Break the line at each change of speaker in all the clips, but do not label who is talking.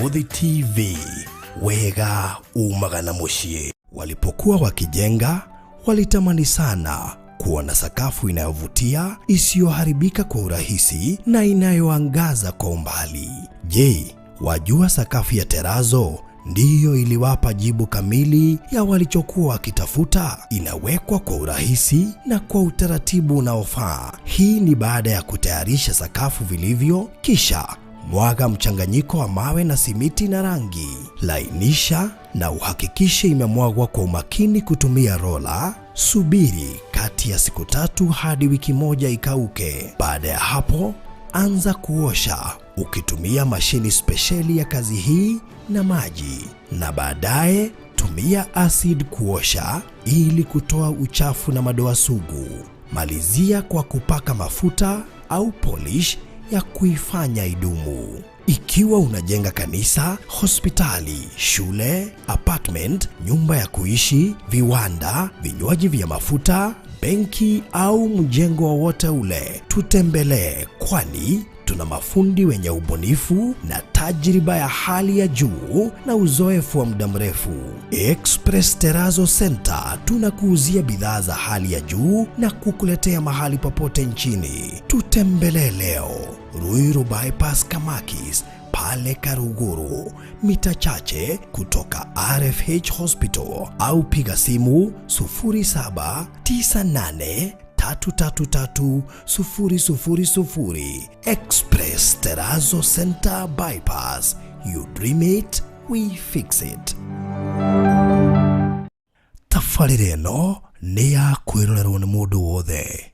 Mũhothi TV, wega umaga na muciĩ. Walipokuwa wakijenga, walitamani sana kuwa na sakafu inayovutia, isiyoharibika kwa urahisi na inayoangaza kwa umbali. Je, wajua sakafu ya terazo ndiyo iliwapa jibu kamili ya walichokuwa wakitafuta? Inawekwa kwa urahisi na kwa utaratibu unaofaa. Hii ni baada ya kutayarisha sakafu vilivyo, kisha mwaga mchanganyiko wa mawe na simiti na rangi. Lainisha na uhakikishe imemwagwa kwa umakini kutumia rola. Subiri kati ya siku 3 hadi wiki 1 ikauke. Baada ya hapo, anza kuosha ukitumia mashini spesheli ya kazi hii na maji, na baadaye tumia acid kuosha ili kutoa uchafu na madoa sugu. Malizia kwa kupaka mafuta au polish ya kuifanya idumu. Ikiwa unajenga kanisa, hospitali, shule, apartment, nyumba ya kuishi, viwanda, vinywaji vya mafuta, benki au mjengo wowote ule, tutembelee, kwani tuna mafundi wenye ubunifu na tajriba ya hali ya juu na uzoefu wa muda mrefu. Express Terrazzo Center tunakuuzia bidhaa za hali ya juu na kukuletea mahali popote nchini. Tutembelee leo Ruiru Bypass Kamakis pale Karuguru, mita chache kutoka RFH Hospital, au piga simu 0798 333 000. Express Terrazzo Center Bypass. You dream it, we fix it. Tabarĩra ĩno nĩ ya kwĩrorerwo nĩ mũndũ wothe.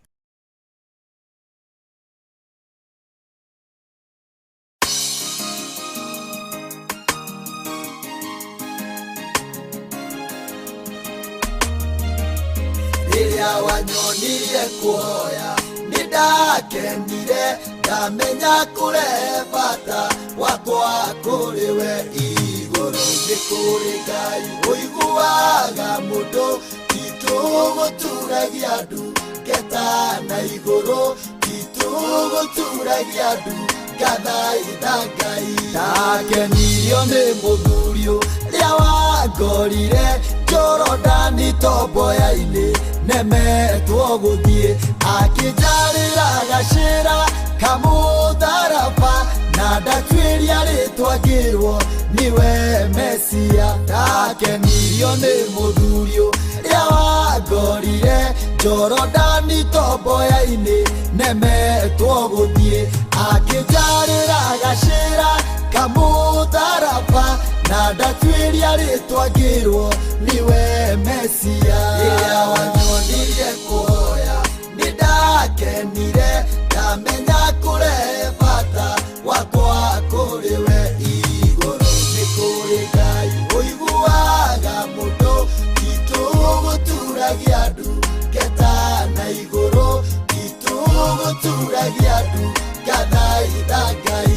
Rĩrĩa wanyonirie kũhoya nĩ ndakenire, ndamenya kũrehe bata wakwa kũrĩ we igũrũ. Nĩ kũrĩ Ngai ũiguaga mũndũ, titũgũturagia ndu ngeta na igũrũ, titũgũturagia ndu ngathaitha Ngai. Ndakenirio nĩ mũthuri ũrĩa wangorire Jorodani tomboya-inĩ, nemetwo gũthiĩ, akĩnjarĩra gacĩra kamũtharaba, na ndatuĩria rĩtwa ngĩrwo nĩwe Mesia. Ndakenirio nĩ mũthuri ũrĩa wangorire Jorodani tomboya-inĩ, nemetwo gũthiĩ, akĩnjarĩra gacĩra kamũtharaba, na ndatuĩria rĩtwa ngĩrwo nĩwe Mesia. Rĩrĩa wanyonirie kũhoya nĩ ndakenire, ndamenya kũrehe bata wakwa kũrĩ we igũrũ. Nĩ kũrĩ Ngai ũiguaga mũndũ, titũgũturagia ndu ngeta na igũrũ, titũgũturagia ndu ngathaitha Ngai.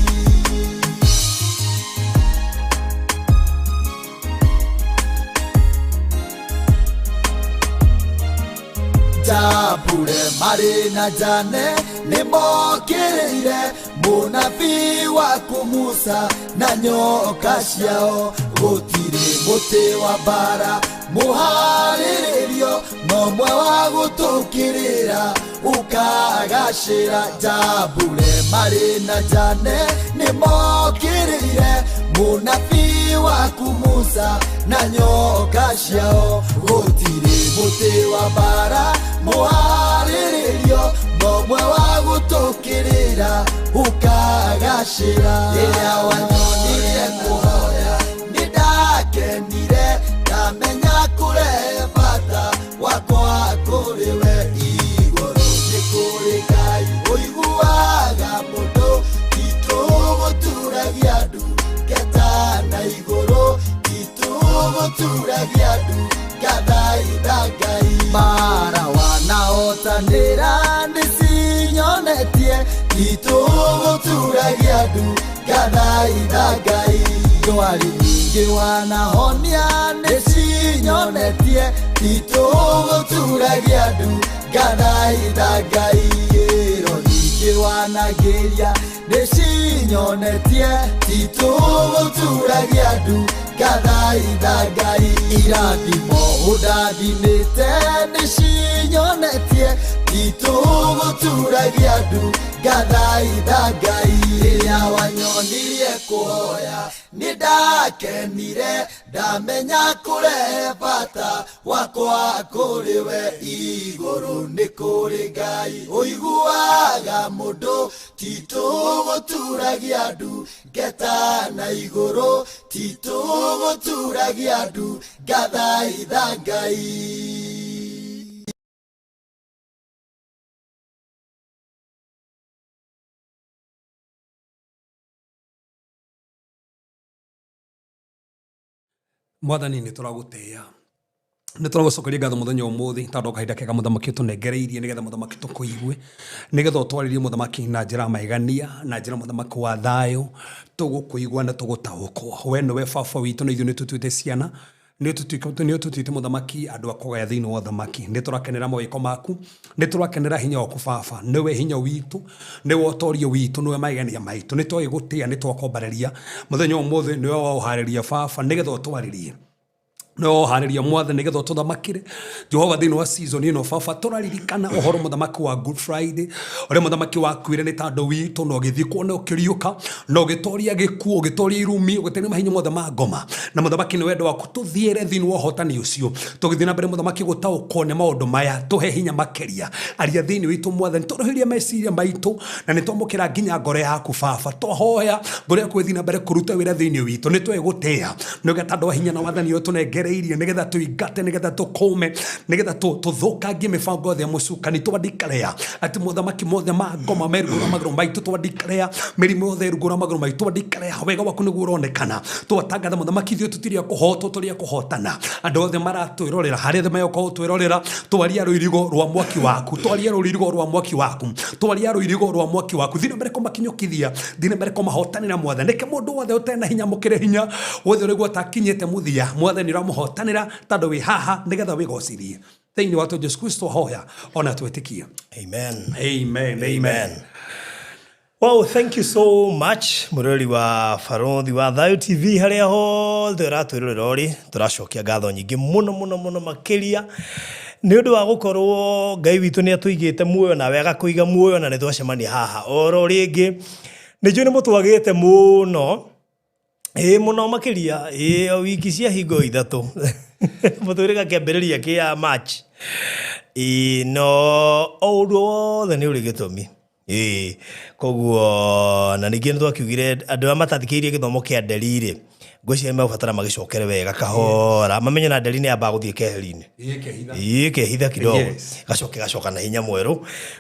Jambure marĩ na Jane nĩmokĩrĩire mũnabii waku Musa na nyoka ciao. Gũtirĩ mũtĩ wa mbara mũharĩrĩrio, no mwe wa gũtũkĩrĩra ũkagacĩra. Jambure marĩ na Jane nĩmokĩrĩire mũnabii waku Musa na nyoka ciao. Gũtirĩ mũtĩ wa mbara mũharĩrĩrio, no mwe wa gũtũkĩrĩra ũkagacĩra. Rĩrĩa wanyonirie kũhoya nĩ ndakenire, ndamenya kũrehe bata wakwa kũrĩ we igũrũ. Nĩ kũrĩ Ngai ũiguaga mũndũ, titũgũturagia ndu ngeta na igũrũ, titũgũturagia ndu ngathaitha Ngai. Mara wanahotanĩra nĩcinyonetie, titũgũturagia ndu ngathaitha Ngai. Ndwari nyingĩ wanahonia nĩcinyonetie, titũgũturagia ndu ngathaitha Ngai. Ĩro nyingĩ wanagĩria Nĩcinyonetie titũgũturagia ndu ngathaitha Ngai. Irathimo ũndathimĩte nĩcinyonetie titũgũturagia ndu ngathaitha Ngai. Rĩrĩa wanyonirie kũhoya nĩndakenire, ndamenya kũrehe bata wakwa kũrĩ we. Igũrũ nĩ kũrĩ Ngai ũiguaga mũndũ, titũgũturagia ndu ngeta na igũrũ, titũgũturagia ndu ngathaitha Ngai.
Mwathani, nĩ tũragũtĩĩa, nĩ tũragũcokeria ngatho mũthenya ũmũthĩ tondũ kahinda kega mũthamaki ũtũnengereirie nĩgetha mũthamaki tũkũigue, nĩgetha ũtwarĩrie mũthamaki na njĩra ya maigania, na njĩra mũthamaki wa thayũ. Tũgũkũigua na tũgũtaũkwo. We nĩwe baba witũ na ithuĩ nĩ tũtuĩte ciana, nĩ ũtũtuĩte mũthamaki andũ a kũgaya thĩinĩ wa ũthamaki. Nĩ tũrakenera mawĩko maku, nĩ tũrakenera hinya waku baba. Nĩwe hinya witũ, nĩwe ũtorio witũ, nĩwe magegania maitũ. Nĩ twagĩgũtĩĩa, nĩ twakwambarĩria mũthenya ũmũthĩ. Nĩwe waũharĩria baba nĩgetha ũtwarĩrie, nĩwe waũharĩria mwathani nĩgetha ũtũthamakĩre Jehova thĩinĩ wa season ĩno. Baba, tũraririkana ũhoro mũthamaki wa Good Friday, ũrĩa mũthamaki wakuire nĩ tondũ witũ, na ũgĩthikwo na ũkĩriũka na ũgĩtoria gĩkuũ, ũgĩtoria irumi, ũgĩtoria mahinya mothe ma ngoma. Na mũthamaki, nĩ wendo waku tũthiĩre thĩinĩ wa ũhotani ũcio. Tũgĩthiĩ na mbere mũthamaki gũtaũkwo nĩ maũndũ maya, tũhe hinya makĩria. Aria thĩinĩ witũ mwathani, tũrũhĩrie meciria maitũ, na nĩ twamũkĩra nginya ngoro yaku baba. Twahoya ngoro yaku ĩthiĩ na mbere kũruta wĩra thĩinĩ witũ. Nĩ twegũtĩĩa nĩgetha tondũ wa hinya na wathani ũyũ tũnengereirie, nĩgetha tũingate, nĩgetha tũkũme, nĩgetha tũthũkangie mĩbango yothe ya mũcukani. Twandikarea atĩ mothamaki mothe ma ngoma merugũra magũrũ maitũ, twandikarea mĩrimũ yothe ĩrugũra magũrũ maitũ, twandikarea wega waku nĩguo ũronekana. Twatangatha mũthamaki, ithuĩ tũtirĩ a kũhotwo, tũrĩ a kũhotana. Andũ othe maratwĩrorera, harĩa othe megũkorwo gũtwĩrorera, twaria rũirigo rwa mwaki waku, twaria rũirigo rwa mwaki waku, twaria rũirigo rwa mwaki waku. Thiĩ na mbere kũmakinyũkithia, thiĩ na mbere kũmahotanĩra mwathani. Reke mũndũ wothe ũtarĩ na hinya mũkĩre hinya wothe, ũrĩguo atakinyĩte mũthia, mwathani ũramũhotanĩra tondũ wĩ haha nĩgetha wĩgocithie. Thĩinĩ wa Jesu Kristo hoya ona twĩtĩkia.
Amen.
Amen, amen.
Wow, thank you so much mũrori wa Barothi wa Thayo TV harĩa hothe ũratwĩrorera ũrĩ. Tũracokia ngatho nyingĩ mũno mũno mũno makĩria nĩ ũndũ wa gũkorwo Ngai witũ nĩ atũigĩte muoyo, nawe agakũiga muoyo, na nĩ twacemania haha oro rĩngĩ. Nĩ njũĩ nĩ mũtwagĩte mũno, ĩĩ mũno makĩria, ĩĩ o wiki cia hingo 3 mũtwĩrĩga kĩambĩrĩria kĩa March. Ĩĩ, no o ũndũ wothe nĩ ũrĩ gĩtũmi. Ĩĩ, koguo na ningĩ nĩ twakiugire andũ arĩa matathikĩrĩirie gĩthomo kĩa nderi rĩ, ngwĩciria nĩ megũbatara magĩcokere wega kahora, mamenye na nderi nĩ yambaga gũthiĩ keheri-inĩ.
Ĩĩ, kehitha.
Ĩĩ, kehitha kidogo.
Yes.
Gacoke gacoka na hinya mwerũ.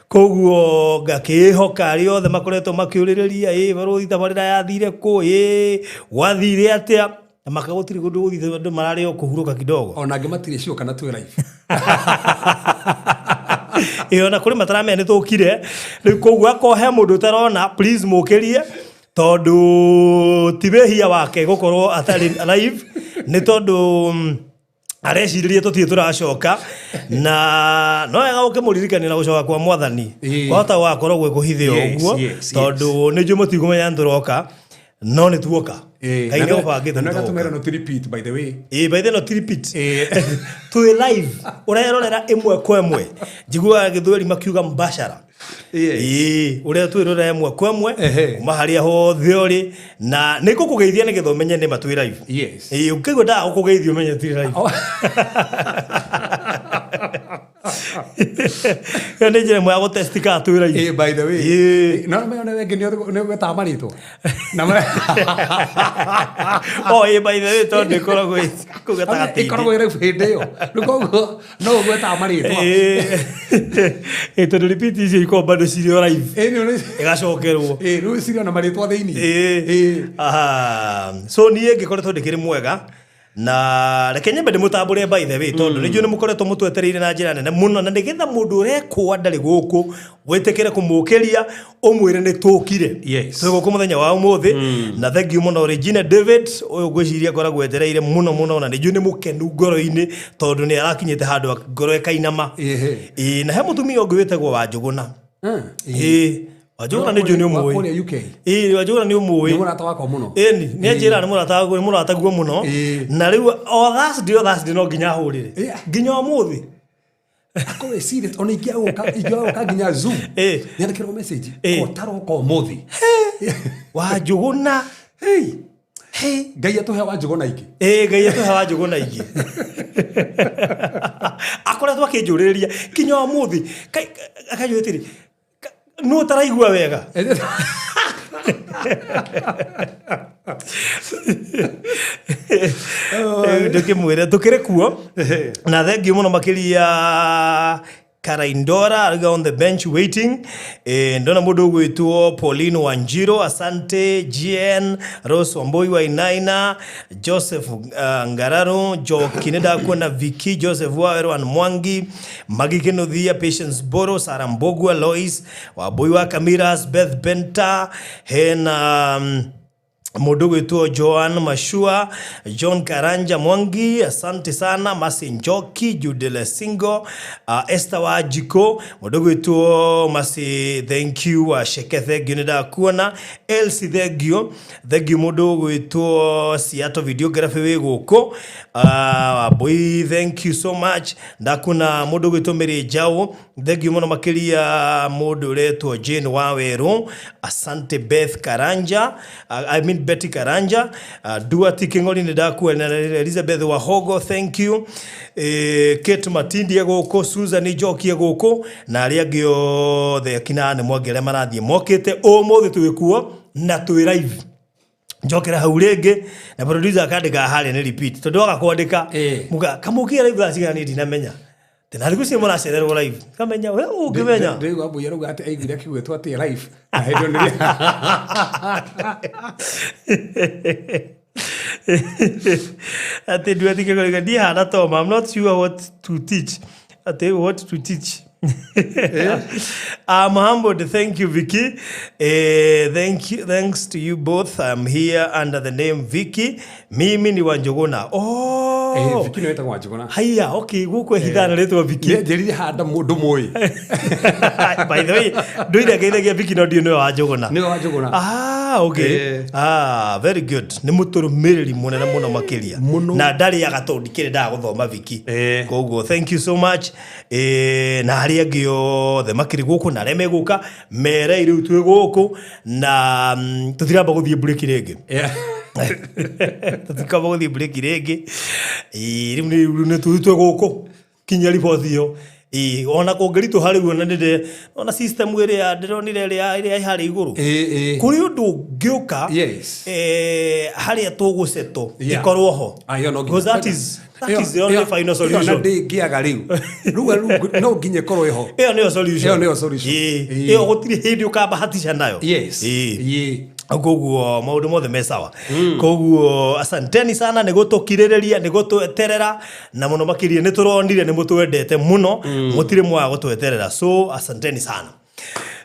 Koguo ngakĩĩhoka arĩa othe makoretwo makĩũrĩrĩria, ĩ barũthi tabarĩra yathire kũ, ĩ gwathire atĩa, na maka gũtirĩ kũndũ gũthire, andũ mararĩ o kũhurũka kidogo.
Ona angĩ matirĩ sure kana twĩ live.
Ĩ, ona kũrĩ mataramenya nĩ tũkire rĩu, koguo akorwo he mũndũ ũtarona, please mũkĩrie, tondũ ti wĩhia wake gũkorwo atarĩ live, nĩ tondũ arecirĩria tũtirĩ tũracoka, na no wega ũkĩmũririkania na gũcoka kwa mwathani.
Ĩĩ.
Kwahota gũgakorwo gwĩ kũhithe o ũguo, tondũ nĩ njũĩ mũtikũmenya nĩ tũroka, no nĩ tuoka. Ngai nĩ ũbangĩte
Na
nĩ tuoka.
gatũmera no ti repeat, by the way.
Ĩĩ, by the no ti repeat. Twĩ live, ũrerorera ĩmwe kwa ĩmwe. Njiguaga gĩthweri makiuga mbashara. Ĩĩ, ũrĩa twĩrorera ĩmwe kwa ĩmwe kuma harĩa hothe ũrĩ, na nĩ ngũkũgeithia nĩgetha ũmenye nĩ ma twĩ live.
Yes.
Ĩĩ, ũngĩigua ndaga gũkũgeithia ũmenye tirĩ live. Ĩyo nĩ njĩra ĩmwe ya gũtest kana twĩ live.
Eh, by the way.
Ĩĩ.
No no wengĩ nĩ wetaga marĩtwa. Na
Oh, ĩĩ, by the way, tondũ ĩkoragwo ĩ kũu gatagatĩ-inĩ.
Ĩkoragwo ĩ live hĩndĩ ĩyo. Rĩu koguo no ũgwetaga marĩtwa.
Ĩĩ, tondũ repeat icio ikoragwo bado cirĩ o live.
Ĩĩ,
Ĩgacokerwo.
Ĩĩ, rĩu cirĩ ona marĩtwa thĩinĩ.
Ĩĩ. Aha. So niĩ ngĩkoretwo ndĩkĩrĩ mwega, na reke nyambe ndĩmũtambũre by the way, tondũ nĩ njũĩ nĩ mũkoretwo mũtwetereire na njĩra nene mũno, na nĩgetha mũndũ ũrekũa ndarĩ gũkũ wĩtĩkĩre kũmũkĩria ũmwĩre nĩ tũkire.
Yes.
Twĩ gũkũ mũthenya wa ũmũthĩ, na thank you mũno Regina David ũyũ, ngwĩciria ngoragwo etereire mũno mũno, na nĩ njũĩ nĩ mũkenu ngoro-inĩ tondũ nĩ arakinyĩte handũ ngoro ĩkainama.
Ĩhĩ.
Ĩĩ, na he mũtumia ũngĩ wĩtagwo Wanjũgũna. Ĩĩ.
Wanjũgũna nĩ njũĩ nĩ
Wa
ũmũĩ.
kũrĩa UK.
Ĩĩ, Wanjũgũna nĩ ũmũĩ.
Nĩ mũrata wakwa mũno.
Ĩni, nĩ anjĩra nĩ mũrata nĩ mũrataguo mũno.
Ĩĩ.
Na rĩu o Thursday o Thursday no nginya ahũrĩre.
Yeah.
Nginya ũmũthĩ.
Akorwo serious ona ingĩagũka ingĩagũka nginya Zoom.
Ĩĩ.
Nyandĩkĩrwo message.
Ĩĩ.
Ko taroka ũmũthĩ.
Wanjũgũna.
Hey.
Hey.
Ngai atũhe Wanjũgũna ingĩ.
Ĩĩ, Ngai atũhe Wanjũgũna ingĩ. Akoretwo akĩnjũrĩrĩria nginya ũmũthĩ. Akanjũria atĩrĩ, nũ ũtaraigua wega? Ndũkĩmwĩre tũkĩrĩ kuo na thengiũ mũno makĩria Karaindora arauga on the bench waiting. Ndona mũndũ ũgwĩtwo Pauline Wanjiro, asante. GN Rose Wambui wa Inaina, Joseph Ngararo, Njoki nĩ ndakuona, Vicky Joseph Wawerũ and Mwangi, Magi Kinuthia, Patience Boro, Sarah Mbogua, Lois Wambui wa Kamiras, Beth Benta, hena mũndũ gwĩtwo Joan Mashua, John Karanja Mwangi, asante sana, Masi Njoki, Jude Lesingo, Esther Wajiko, mũndũ gwĩtwo Masi, thank you, wa Sheke, thank you, nĩ ndakuona, Elsie, thank you, thank you, mũndũ gwĩtwo Seattle videography wĩ gũkũ, Wambui, thank you so much, ndakuona mũndũ gwĩtwo Mary Njau, thank you mũno makĩria, mũndũ ũretwo Jane Wawerũ, asante, Beth Karanja, I mean Betty Karanja, Duati King'ori nĩ ndakuona, Elizabeth Wahogo, thank you, Kate Matindi e gũkũ, Susan Njoki e gũkũ, na arĩa angĩ othe akina nĩ mwangi arĩa marathiĩ mokĩte ũmũthĩ twĩ kuo na twĩ live. Njokera hau rĩngĩ na producer akandĩka harĩa nĩ repeat tondũ waga kwandĩka muga kamũkia live thaa cigana, niĩ ndinamenya na thikũ ici mũracererwo live kamenya we ũngĩmenya.
Ndĩraigua Wambui arauga atĩ aiguire akĩgwĩtwo atĩ live na hĩndĩ ĩyo nĩ
Atĩ nduathikĩrĩria ndiĩ hana Tom, I'm not sure what to teach, atĩ what to teach. I'm humbled. Thank you, Vicky. Thank you. Thanks to you both. I'm here under the name Vicky. Mimi ni Wanjũgũna. Oh.
Vicky nĩ wetagwo Wanjũgũna.
Haiya, okay, gũkũ ehithana rĩtwa Vicky.
Nĩ njĩrire handa mũndũ mũĩ.
By the way, ndũire ngeithagia Vicky no ndiũ nĩwe Wanjũgũna.
Nĩwe Wanjũgũna.
Ah, okay. Ah, very good. Nĩ mũtũrũmĩrĩri mũnene mũno makĩria.
Mũno.
Na ndarĩaga tondũ ndikĩrĩ ndaga gũthoma Vicky. Koguo thank you so much. Na arĩa angĩ othe makĩrĩ gũkũ na arĩa megũka merei rĩu twĩ gũkũ na tũtiramba gũthiĩ break rĩngĩ. Tũtikamba gũthiĩ break rĩngĩ. Ĩĩ, rĩu nĩ twĩ gũkũ kinya riboti ĩyo. Ĩĩ, ona kũngĩritũha rĩu ona nĩndĩ ona system ĩrĩa ndĩronire ĩrĩa ĩharĩa igũrũ.
Ĩĩ.
Kũrĩ ũndũ ũngĩũka harĩa tũgũcetwo ĩkorwo ho.
Ah, ĩyo no nginya.
Because that is the only final
Ĩyo na
solution.
ndĩngĩaga rĩu rĩu no nginya ĩkorwo ĩho.
Ĩyo nĩyo solution.
Ĩyo nĩyo solution.
Ĩĩ.
Ĩĩ.
Ĩyo gũtirĩ hĩndĩ ũkambahatisha nayo. Ĩĩ. Koguo maũndũ mothe me sawa. Koguo asanteni sana nĩ gũtũkirĩrĩria, nĩ gũtweterera, na mũno makĩria nĩ tũronire nĩ mũtwendete mũno, mũtirĩ mwaga gũtweterera, so asanteni sana.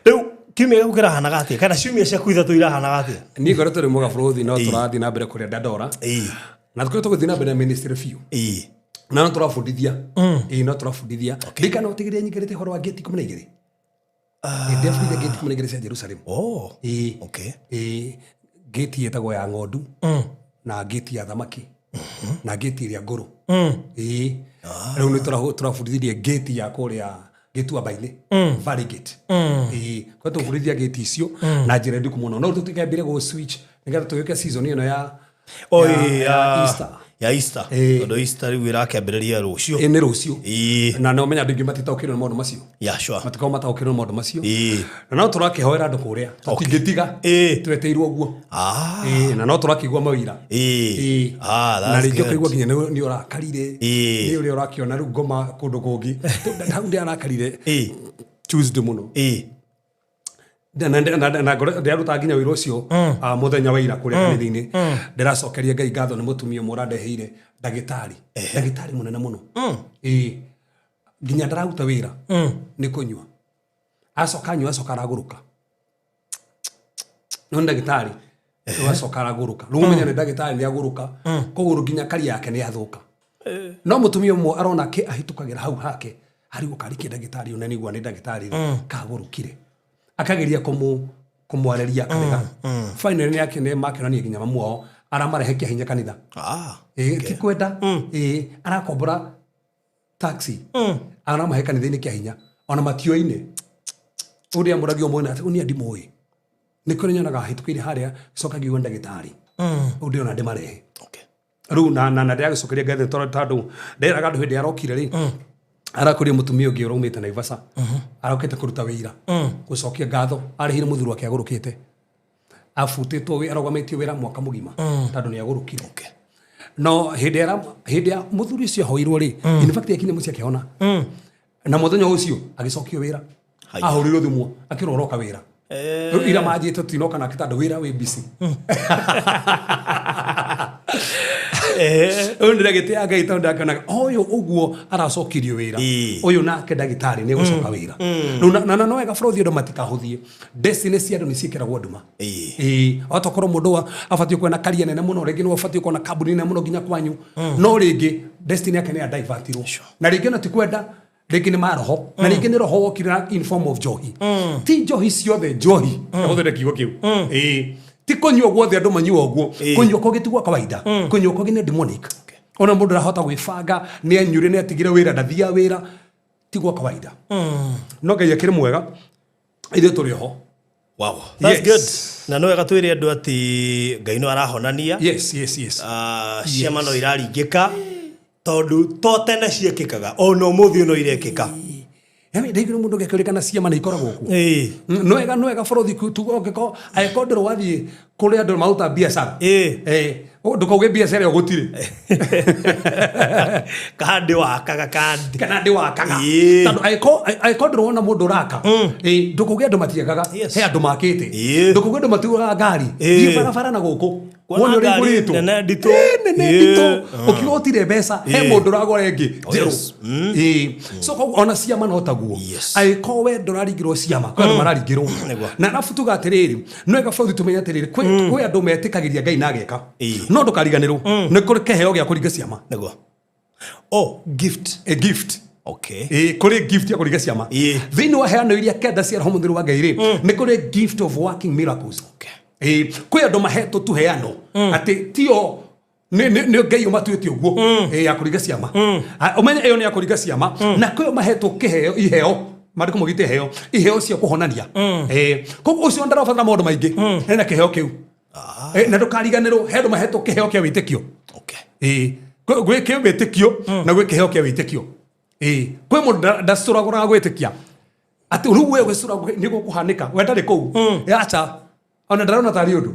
Rĩu kiumia gĩaku kĩrahanaga atĩa, kana ciumia ciaku ithatũ irahanaga atĩa?
Niĩ ngoretwo ndĩ mũgabũrũthi no tũrathiĩ na mbere kũrĩa Dandora na tũkoretwo tũgĩthiĩ na mbere na ministry biũ na no tũrabundithia. Ĩĩ, no tũrabundithia. Ndirikana ũtigĩrĩre nyingĩrĩte ũhoro wa ngĩti 12. Ndĩabundithia ngĩti 12 cia Jerusalem.
Oh.
Ĩĩ.
Okay.
Ĩĩ, ngĩti ĩtagwo ya ng'ondu na ngĩti ya thamaki na ngĩti ĩrĩa ngũrũ. Ĩĩ, rĩu nĩ tũrabundithirie ngĩti ya kũrĩa gĩtuamba-inĩ, Valley Gate. Ĩĩ, kwa tũbundithia ngĩti icio na njĩra ndiku mũno, no tũtikambire gũ switch nĩgetha tũgĩũke season ĩno ya
Oh,
ya Easter.
Ya Easter.
Ĩĩ.
Tondũ Easter rĩu ĩrakĩambĩrĩria rũciũ.
Ĩĩ, nĩ rũciũ.
Ĩĩ.
Na no menya andũ aingĩ matitaũkĩirwo nĩ maũndũ macio.
Yeah, sure.
Matikoragwo mataũkĩirwo nĩ maũndũ macio.
Ĩĩ.
Na no tũrakĩhoera andũ kũrĩa, tũtingĩtiga. Tweteirwo ũguo. Ĩĩ, na no tũrakĩigua mawĩra.
Ĩĩ.
Ĩĩ.
Ah,
Na
that's
rĩngĩ
good.
ũkaigua nginya nĩ ũrakarire.
Ĩĩ.
Nĩ ũrĩa ũrakĩona rĩu ngoma kũndũ kũngĩ. Hau ndĩrakarire
Ĩĩ.
Tuesday mũno.
Ĩĩ.
Na ndĩraruta nginya wĩra ũcio mũthenya wa ira kũrĩa kanitha-inĩ. Ndĩracokeria Ngai ngatho nĩ mũtumia ũmwe ũrandeheire ndagĩtarĩ. Ndagĩtarĩ mũnene mũno. Ĩĩ. Nginya ndararuta wĩra nĩ kũnyua. Acoka anyua acoka aragũrũka. No nĩ ndagĩtarĩ. Rĩu acoka aragũrũka. Rĩu ũmenye nĩ ndagĩtarĩ nĩ agũrũka. Koguo nginya karia yake nĩ yathũka. No mũtumia ũmwe arona kĩ ahĩtũkagĩra hau hake arigwo karĩ kĩ ndagĩtarĩ ũyũ na nĩigua nĩ ndagĩtarĩ rĩ kagũrũkire. Akageria kũmwarĩria akarega. Finally nĩ akĩne makĩonania nginya mamu wao aramarehe kĩa hinya kanitha. Ĩĩ, ti kwenda. Ĩĩ, arakombora taxi aramahe kanitha-inĩ kĩa hinya ona matioine. Ũrĩa mũragio mwena atĩ ũnia ndimũĩ nĩ kũrĩ nyonaga hĩtũkĩire harĩa coka ngiuga ndagĩtarĩ ũndũ ndĩrona ndĩmarehe. Rĩu na ndĩragĩcokeria ngatho tondũ nderaga andũ hĩndĩ arokire rĩ arakũria mũtumia ũngĩ ũraumĩte Naivasha arokĩte kũruta wĩira gũcokia ngatho arĩhire mũthuri wake agũrũkĩte abutĩtwo arũgamĩtio wĩra mwaka mũgima tondũ nĩ agũrũkire. No hĩndĩ ya mũthuri ũcio ahoirwo rĩ, in fact akinya mũciĩ akĩhona na mũthenya ũcio agĩcokio wĩra.
Haya.
Ahũrirwo thimũ akĩrwo ũroka wĩra. Rĩu ira manjĩte tũtinoka nake tondũ wĩra wĩ busy. Rĩu ndĩragĩtĩa Ngai tondũ ndakĩonaga ũyũ ũguo aracokirio wĩra. Ũyũ nake ndagĩtarĩ nĩ egũcoka wĩra. Rĩu na no wega bũrũri andũ matikahũthie destiny cia andũ nĩ ciĩkĩragwo nduma. Ĩĩ, otokorwo mũndũ abatiĩ kuona karia nene mũno, rĩngĩ nĩwe ũbatiĩ kuona kambuni nene mũno nginya kwanyu, no rĩngĩ destiny yake nĩ yadivertirwo na rĩngĩ ona ti kwenda, rĩngĩ nĩ maroho na rĩngĩ nĩ roho wokire na in form of njohi. Ti njohi ciothe njohi, hũthĩre kiugo kĩu. Ĩĩ, ti kũnyua guothe andũ manyua ũguo. Kũnyua kũngĩ ti gwa kawaida, kũnyua kũngĩ nĩ demonic. Ona mũndũ ndahota gwĩbanga, nĩ anyure, nĩ atigire wĩra, ndathiaga wĩra, ti gwa kawaida. No Ngai akĩrĩ mwega, ithuĩ tũrĩ oho.
Wow. That's good. Na no wega twĩre andũ atĩ Ngai no arahonania.
Yes.
Ah, ciama no iraringĩka tondũ to tene ciĩkĩkaga ona ũmũthĩ no irekĩka.
Yaani ndaigire mũndũ ũngĩakĩũria kana ciama nĩ ikoragwo kuo. No wega bũrũri tuge ũngĩkorwo angĩkorwo ndũrĩ wathiĩ kũrĩa andũ maruta biacara. Ndũkauge biacara ĩyo gũtirĩ.
Kandi wakaga kandi.
Kana ndĩ wakaga. Tondũ angĩkorwo ndũrĩ wona mũndũ ũraka, ndũkauge andũ matiakaga. He andũ makĩte. Ndũkauge andũ matigũraga ngari. Thiĩ barabara na gũkũ.
Kuona
Wone ũrĩa
ngari
igũrĩtwo.
nene nditũ.
Nene nditũ. Ũkiuga ũtirĩ mbeca, he mũndũ ũragũra ĩngĩ njerũ. So koguo ona ciama no taguo. Angĩkorwo we ndũraringĩrwo ciama, kwĩ andũ mararingĩrwo. Na arabu tuga atĩrĩrĩ, no wega bũrũri tũmenye atĩrĩrĩ, kwĩ andũ metĩkagĩria Ngai na ageka. No ndũkariganĩrwo, nĩ kũrĩ kĩheo gĩa kũringa ciama.
Nĩguo. Oh, gift.
A gift.
Okay.
Kũrĩ gift ya kũringa ciama. Thĩinĩ wa heano iria kenda cia Roho Mũtheru wa Ngai rĩ, nĩ kũrĩ gift of working miracles. Kwĩ andũ mahetwo tu heano atĩ tio nĩ Ngai ũmatuĩte ũguo, ya kũringa ciama. Ũmenye ĩyo nĩ ya kũringa ciama. Na kwĩ mahetwo kĩheo, iheo, maandĩko maugĩte iheo, iheo cia kũhonania. Koguo ũcio ndarabatara maũndũ maingĩ, ena kĩheo kĩu. Na ndũkariganĩrwo he andũ mahetwo kĩheo kĩa wĩtĩkio. Gwĩ kĩ wĩtĩkio na gwĩ kĩheo kĩa wĩtĩkio. Kwĩ mũndũ ndacũragũraga gwĩtĩkia atĩ rĩu we gwĩcũra nĩ gũkũhanĩka, we ndarĩ kũu. Acha, ona ndarona tarĩ ũndũ.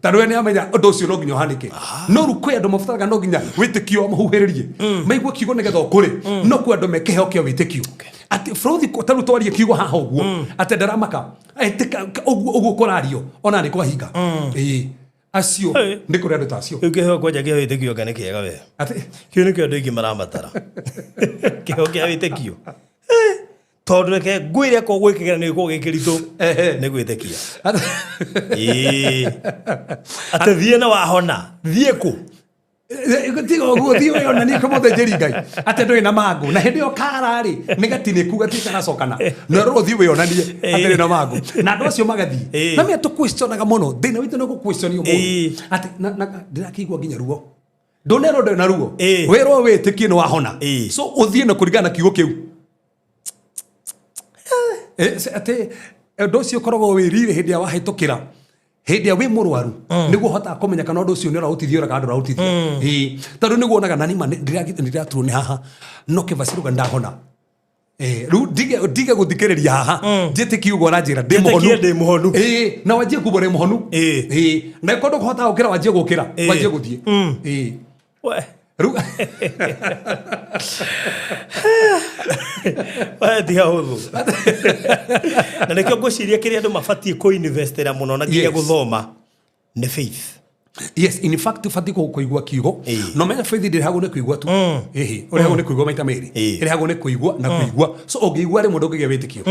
Tondũ we nĩ amenya ũndũ ũcio no nginya ũhanĩke. No rĩu kwĩ andũ mabataraga no nginya wĩtĩkio mahuhĩrĩrie maigue kiugo nĩgetha ũkũre. No kwĩ andũ me kĩheo kĩa wĩtĩkio atĩ bũrũri ta rĩu twarie kiugo haha ũguo atĩ ndaramaka etĩka ũguo ũguo kũrario ona nĩ kwahinga. Acio nĩ kũrĩ andũ ta acio.
Rĩu kĩheo kwanja kĩa wĩtĩkio anga nĩ kĩega we.
Atĩ
Kĩu nĩkĩo andũ aingĩ marabatara. Kĩheo kĩa wĩtĩkio. Tondũ reke ngwĩre ko gwĩkĩra nĩ gĩkoragwo gĩ kĩritũ nĩ gwĩtĩkia. Atĩ thiĩ na wahona, thiĩ kũ?
Tiga ũguo, thiĩ wĩonanie kwĩ mũthĩnjĩri Ngai atĩ ndũrĩ na mangũ, na hĩndĩ ĩyo kara rĩ nĩ gatinĩku gatirĩ karacokana, na ũrorwo thiĩ wĩonanie atĩ ndũrĩ na mangũ, na andũ acio magathiĩ. Na mĩa tũquestionaga mũno, thĩna witũ nĩ gũquestionio mũno. Atĩ na ndĩrakĩigua nginya ruo, ndũnerwo ndũrĩ na ruo, wĩrwo wĩtĩkie nĩ wahona. So ũthiĩ na kũringana na kiugo kĩu. Atĩ ũndũ ũcio ũkoragwo wĩ riri hĩndĩ ĩrĩa wahĩtũkĩra hĩndĩ ĩrĩa wĩ mũrwaru, nĩguo ũhotaga kũmenya kana ũndũ ũcio nĩ ũraũtithia ũra kana ndũraũtithia. Tondũ nĩguo wonaga na nĩma nĩndĩraturwo nĩ haha no kĩbaciruga ndahona. Rĩu ndige gũthikĩrĩria haha, njĩtĩkie ũguo aranjĩra ndĩ mũhonu.
Njĩtĩkie ndĩ mũhonu.
Na wanjie kuga ũrĩ mũhonu. Na korwo ndũkũhota gũkĩra, wanjie gũkĩra, wanjie gũthiĩ.
We.
Rĩu
We tiga ũthũ. Na nĩkĩo ngwĩciria kĩrĩa andũ mabatiĩ kũ-investĩra mũno na nginya gũthoma nĩ faith.
Yes, in fact ũbatiĩ kũigua kiugo. No menya faith ndĩrehagwo nĩ kũigua tu. Ũrehagwo nĩ kũigua maita merĩ. Ĩrehagwo nĩ kũigua na kũigua. So ũngĩigua rĩmwe ndũngĩgĩa wĩtĩkio.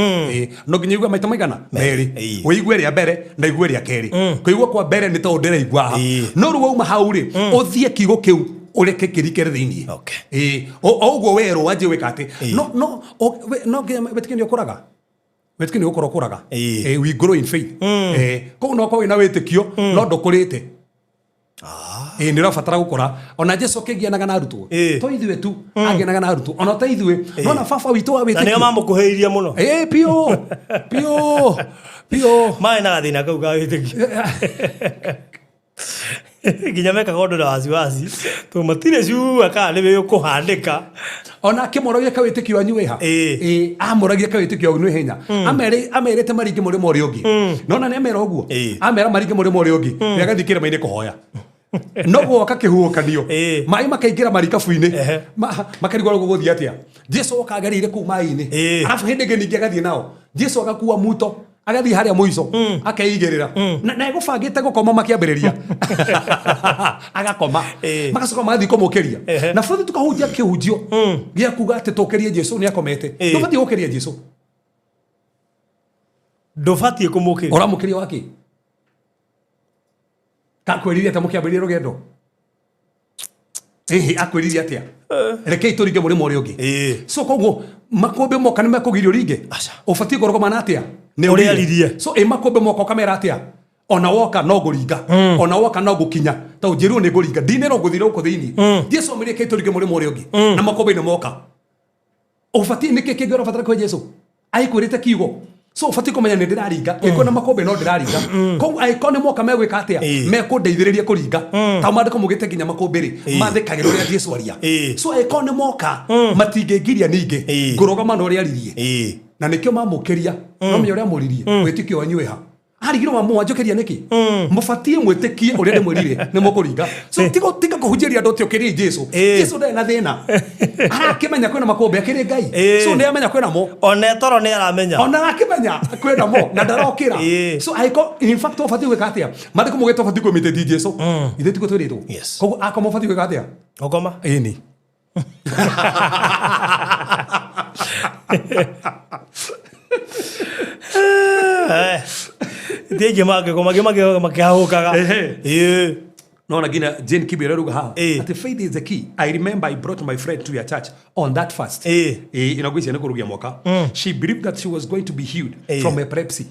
No nginya ũigue maita maigana? Merĩ. Ũigue rĩa mbere na ũigue rĩa kerĩ. Kũigua kwa mbere nĩ tondũ ndĩraigua haha. No rĩu wauma hau rĩ, ũthiĩ kiugo kĩu ũreke kĩrikere thĩiniĩ. O ũguo werwo wanjie gwĩka atĩ. No, no, o, we, no nginya wĩtĩkio nĩ ũkũraga. Wĩtĩkio nĩ gũkũra ũkũraga.
Ĩĩ.
We grow in faith. Koguo no ũkorwo wĩna wĩtĩkio no ndũkũrĩte. Ĩĩ, nĩ ũrabatara gũkũra. Ona Jesu akĩgianaga na arutwo, to ithuĩ tu agianaga na arutwo, ona ta ithuĩ, nona baba witũ wa
Na nĩo
wĩtĩkio.
Mamũkuhĩrĩirie mũno.
Ĩĩ, piũ piũ piũ.
Marĩ na gathĩna kau ka wĩtĩkio nginya mekaga ũndũ na wasiwasi tondũ matirĩ cua kana nĩ ũkũhandĩka.
Ona akĩmoragia ka wĩtĩkio wanyu wĩha. Ĩĩ, amũragia ka wĩtĩkio wanyu wĩ hinya. Amerĩte maringe mũrĩmo ũrĩa ũngĩ, nona nĩ amera ũguo. Amera maringe mũrĩmo ũrĩa ũngĩ, nĩ agathiĩ kĩrĩma-inĩ kũhoya, no gwoka kĩhuhũkanio, maĩ makaingĩra marikabu-inĩ. Makarigwo rĩu gũgũthiĩ atĩa. Jesu oka agereire kũu maĩ-inĩ. Arabu hĩndĩ ĩngĩ ningĩ agathiĩ nao, Jesu agakua muto, agathiĩ harĩa mũico, akeigĩrĩra na egũbangĩte gũkoma, makĩambĩrĩria agakoma. Magacoka magathiĩ kũmũkĩria. Na bũthi tũkahunjia kĩhunjio gĩa kuga atĩ tũkĩrie Jesu nĩ akomete. Ndũbatiĩ gũkĩria Jesu.
Ndũbatiĩ kũmũkĩria.
Ũramũkĩria wakĩ? Kakwĩrire atĩa mũkĩambĩrĩria rũgendo? Ĩhĩ, akwĩrire atĩa? Rekei tũringe mũrĩmo ũrĩa ũngĩ. So koguo makũmbĩ moka nĩ mekũgirio ringe?
Aca.
Ũbatiĩ kũrũgama na atĩa? Nĩ
Ũrĩa
ũrire.
aririe.
So ĩ makũmbĩ moka ũkamera atĩa? Ona woka no ngũringa, ona woka no ngũkinya, ta ũnjĩrwo nĩ ngũringa, ndinĩrwo ngũthire gũkũ thĩinĩ. Jesu amwĩrire rekei tũringe mũrĩmo ũrĩa ũngĩ, na makũmbĩ nĩ moka. Ũbatiĩ nĩkĩ kĩngĩ ũrabatara kwĩ Jesu aikwĩrĩte kiugo? So ũbatiĩ kũmenya nĩ ndĩraringa, ĩko na makũmbĩ no ndĩraringa. Koguo angĩkorwo nĩ moka, megwĩka atĩa? Mekũndeithĩrĩria kũringa, ta maandĩko maugĩte nginya makũmbĩ rĩ mathĩkagĩra ũrĩa Jesu aria. So angĩkorwo nĩ moka, matingĩngiria ningĩ. Ngũrũgama na ũrĩa aririe. Na nĩkĩo mamũkĩria, no menya ũrĩa amũririe, wĩtĩkio wanyu wĩha? Arigirwo mamũanjũkĩria nĩkĩ? Mũbatiĩ mwĩtĩkie ũrĩa ndĩmwĩrire, nĩ mũkũringa. So tiga kũhunjĩria andũ atĩ ũkĩrie Jesu. Jesu ndarĩ na thĩna, arakĩmenya kwĩna makũmbĩ, akĩrĩ Ngai. So nĩ amenya kwĩna mo.
Ona toro nĩ aramenya.
Ona arakĩmenya kwĩna mo na ndarokĩra. So angĩkorwo in fact ũbatiĩ gwĩka atĩa? Maandĩko maugĩte ũbatiĩ kũimitate Jesu. Ithuĩ tiguo twĩrĩtwo?
Yes.
Koguo akoma ũbatiĩ gwĩka atĩa?
Ũkoma.
Ĩni.
Ti aingĩ mangĩkoma, angĩ mangĩkoma makĩhahũkaga.
No nginya Jane Kibera ruga haha ati faith is the key. I remember I brought my friend to your church on that fast. Inagwĩcia nĩ kũrugia mwaka. She believed that she was going to be healed from epilepsy,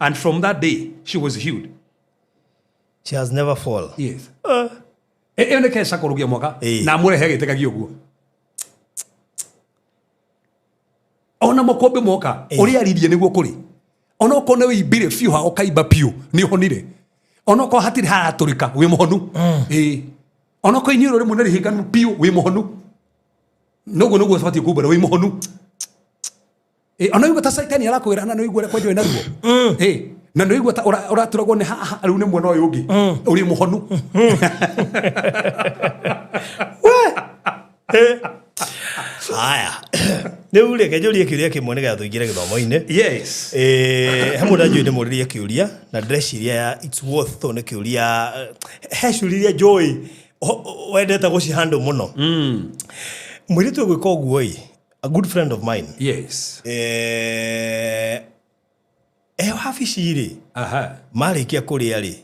and from that day she was healed.
She has never fall.
Yes. Ĩyo nĩ keca kũrugia mwaka. Na amũrehe agĩtĩkagia ũguo ona makũmbĩ moka. Ũrĩa aririe nĩguo kũrĩ. Ona okorwo nĩ wĩimbire biũ ha ũkaimba biũ, nĩ ũhonire. Ona okorwo hatirĩ haratũrĩka, wĩ mũhonu. Ĩĩ, ona okorwo iniũrũ rĩmwe nĩ rĩhinganu biũ, wĩ mũhonu. Noguo nĩguo ũbatiĩ kumbũra wĩ mũhonu. Ĩ, ona ũigua ta Caitani arakwĩra, na nĩ ũigua ũrĩa kwenjwo na ruo. Ĩ, na nĩ ũigua ta ũraturagwo nĩ haha, rĩu nĩ mwena ũyũ ũngĩ, ũrĩ mũhonu.
Haya, rĩu reke njũrie kĩũria kĩmwe nĩgetha tũingĩre gĩthomo-inĩ.
Yes.
He mũndũ anjũĩ ndĩmũrĩrie kĩũria na ndĩreciria ya it's worth, tondũ nĩ kĩũria, he ciũria iria njũĩ wendete gũcihandle mũno. Mũirĩtu ũgwĩka ũguo ĩ, a good friend of mine, e wabici rĩ, marĩkia kũrĩa rĩ,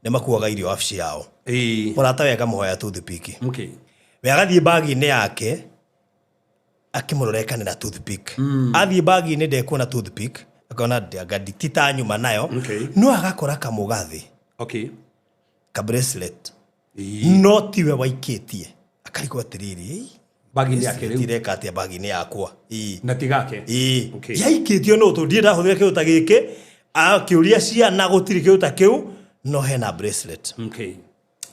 nĩ makuaga irio wabici yao. Mũrata we akamũhoya toothpick. We agathiĩ bagi-inĩ yake akĩmũrora ekanĩra toothpick. Athiĩ bagi-inĩ ndekuona toothpick, akona anga ti ta nyuma nayo. No agakora kamũgathĩ, ka bracelet, no tiwe waikĩtie. Akarigwo atĩrĩrĩ, "Ĩ,
Bagi-inĩ yake rĩu.
tireka atĩa bagi-inĩ yakwa?" Ĩ.
Na tigake.
Ĩĩ. Yaikĩtio no tondũ ndirĩ ndahũthĩra kĩndũ ta gĩkĩ. Akĩũria ciana, gũtirĩ kĩndũ ta kĩu, no hena bracelet.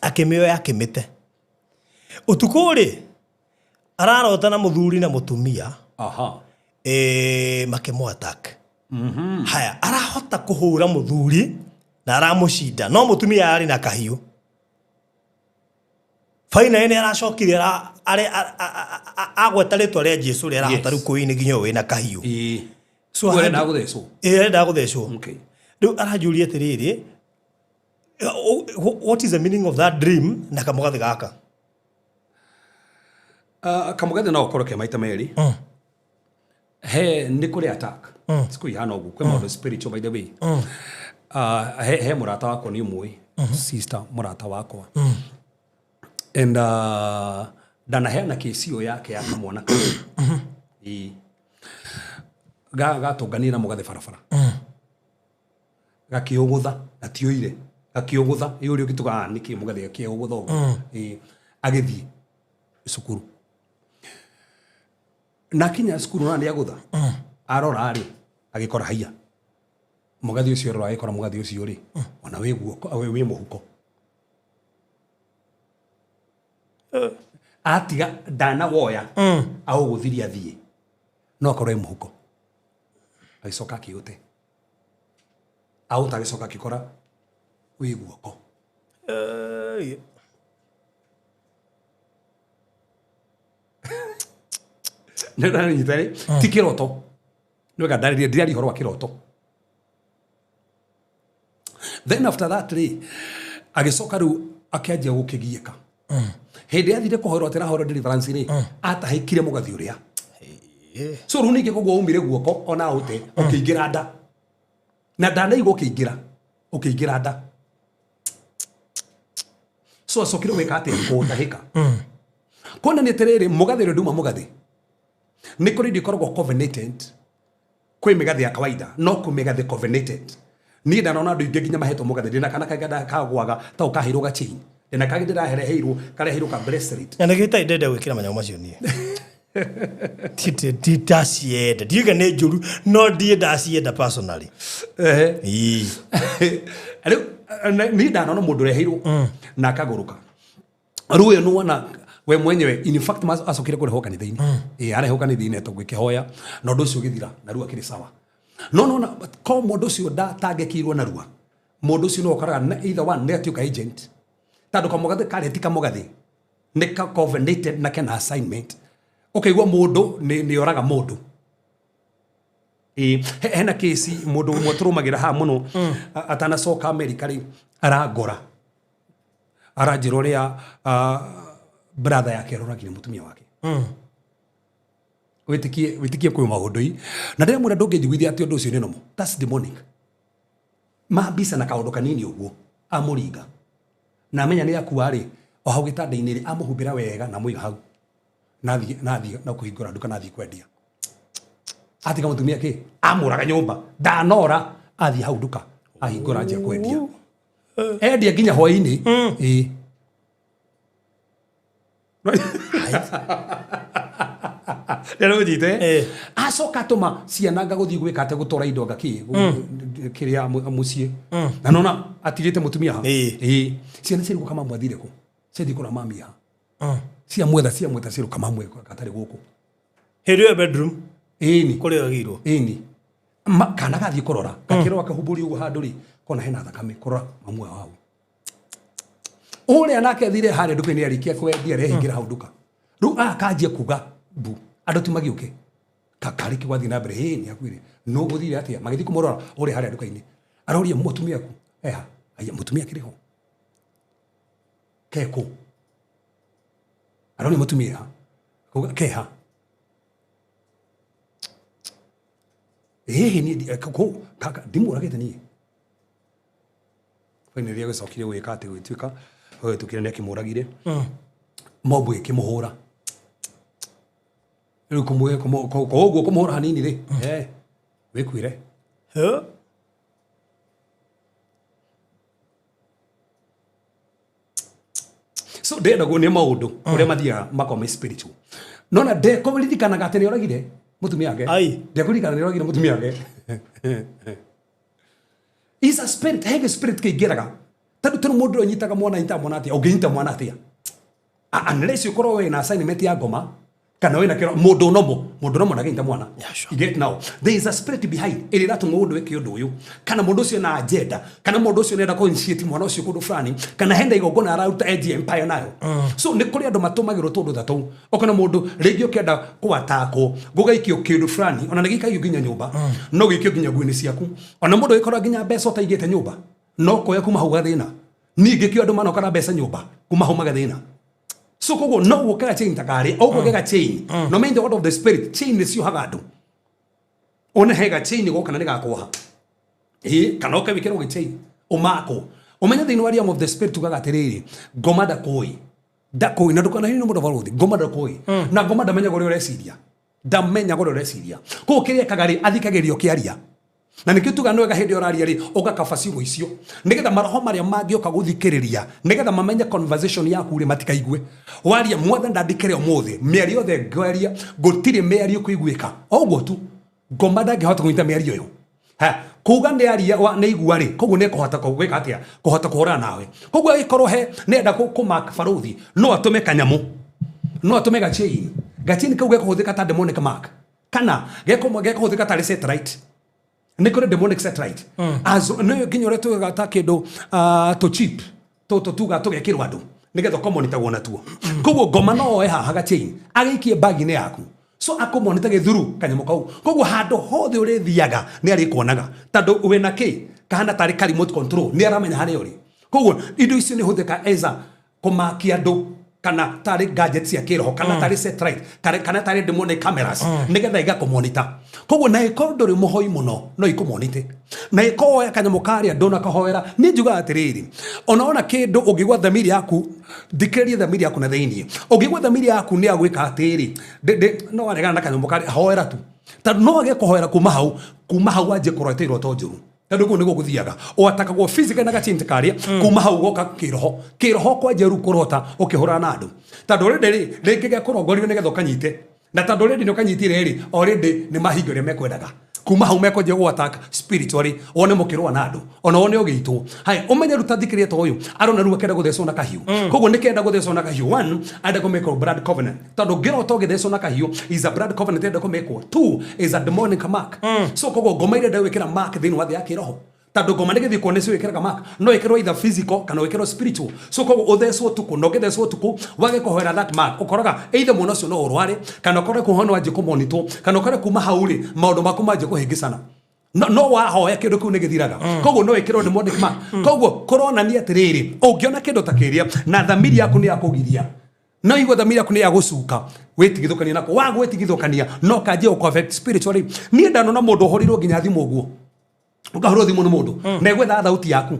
Akĩmĩoya, akĩmĩte. Ũtukũ rĩ, ararota na mũthuri na mũtumia, makĩmũ attack. Haya, arahota kũhũra mũthuri na aramũcinda, no mũtumia arĩ na kahiũ. Finally nĩ aracokire agweta rĩtwa rĩa Jesu rĩ, arahota rĩu kũini nginya ũyũ wĩna kahiũ. So
Ũrenda gũthecwo.
Ĩĩ, arenda gũthecwo. Rĩu aranjũria atĩrĩrĩ, what is the meaning of that dream na kamũgathĩ gaka?
Kamũgathĩ no ũkorwo ke maita merĩ. He nĩ kũrĩ attack siku ihana ũguo, kwĩ maũndũ spiritual, by the way. He mũrata wakwa nĩ ũmũĩ, sister mũrata wakwa, and ndanaheana kesi ĩyo yake ya kamwana kau. Ĩĩ. Gatũnganire na mũgathe barabara, gakĩũgũtha, gatiũire, gakĩũgũtha. Ĩ ũrĩa ũngĩtuga, "Ah, nĩkĩ mũgathe akĩũgũtha ũguo?" Ĩ, agĩthiĩ cukuru na akinya cukuru na nĩ agũtha, arora rĩ, agĩkora haiya mũgathi ũcio, arora agĩkora mũgathi ũcio rĩ, ona wĩ guoko, wĩ mũhuko. Atiga ndanawoya, aũgũthirie athiĩ, no akorwo ĩ mũhuko. Agĩcoka akĩũte, aũta, agĩcoka akĩkora wĩ guoko.
Ĩĩ.
Nĩũranyita rĩ? Ti kĩroto, nĩwega ndarĩrie, ndiraria ũhoro wa kĩroto. Then after that rĩ, agĩcoka rĩu akĩanjia gũkĩgiĩka. Hĩndĩ athire kũhoerwo, atĩ arahoerwo deliverance rĩ, atahĩkire mũgathi ũrĩa. So rĩu ningĩ koguo umire guoko ona aũte ũkĩingĩra nda na ndanaigua ũkĩingĩra nda. So acokire gwĩka atĩa? Kũũtahĩka. Kuona nĩ atĩrĩrĩ, mũgathĩ ũrĩa nduma mũgathĩ, nĩ kũrĩ indo ikoragwo covenanted. Kwĩ mĩgathĩ ya kawaida, no kwĩ mĩgathĩ covenanted. Niĩ ndanona andũ aingĩ nginya mahetwo mũgathĩ. Ndĩna kana kangĩ kagwaga ta ũkaheirwo ga chain, ndĩna kangĩ ndĩrahereheirwo, kareheirwo ka bracelet.
Na nĩkĩo itarĩ ndenda gwĩkĩra manyamũ macio niĩ. Ti ndacienda, ndiuga nĩ njũru, no ndiĩ ndacienda personally. Ĩĩ.
Rĩu niĩ ndanona mũndũ ũreheirwo na akagũrũka. Rĩu ũyũ nĩwona we mwenyewe, in fact acokire kũrehwo kanitha-inĩ. Ĩ, arehwo kanitha-inĩ tũgĩkĩhoya na ũndũ ũcio ũgĩthira, na rĩu akĩrĩ sawa. No nona ko mũndũ ũcio ndatangĩkĩirwo narua, mũndũ ũcio no ũkoraga either one nĩ atuĩka agent, tondũ kamũgathĩ karĩa ti kamũgathĩ, nĩ ka covenanted na kena assignment. Ũkaigua mũndũ nĩ oraga mũndũ. Ĩ, hena kesi mũndũ ũmwe tũrũmagĩra haha mũno, atanacoka Amerika rĩ, arangora aranjĩra ũrĩa brother yake aroragire mũtumia wake. Wĩtĩkie, wĩtĩkie kwĩ maũndũ i na ndĩramwĩra, ndũngĩnjiguithia atĩ ũndũ ũcio nĩ normal. That's demonic. Mambica na kaũndũ kanini ũguo amũringa na amenya nĩ akua rĩ, o hau gĩtanda-inĩ rĩ, amũhumbĩra wega na amũiga hau, nathiĩ na kũhingũra nduka, nathiĩ kwendia, atiga mũtumia kĩ amũraga nyũmba, ndanora, athiĩ hau nduka, ahingũra, anjia kwendia, endia nginya hwainĩ. Ĩĩ. Nĩũnyite? Acoka atũma ciana anga gũthiĩ gwĩka atĩ gũtwara indo anga kĩ kĩrĩa mũciĩ, na nona atigĩte mũtumia ha. Ĩĩ. Ciana ciarigwo kama mwathire kũ, ciathiĩ kũra mami ha, ciamwetha, ciamwetha, ciruka mamwe gatarĩ gũkũ.
Hĩndĩ ĩyo bedroom?
Ĩni.
Kũrĩa oragĩirwo?
Ĩni. Kana gathiĩ kũrora, gakĩrora, kahumbũria ũguo handũ rĩ, kona hena thakame, kũrora mamu wao hau. Ũrĩa nake thire harĩa nduka-inĩ, arĩkia kwendia, arehingĩra hau nduka. Rĩu aya kanjia kuga mbu, andũ ti magĩũke. Karĩ kĩ gwathiĩ na mbere? Hĩ, nĩ akuire. No gũthire atĩa? Magĩthiĩ kũmũrora ũrĩa harĩa nduka-inĩ, aroria mũtumia aku eha? Aya, mũtumia akĩrĩ ho kekũ? Aroria mũtumia eha? Kuga keha? Ĩhĩ, niĩ kaka ndimũragĩte niĩ. Finally agĩcokire gwĩka atĩ gwĩtuĩka gwĩtũkire nĩ akĩmũragire, mobu ĩkĩmũhũra. Rĩu koguo kũmũhũra hanini rĩ, wĩkuire.
Huh?
So ndĩrenda kuonia maũndũ ũrĩa mathiaga makorwo me spiritual. Nona ndekũririkanaga atĩ nĩ oragire mũtumia wake.
Ai.
Ndekũririkana nĩ oragire mũtumia wake. Is a spirit, heavy spirit kĩingĩraga. Tondũ mũndũ ũrĩa ũnyitaga mwana, anyitaga mwana atĩa? Ũngĩnyita mwana atĩa? Unless ũkorwo wĩna assignment ya ngoma kana wĩna kĩro mũndũ nomo, mũndũ nomo ndangĩnyita mwana.
Yeah, sure.
You get now? There is a spirit behind ĩrĩa ĩratũma mũndũ eke ũndũ ũyũ, kana mũndũ ũcio na agenda, kana mũndũ ũcio nĩenda kũ-initiate mwana ũcio kũndũ fulani, kana hena igongona araruta enjie empire nayo. So nĩ kũrĩ andũ matũmagĩrwo tũndũ ta tũu. Ũkona mũndũ rĩngĩ ũkĩenda kũatakwo, gũgaikio kĩndũ fulani, ona nĩ gĩikagio nginya nyũmba, no gĩikio nginya nguo-inĩ ciaku, ona mũndũ agĩkora nginya mbeca ũtaigĩte nyũmba, no koya kuma hau gathĩna. Ningĩ kĩo andũ manoka na mbeca nyũmba, kuma hau magathĩna. So koguo no gũkĩra chain ta karĩ ũguo gega chain, no main the word of the spirit, chain nĩ ciohaga andũ. One hega chain goka na nĩ gakuoha. Ĩ, kana ũke wĩkĩrwo gĩ chain ũmakwo. Ũmenye thĩinĩ wa realm of the spirit tugaga atĩrĩrĩ, ngoma ndakũĩ, ndakũĩ, na ndũkanahinywo mũndũ barũthi. Ngoma ndakũĩ na ngoma ndamenyaga ũrĩa ũreciria. Ndamenyaga ũrĩa ũreciria. Koguo kĩrĩa ekaga rĩ, athikagĩrĩria ũkĩaria. Na nĩkĩo tugaga nĩ wega hĩndĩ ĩyo ũraria rĩ, ũgakaba ciugo icio nĩgetha maroho marĩa mangĩũka gũthikĩrĩria nĩgetha mamenye conversation yaku rĩ, matikaigue waria. Mwathani ndandĩkĩre ũmũthĩ mĩario yothe ngwaria, gũtirĩ mĩario kũiguĩka. O ũguo tu ngoma ndangĩhota kũnyita mĩario ĩyo. Ha, kuga nĩ aria nĩ igua rĩ, koguo nĩ ekũhota gwĩka atĩa? Kũhota kũhũrana nawe. Koguo agĩkorwo he nĩenda kũmark barũthi, no atũme kanyamũ, no atũme gachain. Gachain kau gekũhũthĩka ta demonic mark kana gekũhũthĩka tarĩ satellite. Nĩ kũrĩ demonic satellite. As nĩ nginya ũrĩa tugaga ta kĩndũ tũ chip tũtũ tuga tũgekĩrwo andũ nĩgetha ũkamonitagwo natuo. Koguo ngoma no oe haha gachain agĩikie bag-inĩ yaku, so akũmonita gĩthuru kanyamũ kau. Koguo handũ hothe ũrĩthiaga nĩ arĩkuonaga, tondũ wĩna kĩ kahana tarĩ ka remote control, nĩ aramenya harĩa ũrĩ. Koguo indo icio nĩ hũthĩka as a kũmakia andũ, kana tarĩ gadget cia kĩroho, kana tarĩ satellite, kana tarĩ demonic cameras, nĩgetha igakũmonita. Koguo na ĩkorwo ndũrĩ mũhoi mũno, no ikũmonite. Na ĩkorwo woya kanyamũ karĩa ndũnakahoera, niĩ njugaga atĩrĩrĩ, ona wona kĩndũ ũngĩgwa thamiri yaku, thikĩrĩria thamiri yaku na thĩiniĩ. Ũngĩgwa thamiri yaku nĩ agwĩka atĩrĩ, no waregana na kanyamũ karĩa, hoera tu, tondũ no age kũhoera kuma hau, kuma hau wanjie kũrota iroto njũru, tondũ kũu nĩguo gũthiaga. Ũatakagwo physically na gachinti karĩa, kuma hau goka kĩroho. Kĩroho kwanjia rĩu kũrota ũkĩhũrana na andũ, tondũ already rĩ, rĩngĩ gekũrongorio nĩgetha ũkanyite, na tondũ already nĩ ũkanyitire rĩ, already nĩ mahinga ũrĩa mekwendaga. Kuma hau mekwanjia gũ attack spiritually, wone mũkĩrũa na andũ, ona wone ũgĩitwo. Haya, ũmenye rĩu ta thikĩrĩria, ta ũyũ arona rĩu akĩenda gũthecwo na kahiũ. Koguo nĩkĩenda gũthecwo na kahiũ, one, enda kũmĩkwo blood covenant, tondũ ngĩrota ũgĩthecwo na kahiũ is a blood covenant enda kũmĩkwo. Two, is a demonic mark. So koguo ngoma irenda gwĩkĩra mark thĩinĩ wa thĩ ya kĩroho, tondũ ngoma nĩ gĩthiĩ kuo nĩcio ĩkĩraga mark, no ĩkĩrwo either physical kana ĩkĩrwo spiritual. So koguo ũthecwo ũtukũ, na ũngĩthecwo ũtukũ wage kũhoera that mark, ũkoraga either mwana ũcio no ũrware, kana ũkore kuma no wanjie kũmonitwo, kana ũkore kuma hau rĩ, maũndũ maku manjie kũhĩngĩcana. No wahoya kĩndũ kĩu nĩ gĩthiraga. Koguo no ĩkĩrwo demonic mark. Koguo kũronania atĩrĩrĩ, ũngĩona kĩndũ ta kĩrĩa na thamiri yaku nĩ yakũgiria, no igua thamiri yaku nĩ yagũcuka, wĩtigithũkania nako. Waga gwĩtigithũkania, no kanjie gũkũ affect spiritually. Niĩ ndanona mũndũ ũhũrĩirwo nginya thimũ ũguo, ũkahũrwo thimũ nĩ mũndũ na egwethaga thauti yaku.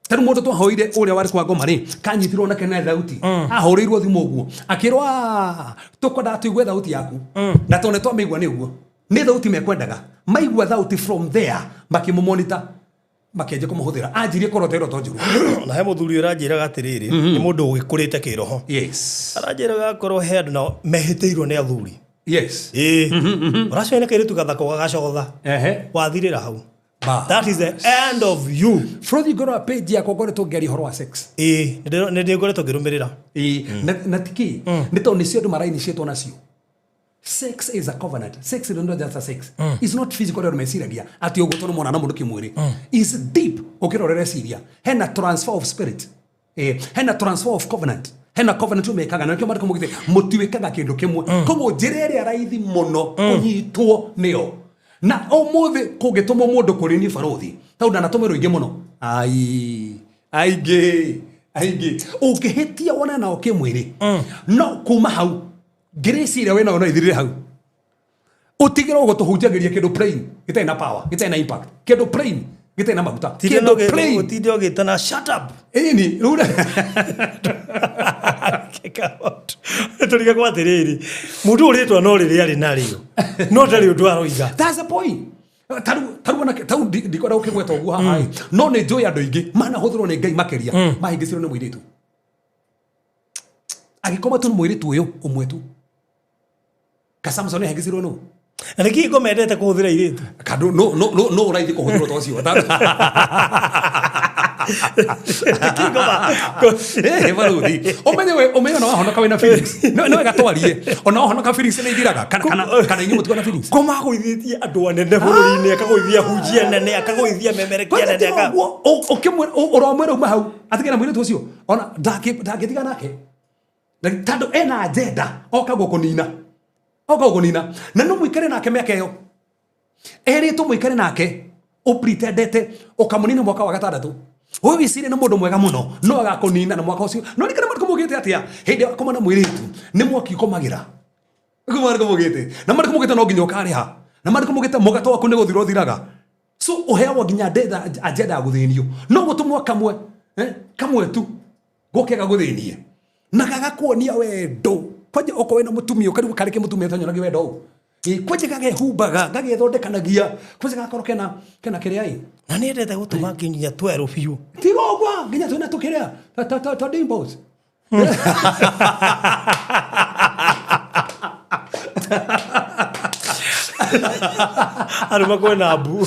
Ta rĩu mũndũ twahoire ũrĩa warĩ kwa ngoma rĩ, kanyitirwo nake na thauti, ahũrĩirwo thimũ ũguo akĩrwo, "Ah, tũkwendaga tũigue thauti yaku." Na tondũ nĩ twamĩigua, nĩ ũguo nĩ thauti mekwendaga maigua thauti, from there makĩmũmonita, makĩanjia kũmũhũthĩra, anjirie kũrota iroto njũru.
Na he mũthuri ũranjĩraga atĩrĩrĩ, nĩ mũndũ ũgĩkũrĩte kĩroho, aranjĩraga akorwo he andũ nao mehĩtĩirwo nĩ athuri. Ĩĩ, ũracoe nĩ kairĩtu gathaka ũgagacotha, wathirĩra hau.
Ba.
That is the end of you.
Frothi, ngorwo page yakwa ngoretwo ngĩaria ũhoro wa sex.
Ĩĩ, nĩ ndĩngoretwo ngĩrũmĩrĩra.
Ĩĩ, na tiki nĩ tondũ nĩcio andũ marainiciĩtwo nacio. Sex is a covenant. Sex is not just a sex. It's not physical andũ meciragia atĩ ũguo tondũ mona na mũndũ kĩmwĩrĩ. Is deep. Ũkĩrorera ciria, hena transfer of spirit, hena transfer of covenant, hena covenant mekaga, na nĩkĩo marĩkũ mũgĩte mũtiwĩkaga kĩndũ kĩmwe. Koguo njĩra ĩrĩa raithi mũno kũnyitwo nĩyo na ũmũthĩ kũngĩtũmwo mũndũ kũrĩ niĩ barũthi, tondũ ndanatũmĩrwo ingĩ mũno, ai, aingĩ aingĩ, ũngĩhĩtia wone nao kĩmwĩrĩ, no kuma hau ngĩrĩciria wĩna no ithirire hau, ũtigĩrwo gũtũhunjagĩria kĩndũ plain gĩtarĩ na power, gĩtarĩ na impact, kĩndũ plain gĩtarĩ na maguta, kĩndũ plain.
Ũtinde ũgĩtana "Shut up."
Ĩni rĩu.
Tũrigagwo atĩrĩrĩ, mũndũ ũyũ rĩtwa no rĩrĩa arĩ narĩo, no ndarĩ ũndũ aroiga.
That's the point. Taru ona taru ndikwenda gũkĩgweta ũguo haha ĩ, no nĩ njũĩ andũ aingĩ manahũthĩrwo nĩ Ngai makĩria mahĩngĩcirwo nĩ mũirĩtu, agĩkoma tu nĩ mũirĩtu ũyũ ũmwe tu. Ka Samson ahĩngĩcirwo nũ?
Na nĩkĩ ngo mendete kũhũthĩra irĩtu?
Kandũ no no no no ũraithi kũhũthĩrwo ta ũcio.
Nĩkĩ ngoma?
Eh, baruthi, ũmenye we, ũmenye ona wahonoka wĩna feelings, no wega twarie, ona wahonoka feelings nĩ ithiraga, kana inyuĩ mũtigwo na feelings.
Ngoma agũithĩtie andũ anene bũrũri-inĩ, akagũithia hunjia nene, akagũithia memerekia nene,
Ũramwĩra uma hau atige na mũirĩtu ũcio, ona ndangĩtiga nake. Na tondũ ena agenda, oka gũkũnina, oka gũkũnina, na no mũikare nake mĩaka ĩyo erĩtwo mũikare nake, ũpretendete ũkamũnina mwaka wa gatandatũ. Ũyũ wĩcirie nĩ mũndũ mwega mũno, no agakũnina na mwaka ũcio. No rikana marĩkũ mũgĩte atĩa hĩndĩ ya kũmana mũirĩtu nĩ mwaki ũkomagĩra. Marĩkũ mũgĩte na marĩkũ mũgĩte no nginya ũkarĩha, na marĩkũ mũgĩte mũgato waku nĩ gũthira ũthiraga. So ũheagwo nginya agenda ya gũthĩnio, no gũtũmwo kamwe, kamwe tu gũke gagũthĩnie na gagakuonia wendo. Kwanja okorwo wĩna mũtumia, ũkarigwo karĩ kĩ mũtumia ũtanyonagia wendo ũũ. Ĩ, kwanja gagehumbaga gagethondekanagia kwanja gakorwo kena kĩrĩa ĩ.
Na nĩ endete gũtũma nginya twerũ biũ.
Tiga ũguo nginya twĩna tũkĩrĩa ta dimples.
Andũ makwena mbu.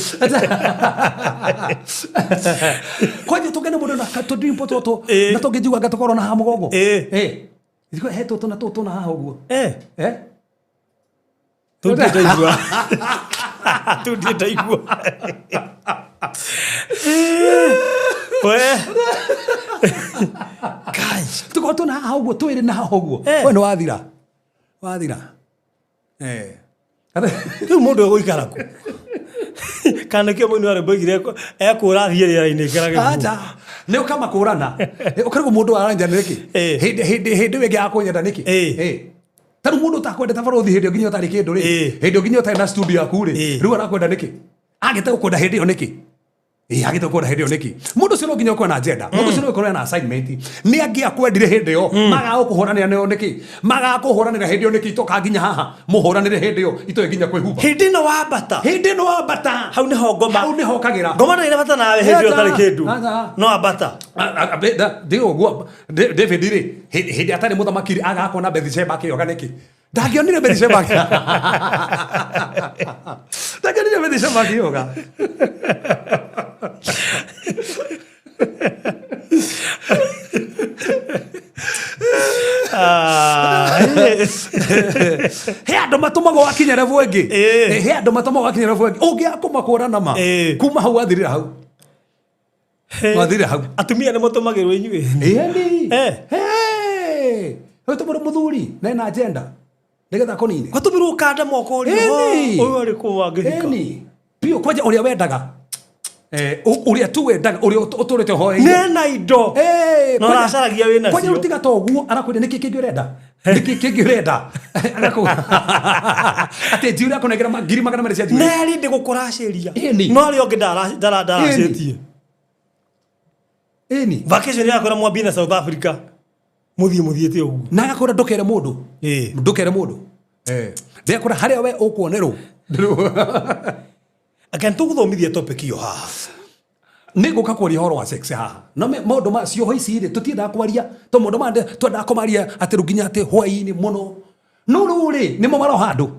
Kwanja tũkene mũndũ na tũdimple tũtũ
Ĩ.
na tũngĩnjigua anga tũkorwo na haha mũgongo.
Ĩ.
Ĩ. Ithikũ he tũtũ na tũtũ na haha ũguo.
Eh.
Eh?
Tũu ndirĩ ndaigua. Tũu ndirĩ ndaigua. We. Kai.
Tũkorwo twĩna haha ũguo twĩrĩ na haha ũguo.
Eh.
We nĩ wathira. Wathira. Eh.
Rĩu mũndũ egũikara kũ? Kana nĩkĩo mũini wa rwĩmbo oigire ekũra athiĩ rĩera-inĩ ĩkĩra gĩkuũ.
Acha. Nĩ ũkamakũrana. Ũkarigwo mũndũ aranja nĩkĩ?
Eh.
Hĩndĩ hĩndĩ hĩndĩ ĩyo ĩngĩ akũnyenda nĩkĩ?
Eh.
Eh. Ta rĩu mũndũ ũtakwendete barũthi hĩndĩ ĩyo nginya ũtarĩ kĩndũ rĩ.
Eh.
Hĩndĩ ĩyo nginya ũtarĩ na studio yaku rĩ.
Eh.
Rĩu arakwenda nĩkĩ? Agĩte gũkwenda hĩndĩ ĩyo nĩkĩ? Ĩ, agĩte gũkwenda hĩndĩ ĩyo nĩkĩ? Mũndũ ũcio no nginya ũkorwo na agenda. Mũndũ ũcio no ũkorwo na assignment. Nĩ angĩakwendire hĩndĩ ĩyo. Magaga gũkũhũranĩra nayo nĩkĩ? Magaga kũhũranĩra hĩndĩ ĩyo nĩkĩ? Itoka nginya haha. Mũhũranĩre hĩndĩ ĩyo itoĩ nginya kwĩhumba.
Hĩndĩ ĩno wambata.
Hĩndĩ ĩno wambata.
Hau nĩho ngoma.
Hau nĩho ũkagĩra.
Ngoma ndĩrĩ na bata nawe hĩndĩ ĩyo ũtarĩ kĩndũ.
Acha.
No ambata.
Ndĩũguo David rĩ hĩndĩ atarĩ mũthamaki rĩ agaga kuona Bathsheba akĩoga nĩkĩ? Ndangĩonire Bathsheba ndangĩonire Bathsheba akĩoga.
Ah, eh.
He andũ matũmagwo wakinya level ĩngĩ.
Ĩĩ.
He andũ matũmagwo wakinya level ĩngĩ ũngĩaga kũmakũra nama
Ĩĩ.
kuma hau wathirĩra hau wathirĩra hau.
Atumia nĩ mũtũmagĩrwo inyuĩ.
Ĩni.
Eh.
Hey. Ũtũmĩrwo mũthuri na ena agenda nĩgetha akũnine.
Gwatũmirwo kanda mwaka ũrĩa.
Ĩni.
Ũyũ arĩ kũ angĩhika.
Ĩni. Biũ kwanja ũrĩa wendaga. Eh, ũrĩa tu wendaga ũrĩa ũtũrĩte ũhoeire.
Nena indo.
Eh,
Na ũracaragia wĩna
kwanja
cio.
rĩu tiga ta ũguo arakwĩra nĩkĩ kĩngĩ ũrenda? Nĩkĩ kĩngĩ ũrenda? Atĩ njuĩrĩ akũnengera 200,000 cia njuĩrĩ.
Nerĩ ndĩgũkũracĩria.
Ĩni.
No arĩa ũngĩ ndaracĩtie.
Ĩni.
Vacation yakwĩra mwambie na South Africa. Mũthiĩ mũthiĩte ũguo.
Na agakwĩra ndũkere mũndũ.
Ĩĩ.
Ndũkere mũndũ. Eh. Ndĩrakwĩra harĩa we ũkuonerwo.
Again tũgũthomithia topic ĩyo haha.
Nĩ ngũka kwaria ũhoro wa sex haha. No maũndũ ma cioho ici rĩ tũtiendaga kwaria to maũndũ ma twendaga kũmaria atĩ rĩu nginya atĩ hwaĩ-inĩ mũno. No rĩu rĩ nĩmo maroha andũ.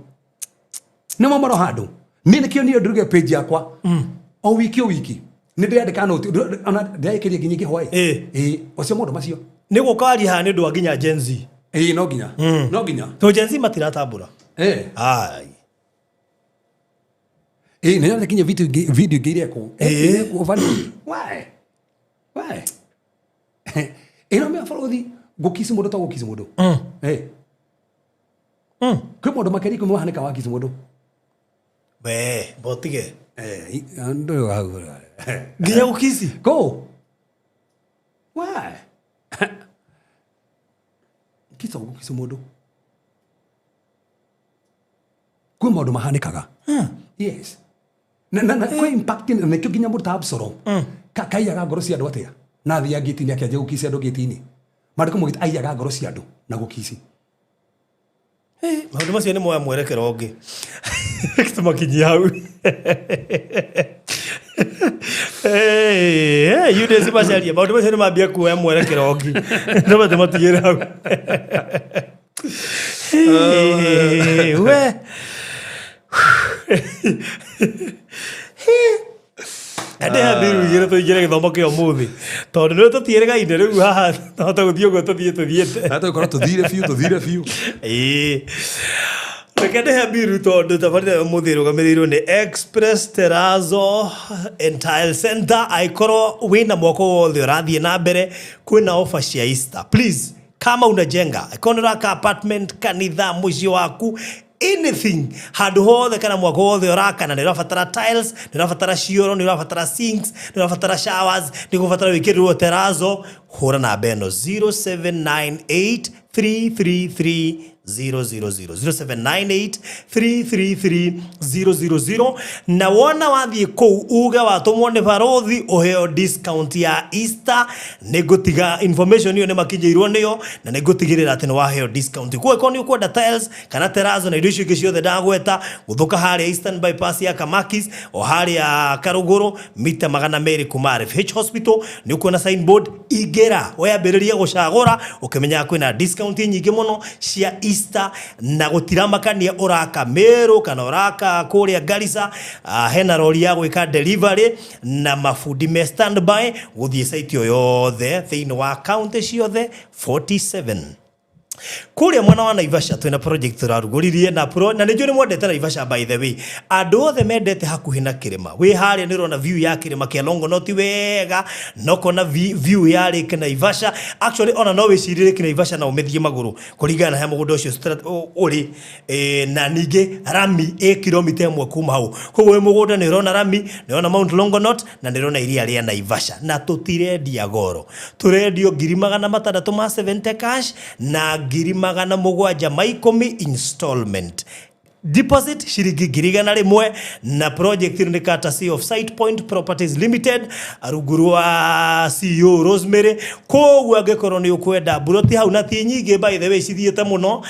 Nĩmo maroha andũ. Niĩ nĩkĩo niĩ nduge page yakwa. O wiki o wiki. Nĩ ndĩrandĩka note ona ndĩraĩkĩria nginya ingĩ hwaĩ.
Ĩĩ.
Ĩĩ, ũcio maũndũ macio.
Nĩ gũka waria haha nĩ ũndũ wa nginya Gen Z.
Ĩĩ no nginya. No nginya.
To Gen Z matiratambũra.
Eh.
Ai.
Ĩĩ nĩ nginya video ingĩ video ingĩ irekwo.
Ĩĩ.
Irekwo funny. Why? Why? Ĩno mĩa bũrũthi gũkici mũndũ to gũkici mũndũ. Eh. Kwĩ maũndũ makĩria ikũmi wahanĩka wakici mũndũ.
We, botige.
Eh, ndũyũ hau.
Nginya gũkici.
Go. Why? Kica gũkici mũndũ. Kwĩ maũndũ mahanĩkaga. Yes. Na kwĩ impact na nĩkĩo nginya mũndũ ta Absalom kaiyaga ngoro cia andũ atĩa? Na athiaga ngĩti-inĩ akĩanjia gũkici andũ ngĩti-inĩ. Maandĩko maugĩte aiyaga ngoro cia andũ na gũkici.
Maũndũ macio nĩ moya mwerekero ũngĩ. Tũmakinyie hau. Eunice Macharia, maũndũ macio nĩ mambia kuoya mwerekero ũngĩ. No tũmatigĩre hau. We. Ndĩha mbiru igĩrĩ tũingĩre gĩthomo kĩa ũmũthĩ tondũ nĩ tũtiĩrĩgaine rĩu haha tũhote gũthiĩ ũguo tũthiĩ tũthiĩte.
Na tũgĩkorwo tũthire biũ tũthire biũ.
Ĩĩ. Reke ndĩhe mbiru tondũ tabarĩra ya ũmũthĩ ĩrũgamĩrĩirwo nĩ Express Terrazzo and Tile Center. Angĩkorwo wĩna mwako wothe ũrathiĩ na mbere kwĩna offer cia Easter. Please kama unajenga, angĩkorwo nĩ ũraka apartment, kanitha, mũciĩ waku, anything handũ hothe kana mwako wothe ũraka na nĩ ũrabatara tiles, nĩ ũrabatara cioro, nĩ ũrabatara sinks, nĩ ũrabatara showers, nĩ ũgũbatara wĩkĩrĩrwo terrazzo, Hũra namba ĩno 0798 333 000, 0798 333 000. Na wona wathiĩ kũu uge watũmwo nĩ barothi, ũheo discount ya Easter. Nĩ ngũtiga information ĩyo, nĩ makinyĩirwo nĩyo, na nĩ ngũtigĩrĩra atĩ nĩ waheo discount. Koguo ĩkorwo nĩ ũkwenda tiles kana terrazzo na indo icio ingĩ ciothe ndagweta, gũthũka harĩa Eastern Bypass ya Kamakis, o harĩa Karũgũrũ, mita 200 kuma RFH Hospital, nĩ ũkuona signboard. Ingĩra wambĩrĩrie gũcagũra ũkĩmenyaga kwĩna discount nyingĩ mũno cia Easter, na gũtiramakania ũraka Meru kana ũraka kũrĩa Garissa. Hena rori ya gwĩka delivery na mabundi me standby gũthiĩ site o yothe thĩinĩ wa county ciothe 47. Kũrĩa mwena wa Naivasha twĩna project tũrarugũririe na pro, na nĩ njũĩ nĩ mwendete Naivasha. By the way, andũ othe mendete hakuhĩ na kĩrĩma, wĩ harĩa nĩ ũrona view ya kĩrĩma kĩa Longonot wega, no kona view ya Lake Naivasha. Actually, ona no wĩcirĩrie Lake Naivasha na ũmĩthiĩ magũrũ kũringana na he mũgũnda ũcio ũrĩ. Na ningĩ rami ĩ kilomita 1 kuma hau. Koguo wĩ mũgũnda nĩ ũrona rami, nĩ ũrona Mount Longonot, na nĩ ũrona iria rĩa Naivasha. Na tũtirendia goro, tũrendio ngiri 670 cash na ngiri 710 installment, deposit ciringi 100,000. Na project ĩno nĩ courtesy of Site Point Properties Limited, rungu rwa CEO Rosemary. Koguo angĩkorwo nĩ ũkwenda mburoti hau, na ti nyingĩ by the way cithiĩte mũno,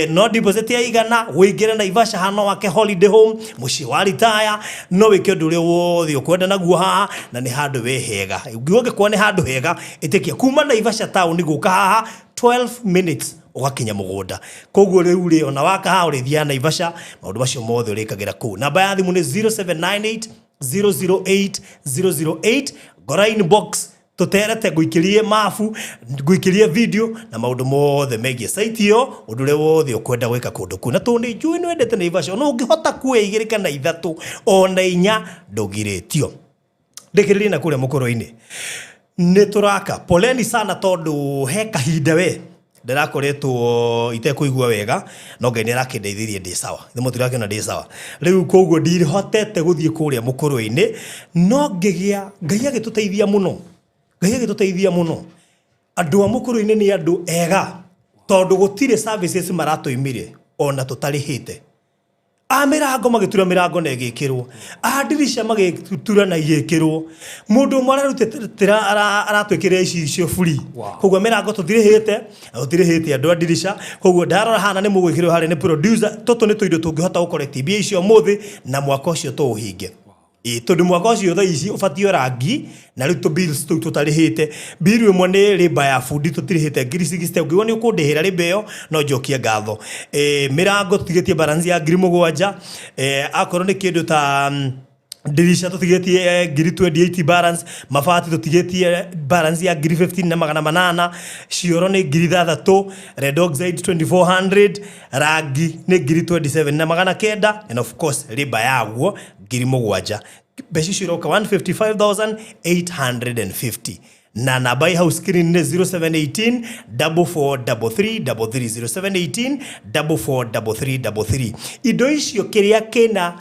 no deposit ya 100 wĩingĩre Naivasha hano wake holiday home, mũciĩ wa retire. No wĩke ũndũ ũrĩa wothe ũkwenda naguo haha, na nĩ handũ we hega. Ũngĩkorwo nĩ handũ hega, ĩtĩkia kuma Naivasha town gũka haha 12 minutes ũgakinya mũgũnda. Koguo rĩu rĩ, ona waka haha ũrĩthiaga Naivasha, maũndũ macio mothe ũrĩkagĩra kũu. Namba ya thimũ nĩ 0798 008 008. Ngora inbox tũterete, ngũikĩrie mabu, ngũikĩrie video na maũndũ mothe megiĩ site ĩyo, ũndũ ũrĩa wothe ũkwenda gwĩka kũndũ kũu. Na tondũ nĩ njũĩ nĩ wendete Naivasha, ona ũngĩhota kuoya igĩrĩ kana ithatũ ona inya, ndũgirĩtio. Ndĩkĩrĩrie na kũrĩa mũkũrũ-inĩ nĩ tũraka. Poleni sana tondũ he kahinda we ndĩrakoretwo itekũigua wega, no Ngai nĩ arakĩndeithirie, ndĩ sawa. Ithe mũtirakĩona ndĩ sawa rĩu, koguo ndihotete gũthiĩ kũrĩa mũkũrũ-inĩ, no ngĩgĩa Ngai agĩtũteithia mũno, Ngai agĩtũteithia mũno. Andũ a mũkũrũ-inĩ nĩ andũ ega, tondũ gũtirĩ services maratũimire ona tũtarĩhĩte. A mĩrango magĩtura mĩrango na ĩgĩkĩrwo, a ndirisha magĩtura na igĩkĩrwo. Mũndũ ũmwe ararutĩra aratwĩkĩrĩra icicio free. Koguo mĩrango tũtirĩhĩte na tũtirĩhĩte andũ a ndirisha. Koguo ndarora hana nĩ mũgwĩkĩrwo harĩa nĩ producer. Tũtũ nĩ tũindo tũngĩhota gũcorrect mbia icio ũmũthĩ na mwaka ũcio tũũhinge. Ĩ tondũ mwaka ũcio thaa ici ũbatiĩ rangi, na rĩu tũ bills tũu tũtarĩhĩte, bill ĩmwe nĩ rĩmba ya bundi tũtirĩhĩte ngiri 60. Ũngĩigua nĩ ũkũndĩhĩra rĩmba ĩyo, no njokie ngatho. Mĩrango tũtigĩtie balance ya ngiri 7. Akorwo nĩ kĩndũ ta ndirisha tũtigĩtie ngiri 28 balance, mabati tũtigĩtie balance ya ngiri 15 na 800, cioro nĩ ngiri 6, red oxide 2400, rangi nĩ ngiri 27 na 900, and of course rĩmba yaguo ngiri 7. Mbeca icio iroka 155,850. Na namba ĩ hau screen nĩ 0718 4433 33, 0718 4433 33. Indo icio, kĩrĩa kĩna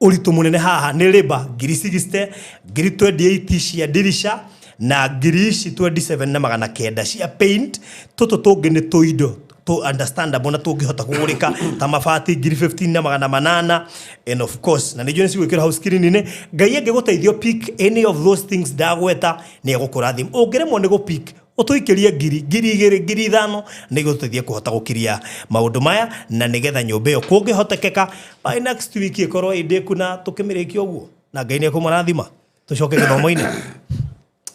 ũritũ mũnene haha nĩ rĩmba ngiri 60, ngiri 28 cia ndirisha, na ngiri ici 27 na 900 cia paint. Tũtũ tũngĩ nĩ tũindo tũ understandable na tũngĩhota kũgũrĩka, ta mabati ngiri 15 na 800. And of course, na nĩ njũĩ nĩ cigwĩkĩrwo hau screen-inĩ. Ngai angĩgũteithio pick any of those things ndagweta, nĩ egũkũrathima. Ũngĩremwo nĩ gũpick, ũtũikĩrie ngiri, 2000, 5000, nĩ gũteithia kũhota gũkiria maũndũ maya, na nĩgetha nyũmba ĩyo kũngĩhotekeka by next week ĩkorwo ĩ ndĩku na tũkĩmĩrĩkia ũguo, na Ngai nĩ ekũmũrathima. Tũcoke gĩthomo-inĩ.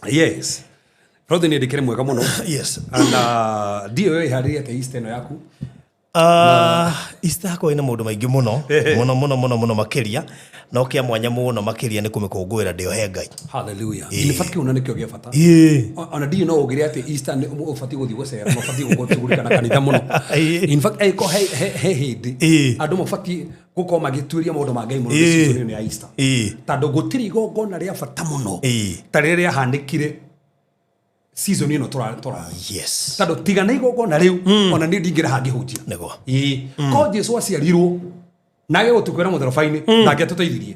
Yes, Brother, nĩ ndĩkĩrĩ mwega mũno. And ndiũĩ wĩharĩrie atĩa Easter ĩno yaku.
Easter yakwa ĩna maũndũ maingĩ mũno mũno mũno mũno mũno makĩria, no kĩa mwanya mũno makĩria nĩ kũmĩkũngũĩra ndĩohe Ngai.
Hallelujah. In fact, kĩu na nĩkĩo gĩa bata. Ona ndiũĩ no ũgĩre atĩ Easter nĩ ũbatiĩ gũthiĩ gũcera na ũbatiĩ gũkũrikana kanitha mũno. In fact, angĩkorwo he hĩndĩ andũ mabatiĩ gũkorwo magĩtuĩria maũndũ ma Ngai mũno, nĩ season ĩno ya Easter, tondũ gũtirĩ igongona rĩa bata mũno ta rĩrĩa rĩahanĩkire season ĩno tũra tondũ tiga na igongona rĩu, ona niĩ ndingĩra hangĩhunjia.
Nĩguo.
Ĩĩ, ko Jesu aciarirwo na age gũtukwĩra mũtharaba-inĩ, ndangĩatũteithirie.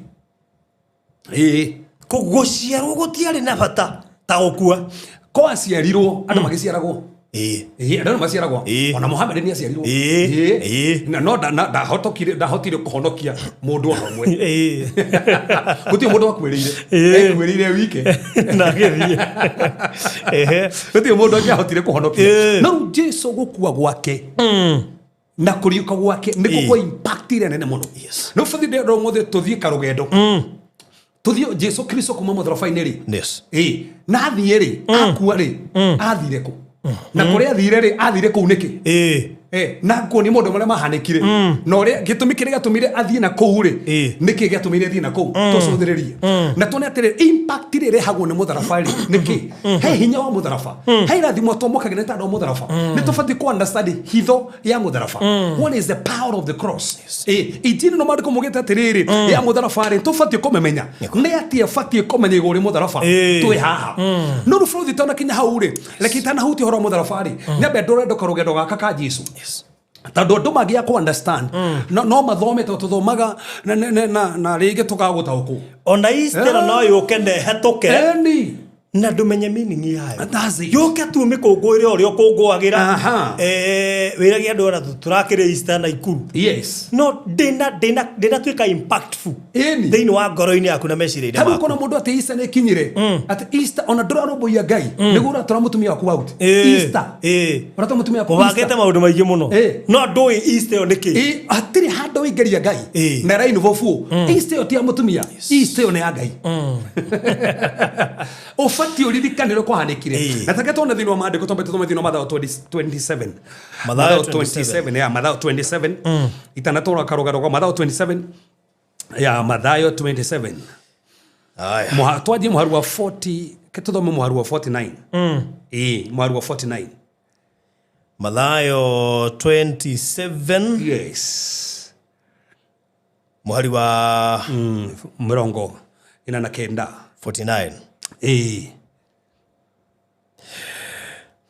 Ĩĩ.
Gũciarwo gũtiarĩ na bata ta gũkua.
Ko aciarirwo andũ magĩciaragwo.
Ĩĩ.
Ĩĩ, andũ maciaragwo.
Ĩĩ.
Ona Muhammad nĩ aciarirwo.
Ĩĩ.
Ĩĩ.
Ĩĩ.
Na no ndahotire kũhonokia mũndũ ona ũmwe.
Ĩĩ.
Gũtirĩ mũndũ wakuĩrĩire.
Ĩĩ.
Ekuĩrĩire wike.
Na agĩthiĩ. Ehe.
Gũtirĩ mũndũ angĩahotire kũhonokia.
Ĩĩ.
No rĩu Jesu gũkua gwake na kũriũka gwake nĩkuo kwa impact ĩrĩa nene mũno. No bũthi ndĩrenda ũmũthĩ tũthiĩ karũgendo. Tũthiĩ Jesu Kristo kuma mũtharaba-inĩ rĩ.
Yes.
Ĩĩ, na athiĩ rĩ, akua rĩ, athire kũ? Na kũrĩa athire rĩ, athire kũu nĩkĩ?
Ĩĩ.
Na kuonia maũndũ marĩa mahanĩkire na ũrĩa gĩtũmi kĩrĩa gĩatũmire athiĩ na kũu rĩ,
Ĩĩ.
nĩkĩ gĩatũmire athiĩ na kũu, tũcũthĩrĩrie na tuone atĩrĩ impact ĩrĩa ĩrehagwo nĩ mũtharaba rĩ nĩkĩ, he hinya wa mũtharaba, he irathimo twamũkagĩra nĩ tondũ wa mũtharaba. Nĩ tũbatiĩ kũ understand hitho ya mũtharaba. What is the power of the cross? Injiri no maandĩko maugĩte atĩrĩrĩ ya mũtharaba rĩ, tũbatiĩ kũmĩmenya nĩ atĩa, batiĩ kũmenya igũrũ rĩa mũtharaba
Ĩĩ.
twĩ haha. No rĩu bũrũri tanakinya hau rĩ, reke itanahutia ũhoro wa mũtharaba rĩ, nyambe ndũre karũgendo gaka ka Jesu, tondũ andũ mangĩaga kũ understand no mathome tondũ tũthomaga na rĩngĩ tũkaga gũtaũkwo.
Ona Easter no yũke na ĩhetũke
Eni.
na ndũmenye meaning yayo.
That's it.
Yũke tu mĩkũngũĩre ũrĩa ũkũngũagĩra.
Aha.
Wĩrage andũ ona tũrakĩrĩ Easter na Ikuru.
Yes.
No ndĩnatuĩka impactful
Ĩni.
thĩinĩ wa ngoro-inĩ yaku na meciria-inĩ
Tarĩu
maku.
ũkona mũndũ atĩ Easter nĩ ĩkinyire, atĩ Easter ona ndũrarũmbũiya Ngai nĩguo ũratwara mũtumia waku out. Easter
Ĩĩ.
ũratwara mũtumia waku
Ũbangĩte
Easter.
maũndũ maingĩ mũno.
Ĩĩ.
No ndũĩ Easter ĩyo nĩ kĩ.
Ĩ, hatirĩ handũ ũingĩria Ngai
Ĩĩ.
na ĩrainũbwo buũ. Easter ĩyo ti ya mũtumia, Easter ĩyo nĩ ya Ngai. Ũbatiĩ ũririkane ũrĩa kwahanĩkire.
Ĩĩ.
Na take tuone thĩinĩ wa maandĩko, twambe tũthome thĩinĩ wa Mathayo 27.
Mathayo
27, ya Mathayo 27, itanatwara karũgano kwa Mathayo 27, ya Mathayo 27.
Aya.
Twanjie mũhari wa 40, ke tũthome mũhari wa 49. Ĩĩ, mũhari wa 49.
Mathayo 27.
Yes.
Mũhari wa
49.
49.
Ĩĩ.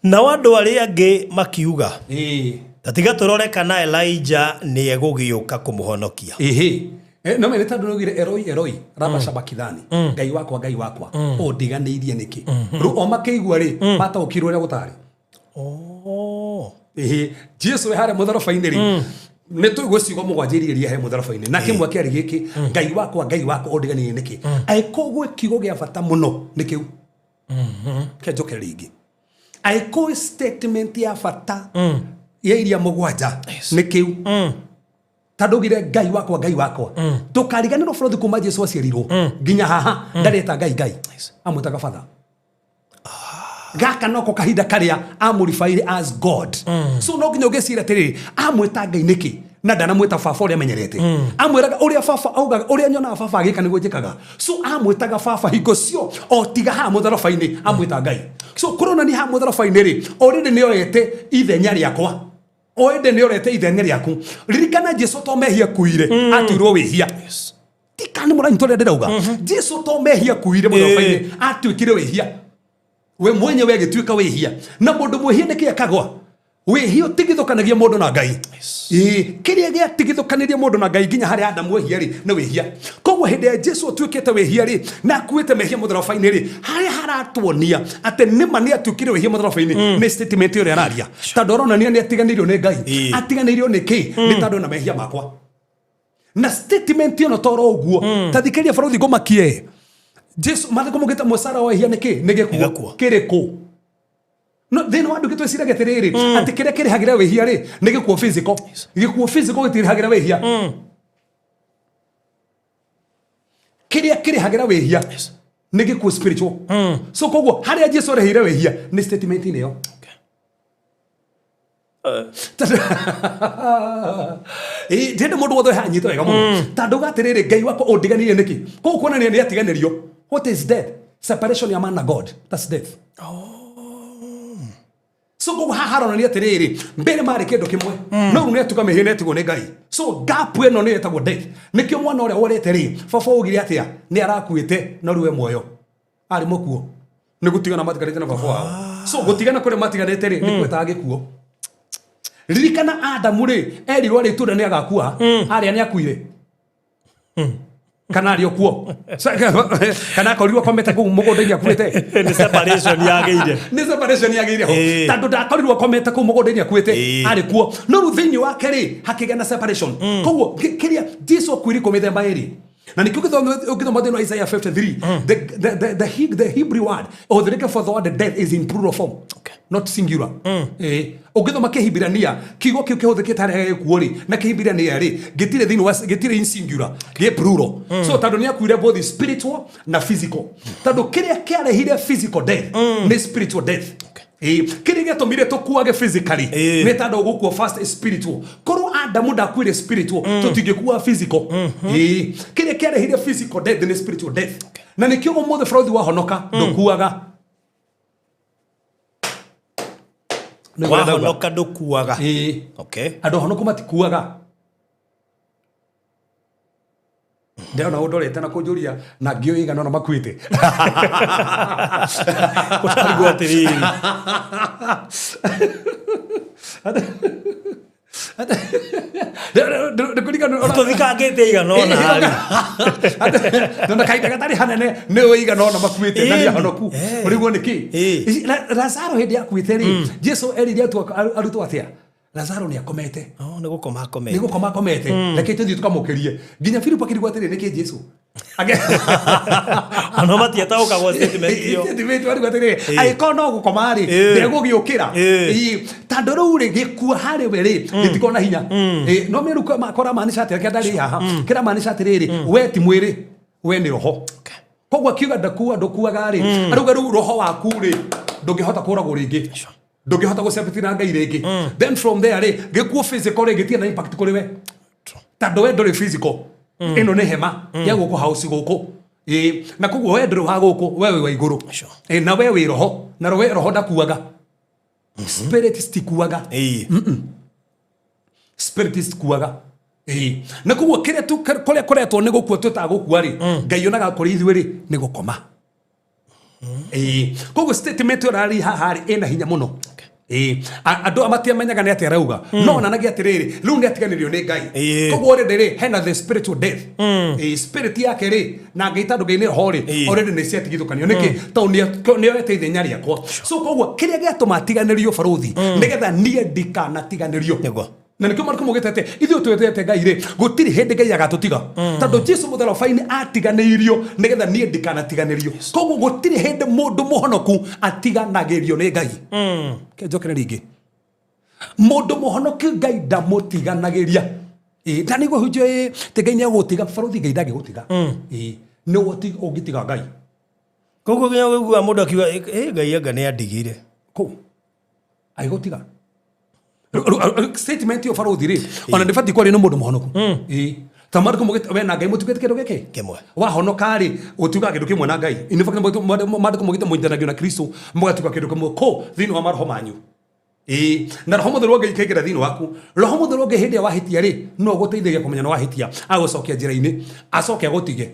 Nao andũ arĩa angĩ makiuga,
Ĩĩ.
ta tiga tũrore kana Elijah nĩ egũgĩũka kũmũhonokia.
Ĩhĩ. No mene tondũ nĩaugire eroi eroi rama sabakithani, Ngai wakwa, Ngai wakwa, ũndiganĩirie nĩkĩ? Rĩu o makĩigua rĩ, mataũkirwo ũrĩa gũtarĩ.
Oh.
Ĩhĩ, Jesu e harĩa mũtharaba-inĩ rĩ, nĩ tũigua ciugo mũgwanja iria iria he mũtharaba-inĩ, na kĩmwe kĩarĩ gĩkĩ, Ngai wakwa, Ngai wakwa, ũndiganĩirie nĩkĩ? Angĩkorwo gwĩ kiugo gĩa bata mũno nĩ kĩu kĩa njoke rĩngĩ, angĩkorwo statement ya bata ya iria mũgwanja nĩ kĩu, tondũ augire Ngai wakwa, Ngai wakwa. Ndũkariganĩrwo bũrũri kuma Jesu aciarirwo nginya haha ndareta Ngai Ngai, amwĩtaga Father. Gaka noko kahinda karĩa amũribaire as God. So no nginya ũgĩcira atĩrĩrĩ, amwĩta Ngai nĩkĩ na ndanamwĩta baba ũrĩa amenyerete? Amwĩraga ũrĩa baba augaga, ũrĩa nyonaga baba agĩka nĩguo njĩkaga. So amwĩtaga baba hingo cio, o tiga haha mũtharaba-inĩ amwĩta Ngai. So kũronania haha mũtharaba-inĩ rĩ, already nĩoete ithenya rĩakwa, o ĩndĩ nĩorete ithenya rĩaku. Ririkana Jesu to mehia kuire, atuirwo wĩhia. Tikani mũranyita ũrĩa ndĩrauga? Jesu to mehia kuire mũtharaba-inĩ, atuĩkire wĩhia we mwenyewe, agĩtuĩka wĩhia. Na mũndũ mwĩhia nĩkĩ akagwa? Wĩhia ũtigithũkanagia mũndũ na Ngai. Ĩĩ, kĩrĩa gĩatigithũkanirie mũndũ na Ngai nginya harĩa Adamu ehia rĩ, nĩ wĩhia. Koguo hĩndĩ ya Jesu atuĩkĩte wĩhia rĩ, na akuĩte mehia mũtharaba-inĩ rĩ, harĩa haratuonia atĩ nĩma nĩ atuĩkire wĩhia mũtharaba-inĩ nĩ statement ĩrĩa araria, tondũ aronania nĩ atiganĩirio nĩ Ngai.
Ĩĩ.
Atiganĩirio nĩ kĩ? Nĩ tondũ na mehia makwa. Na statement ĩno toro ũguo, ta thikĩrĩria bũrũri ngũmakie. Jesu mathiko mugĩte mũcara wa ihia nĩ kĩ? Nĩ gĩkuũ.
Gĩkuũ.
Kĩrĩkũ? No thĩinĩ wa andũ twĩciragia atĩrĩrĩ, atĩ kĩrĩa kĩrĩhagĩra wĩhia rĩ nĩ gĩkuũ physical. Gĩkuũ physical gĩtirĩhagĩra wĩhia. Kĩrĩa kĩrĩhagĩra wĩhia nĩ gĩkuũ spiritual. So koguo harĩa Jesu arĩhĩire wĩhia nĩ statement-inĩ ĩyo. Ĩĩ, ndĩrenda mũndũ wothe hanyite wega mũno, tondũ gatĩrĩrĩ, Ngai wakwa ũndiganĩire nĩkĩ? Koguo kuonania nĩ atiganĩrio. What is death? Separation ya man na God, that's death. So koguo haha haronania atĩrĩrĩ, mbere marĩ kĩndũ kĩmwe, no rĩu nĩatuka mehia, nĩatigwo nĩ Ngai. So gap ĩno nĩyo ĩtagwo death. Nĩkĩo mwana ũrĩa worĩte rĩ, baba augire atĩa? Nĩ arakuĩte, no rĩu e muoyo, arĩ mũkuo. Nĩ gũtigana matiganĩte na baba wao. So gũtigana kũrĩa matiganĩte rĩ, nĩ kwetaga gĩkuo. Ririkana Adamu rĩ, erirwo arĩ itunda nĩ agakua, arĩa nĩ akuire. Kana arĩ o kuo? Kana akorirwo akomete kũu mũgũnda-inĩ akuĩte?
Nĩ separation yagĩire.
Nĩ separation yagĩire ho. Tondũ ndakorirwo akomete kũu mũgũnda-inĩ akuĩte, arĩ kuo, no rĩu thĩinĩ wake rĩ hakĩgĩa na separation. Koguo kĩrĩa Jesu akuire kũ mĩthemba ĩrĩ, na nĩkĩo ũngĩthoma thĩinĩ wa Isaiah 53, the Hebrew word ũhũthĩrĩke for the word death is in plural form, not singular. Ũngĩthoma Kĩhibirania, kiugo kĩu kĩhũthĩkĩte harĩa gĩkuo rĩ na Kĩhibirania rĩ, gĩtirĩ thĩinĩ wa, gĩtirĩ in singular, gĩ plural. So tondũ nĩ akuire both spiritual na physical, tondũ kĩrĩa kĩarehire physical death nĩ spiritual death. Kĩrĩa gĩatũmire tũkuage physically nĩ tondũ gũkua first spiritual. Korwo Adamu ndakuire spiritual, tũtingĩkua physical. Kĩrĩa kĩarehire physical death nĩ spiritual death. Na nĩkĩo ũmũthĩ bũrũri wahonoka ndũkuaga. Nĩguo ndauga.
Wahonoka ndũkuaga.
Ĩĩ. Andũ ahonoku matikuaga. Ndĩrona ũndorete na kũnjũria na ngĩũĩ igana ona makuĩte.
Ũtarigwo atĩrĩrĩ. Tũthikangĩte igana ũna harĩ.
Tondũ kahinda gatarĩ hanene nĩ ũĩ igana ũna makuĩte na nĩ ahonoku. Ũrĩguo nĩ kĩ? Lazaro hĩndĩ akuĩte rĩ, Jesu erire arutwo atĩa? Lazaro nĩ akomete.
Oh, nĩ gũkoma akomete.
Nĩ gũkoma akomete. Reke tũthiĩ tũkamũkĩrie. Nginya Filipo akĩrigwo atĩrĩ, nĩkĩ Jesu?
Ona matiataũkagwo statement ĩyo.
Statement arigwo atĩrĩ, angĩkorwo no gũkoma rĩ, ndegũgĩũkĩra. Tondũ rĩu rĩ, gĩkuo harĩ we rĩ, gĩtikoragwo na hinya. No mĩrũ kũramaanisha atĩa? Kĩrĩa ndarĩ haha. Kĩramaanisha atĩrĩrĩ, we ti mwĩrĩ, we nĩ roho. Koguo akiuga ndakua, ndũkuaga rĩ, arauga rĩu roho waku rĩ, ndũngĩhota kũragwo rĩngĩ. Ndũngĩhota gũcepiti na Ngai rĩngĩ. Then from there rĩ, gĩkuo physical rĩ, gĩtirĩ na impact kũrĩ we. Tondũ we ndũrĩ physical. Ĩno nĩ hema ya gũkũ house gũkũ. Na koguo we ndũrĩ wa gũkũ, we wĩ wa igũrũ. Na we wĩ roho, na we roho ndakuaga. Spirit citikuaga. Spirit citikuaga. Na koguo kĩrĩa tu, kũrĩa kũretwo nĩ gũkua twĩtaga gũkua rĩ, Ngai onaga kũrĩ ithuĩ rĩ, nĩ gũkoma. Koguo statement ĩyo ĩrarĩ haha rĩ, ĩna hinya mũno. Andũ aya matiamenyaga nĩ atĩa arauga. No onanagia atĩrĩrĩ, rĩu nĩ atiganĩrio nĩ Ngai. Koguo already rĩ, hena the spiritual death. Spirit yake rĩ, na Ngai tondũ Ngai nĩ roho rĩ, already nĩ ciatigithũkanio. Nĩkĩ? Tondũ nĩ oete ithenya rĩakwa. So koguo kĩrĩa gĩatũma atiganĩrio barũthi, nĩgetha niĩ ndikanatiganĩrio. Na nĩkĩo Mariko maugĩte atĩ ithuĩ twendete Ngai rĩ, gũtirĩ hĩndĩ Ngai agatũtiga. Tondũ Jesu mũtharaba-inĩ atiganĩirio nĩgetha niĩ ndikanatiganĩrio. Koguo gũtirĩ hĩndĩ mũndũ mũhonoku atiganagĩrio nĩ Ngai. Reke njokere rĩngĩ. Mũndũ mũhonoku Ngai ndamũtiganagĩria. Na nĩguo hunjio, ti Ngai nĩegũgũtiga, barũthi Ngai ndangĩgũtiga. Nĩwe ũngĩtiga Ngai.
Koguo nginya ũiguaga mũndũ akiuga, Ngai anga nĩandigire.
Kũ? Agĩgũtiga. Statement ĩyo barũthi rĩ, ona ndĩbatiĩ kwaria nĩ mũndũ mũhonoku. Ta Mariko mũgĩte, we na Ngai mũtuĩkĩte kĩndũ gĩkĩ?
Kĩmwe.
Wahonoka rĩ, ũtuĩkaga kĩndũ kĩmwe na Ngai. In fact, Maandĩko maugĩte mũnyitanagio na Kristo, mũgatuĩka kĩndũ kĩmwe kũ thĩinĩ wa maroho manyu. Na Roho Mũtheru wa Ngai ikaingĩra thĩinĩ waku. Roho Mũtheru wa Ngai hĩndĩ ĩrĩa wahĩtia rĩ, no ũgũteithagia kũmenya nĩ wahĩtia, agũcokia njĩra-inĩ, acoke agũtige.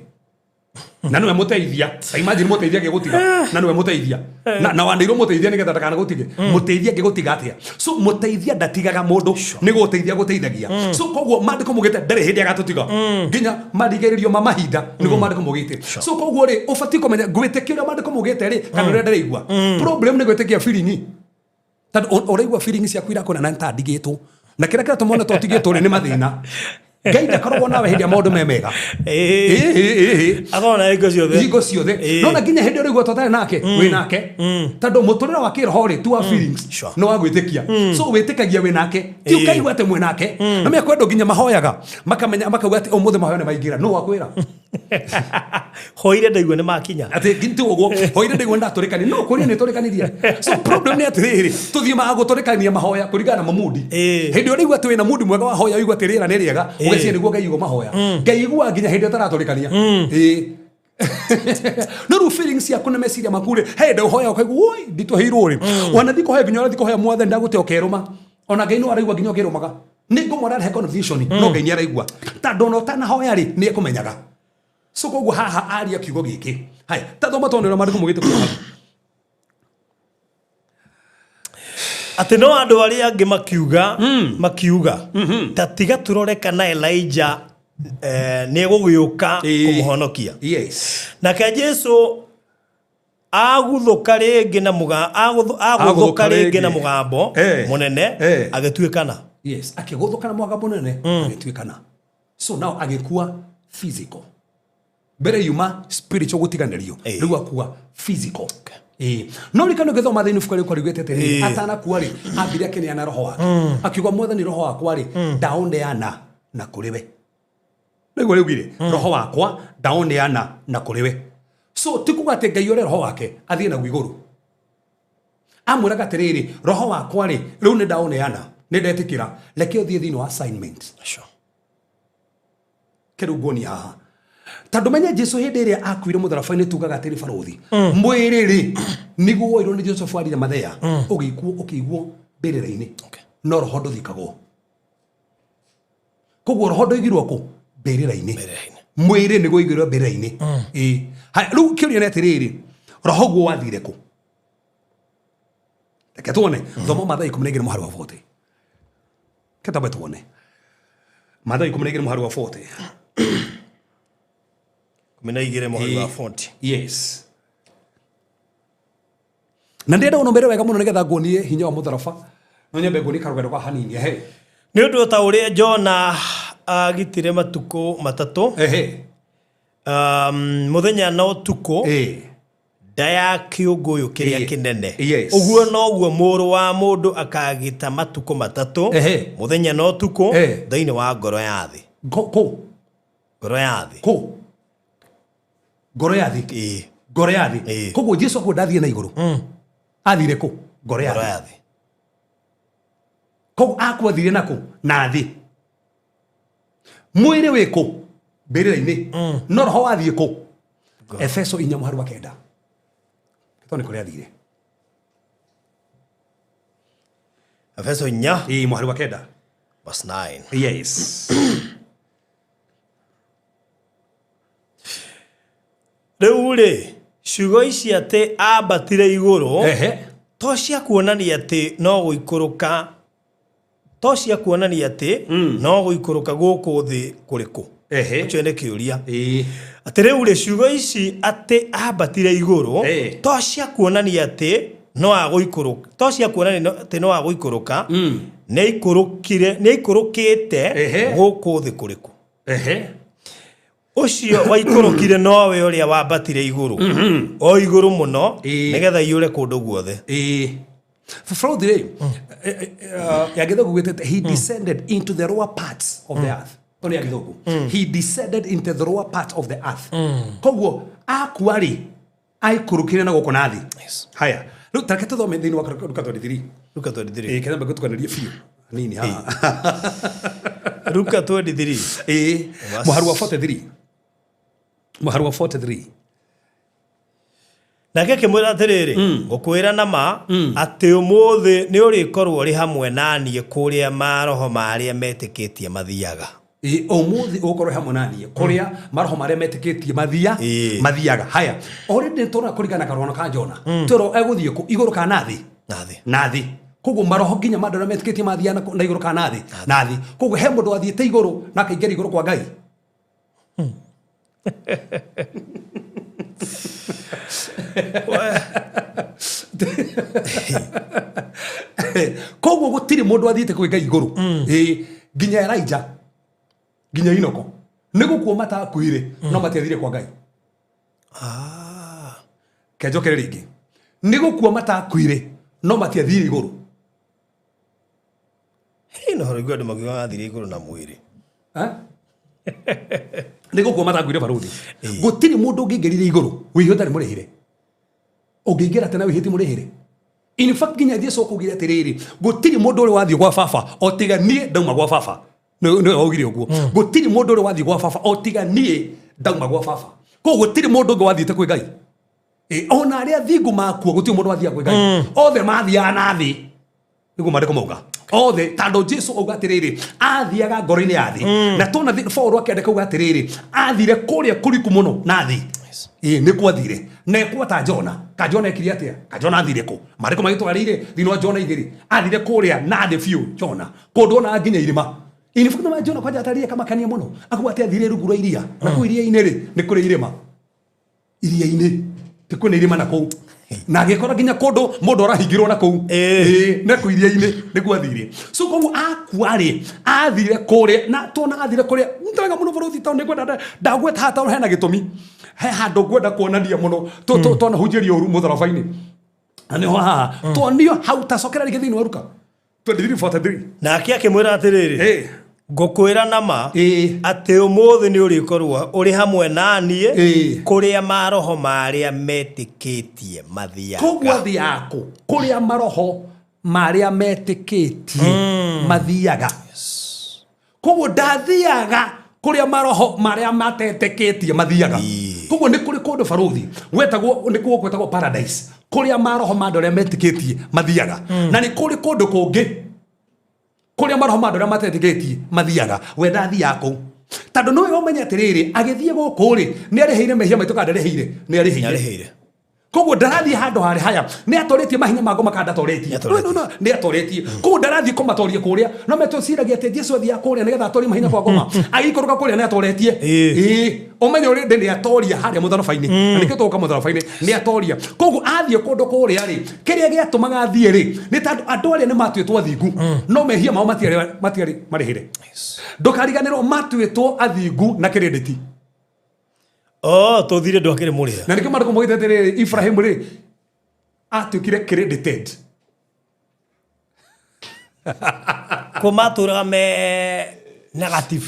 Na nĩwe mũteithia. Ta imagine mũteithia angĩgũtiga. Na nĩwe mũteithia. Na wanĩirwo mũteithia nĩgetha ndakanagũtige. Mũteithia angĩgũtiga atĩa? So mũteithia ndatigaga mũndũ, nĩ gũteithia gũteithagia. So koguo maandĩko maugĩte ndarĩ hĩndĩ agatũtiga. Nginya marigĩrĩrio ma mahinda nĩguo maandĩko maugĩte. So koguo rĩ, ũbatiĩ kũmenya ngwĩtĩkia ũrĩa maandĩko maugĩte rĩ, kana ũrĩa ndĩraigua. Problem nĩ gwĩtĩkia feeling. Tondũ ũraigua feeling ciaku irakũna na nĩ ndigĩtwo. Na kĩrĩa kĩratũma one ta ũtigĩtwo rĩ, nĩ mathĩna. Ngai ndakoragwo nawe hĩndĩ ya maũndũ me mega.
Akoragwo na hingo ciothe.
Hingo ciothe. No na nginya hĩndĩ ũraigua ta ũtarĩ nake, wĩ nake. Tondũ mũtũrĩre wa kĩroho rĩ, ti wa feelings, nĩ wa gwĩtĩkia. So wĩtĩkagia wĩ nake. Ti ũkaigua atĩ mwĩ nake. Na mea kwendwo nginya mahoyaga, makamenya, makauga atĩ ũmũthĩ mahoya nĩ maingĩra. Nũ wakwĩra?
Hoire ndaigua nĩ makinya.
Atĩ ti ũguo, hoire ndaigua ndatũrĩkania. No kũria nĩ tũrĩkanirie. So problem nĩ atĩrĩrĩ, tũthiĩ maga gũtũrĩkania mahoya kũringana na mamudi. Hĩndĩ ĩrĩa ũraigua atĩ wĩna mudi mwega wa hoya, ũigua atĩ rĩera nĩ rĩega, ũgeciria nĩguo Ngai aigua mahoya. Ngai aiguaga nginya hĩndĩ ĩrĩa ũtaratũrĩkania. No rĩu feelings ciaku na meciria maku rĩ, he hĩndĩ ũhoya ũkaigua, woi, nditũhĩirwo rĩ. Wanathiĩ kũhoya nginya ũrathiĩ kũhoya mwathani ndagũte ũkerũma. Ona Ngai no araigua nginya ũkĩrũmaga. Nĩ ngũmwĩra arehe confusion, no Ngai nĩ araigua. Tondũ ona ũtanahoya rĩ, nĩ ekũmenyaga. So koguo haha aria kiugo gĩkĩ. Haya, ta thoma tuone ũrĩa maandĩko maugĩte kuuma hau.
Atĩ no andũ arĩa angĩ makiuga, makiuga, ta tiga tũrore kana Elijah Nĩ egũgĩũka
Ĩĩ.
kũmũhonokia.
Yes.
Nake Jesu aguthũka rĩngĩ na mũga agũthũka rĩngĩ na
rĩngĩ.
mũgambo mũnene, agĩtuĩkana.
Yes, akĩgũthũka na mũgambo mũnene, agĩtuĩkana. So now agĩkua physical. Mbere yuma spiritual, gũtiganĩrio. Rĩu akua physical. Ĩĩ. No rikano ngĩthoma thĩinĩ ibuku rĩu riugĩte atĩrĩrĩ, atanakua rĩ, ambire akĩneana roho wake, akiuga, "Mwathani, roho wakwa rĩ, ndaũneana na kũrĩ we." Nĩguo rĩugire, "Roho wakwa ndaũneana na kũrĩ we." So ti kuga atĩ Ngai ore roho wake athiĩ naguo igũrũ. Amwĩraga atĩrĩrĩ, "Roho wakwa rĩ, rĩu nĩ ndaũneana, nĩ ndetĩkĩra, reke ũthiĩ thĩinĩ wa assignment." Kĩrĩu nguonia haha, tondũ menye Jesu hĩndĩ ĩrĩa akuire mũtharaba-inĩ, tugaga atĩrĩ, barũthi, mwĩrĩ rĩ, nĩguo woirwo nĩ Joseph wa Arimathea, ũgĩikuo, ũkĩigwo mbĩrĩra-inĩ. No roho ndũthikagwo. Koguo roho ndũigirwo kũ? Mbĩrĩra-inĩ.
Mbĩrĩra-inĩ.
Mwĩrĩ nĩguo ũigirwo mbĩrĩra-inĩ. Ĩĩ. Haya, rĩu kĩũria nĩ atĩrĩrĩ, roho guo wathire kũ? Reke tuone. Thoma Mathayo 12 mũhari wa 40. Ketambe tuone Mathayo 12 mũhari wa 40.
12 mũhari wa 40.
Yes, na ndĩrenda ũnomere wega mũno nĩgetha nguonie hinya wa mũtharaba. No nyambe nguonie karũgano ka hanini, ehe.
Nĩ ũndũ ta ũrĩa Jona agitire matukũ 3, mũthenya na ũtukũ, nda ya kĩũngũyũ kĩrĩa kĩnene, ũguo noguo Mũrũ wa Mũndũ akagita matukũ 3, mũthenya na ũtukũ, thĩinĩ wa ngoro ya thĩ.
Kũ?
Ngoro ya thĩ.
Kũ? Ngoro ya thĩ?
Ĩĩ.
Ngoro ya thĩ.
Ĩĩ.
Koguo Jesu akwo ndathiĩ na igũrũ, athire kũ? Ngoro ya
Ngoro
thĩ.
ya thĩ.
Koguo akwa athire nakũ? Na thĩ. Mwĩrĩ wĩ kũ? Mbĩrĩra-inĩ. No roho wathiĩ kũ? Efeso 4 mũhari wa 9. Tondũ nĩ kũrĩa athire.
Efeso 4.
Ĩĩ, mũhari wa 9.
Verse 9.
Yes.
Rĩu rĩ, ciugo ici atĩ ambatire igũrũ, to cia kuonania atĩ no gũikũrũka, to cia kuonania atĩ no gũikũrũka gũkũ thĩ kũrĩkũ? Ũcio nĩ kĩũria. Atĩ rĩu rĩ, ciugo ici atĩ ambatire igũrũ, to cia kuonania atĩ no agũikũrũka, to cia kuonania atĩ no agũikũrũka, nĩ aikũrũkire, nĩ aikũrũkĩte gũkũ thĩ kũrĩkũ? Ũcio waikũrũkire nowe ũrĩa wambatire igũrũ, o igũrũ mũno, nĩgetha iyũre kũndũ guothe.
Ĩĩ. Freud rĩ, ya Gĩthũngũ gwĩtĩte "He descended into the lower parts of the earth." To nĩ ya Gĩthũngũ, "He descended into the lower parts of the earth." Koguo akua rĩ, aikũrũkire na gũkũ na thĩ. Haya, rĩu tareke tũthome thĩinĩ wa Luka 23.
Luka 23.
Ĩĩ, ketha ngũtukanĩrie biũ nini haha.
Luka 23.
Ĩĩ, mũhari wa 43, mũhari wa 43.
Nake akĩmwĩra atĩrĩrĩ, "Ngũkwĩra na ma atĩ ũmũthĩ nĩ ũrĩkorwo ũrĩ hamwe na niĩ kũrĩa maroho ma arĩa metĩkĩtie mathiaga."
Ĩ, ũmũthĩ ũgũkorwo hamwe na niĩ kũrĩa maroho marĩa metĩkĩtie mathia mathiaga. Haya, already nĩ tũrona kũringana na karũgano ka Jona, twĩrwo egũthiĩ kũ? Igũrũ kana na thĩ?
Na thĩ.
Na thĩ. Koguo maroho nginya ma andũ arĩa metĩkĩtie mathiaga na igũrũ kana na thĩ? Na thĩ. Koguo he mũndũ wathiĩte igũrũ na akaingĩra igũrũ kwa Ngai? Koguo gũtirĩ mũndũ athiĩte kwĩ Ngai igũrũ. Ĩĩ, nginya Elijah, nginya Inoko, nĩ gũkua matakuire, no matiathire kwa Ngai. Kenjokere rĩngĩ, nĩ gũkua matakuire, no matiathire igũrũ.
Hĩ, no horo andũ makiuga gathire igũrũ na mwĩrĩ.
Eh? Nĩ gũkua matakuire, barũthi. Gũtirĩ mũndũ ũngĩingĩrire igũrũ wĩhia ũtarĩ mũrĩhĩre. Ũngĩingĩra tena wĩhĩtie mũrĩhĩre? In fact, nginya Jesu akugire atĩrĩrĩ, "Gũtirĩ mũndũ ũrĩ wathiĩ gwa Baba o tiga niĩ ndauma gwa Baba." Nĩwe waugire ũguo, "Gũtirĩ mũndũ ũrĩ wathiĩ gwa Baba o tiga niĩ ndauma gwa Baba." Koguo gũtirĩ mũndũ ũngĩ wathiĩte kwĩ Ngai. Ona arĩa thingu makua, gũtirĩ mũndũ wathiaga kwĩ Ngai. Othe mathiaga na thĩ, nĩguo maandĩko mauga, othe, tondũ Jesu auga atĩrĩrĩ, athiaga ngoro-inĩ ya thĩ. Na tona Paul akĩandĩka auga atĩrĩrĩ, athire kũrĩa kũriku mũno na thĩ. Ĩĩ, nĩ kwathire na ekwa ta Jona. Ka Jona ekire atĩa? Ka Jona athire kũ? Maandĩko magĩtwarĩire thĩinĩ wa Jona 2, athire kũrĩa na thĩ biũ. Jona kũndũ ona nginya irĩma. In fact no Jona kwanja atarie kamakania muno akuga ati athire rungu rwa iria na kuu iria-inĩ rĩ nĩ kũrĩ irĩma iria-inĩ ti kwĩna irĩma na kũu na agĩkora nginya kũndũ mũndũ arahingĩrwo na kũu. Ĩĩ, na kũu iria-inĩ nĩguo athire. So koguo akua rĩ, athire kũrĩa na tuona athire kũrĩa nĩtwega mũno bũrũri tondũ nĩngwenda ndagweta haha tondũ hena gĩtũmi, he handũ ngwenda kuonania mũno twanahunjĩrio ũru mũtharaba-inĩ na nĩho haha tuonio hau. Tacokera rĩngĩ thĩinĩ wa Luka 23:43.
Nake akĩmwĩra atĩrĩrĩ, ngũkwĩra na ma atĩ ũmũthĩ nĩ ũrĩkorwo ũrĩ hamwe na niĩ kũrĩa maroho marĩa metĩkĩtie mathiaga.
Koguo athiaga kũ? Kũrĩa maroho marĩa metĩkĩtie mathiaga. Koguo ndathiaga kũrĩa maroho marĩa matetĩkĩtie mathiaga. Koguo nĩ kũrĩ kũndũ barũthi gwetagwo, nĩ kuo gwetagwo paradise, kũrĩa maroho ma andũ arĩa metĩkĩtie mathiaga, na nĩ kũrĩ kũndũ kũngĩ kũrĩa maroho ma andũ arĩa matetĩkĩtie mathiaga. We ndathiaga kũu tondũ nĩwe ũmenye atĩrĩrĩ, agĩthiĩ gũkũ rĩ, nĩ arĩhĩire mehia maitũ kana ndarĩhĩire? Nĩ arĩhĩire.
Nĩarĩhĩire.
Koguo ndarathiĩ handũ harĩ haya, nĩ atorĩtie mahinya ma ngoma kana ndatoretie?
Nĩatoretie.
No, no, no, nĩ atoretie. Koguo ndarathiĩ kũmatoria kũrĩa no metũciragia atĩ Jesu athiaga kũrĩa nĩgetha atorie mahinya kwa ngoma. Agĩikũrũka kũrĩa nĩ atoretie. Ĩĩ, ũmenye ũrĩa ndĩ nĩ atoria harĩa mũtharaba-inĩ, na nĩkĩo tũgũka mũtharaba-inĩ, nĩ atoria. Koguo athiĩ kũndũ kũrĩa rĩ, kĩrĩa gĩatũmaga athiĩ rĩ, nĩ tondũ andũ arĩa nĩ matuĩtwo athingu no mehia mao matiarĩ marĩhĩre. Ndũkariganĩrwo matuĩtwo athingu na kĩrĩndĩti.
Oh, tũthire ndwakĩrĩ mũrĩha.
Na nĩkĩo marĩkũ maugĩte atĩrĩrĩ, Ibrahim rĩ, atuĩkire credited.
Kũ matũraga me negative.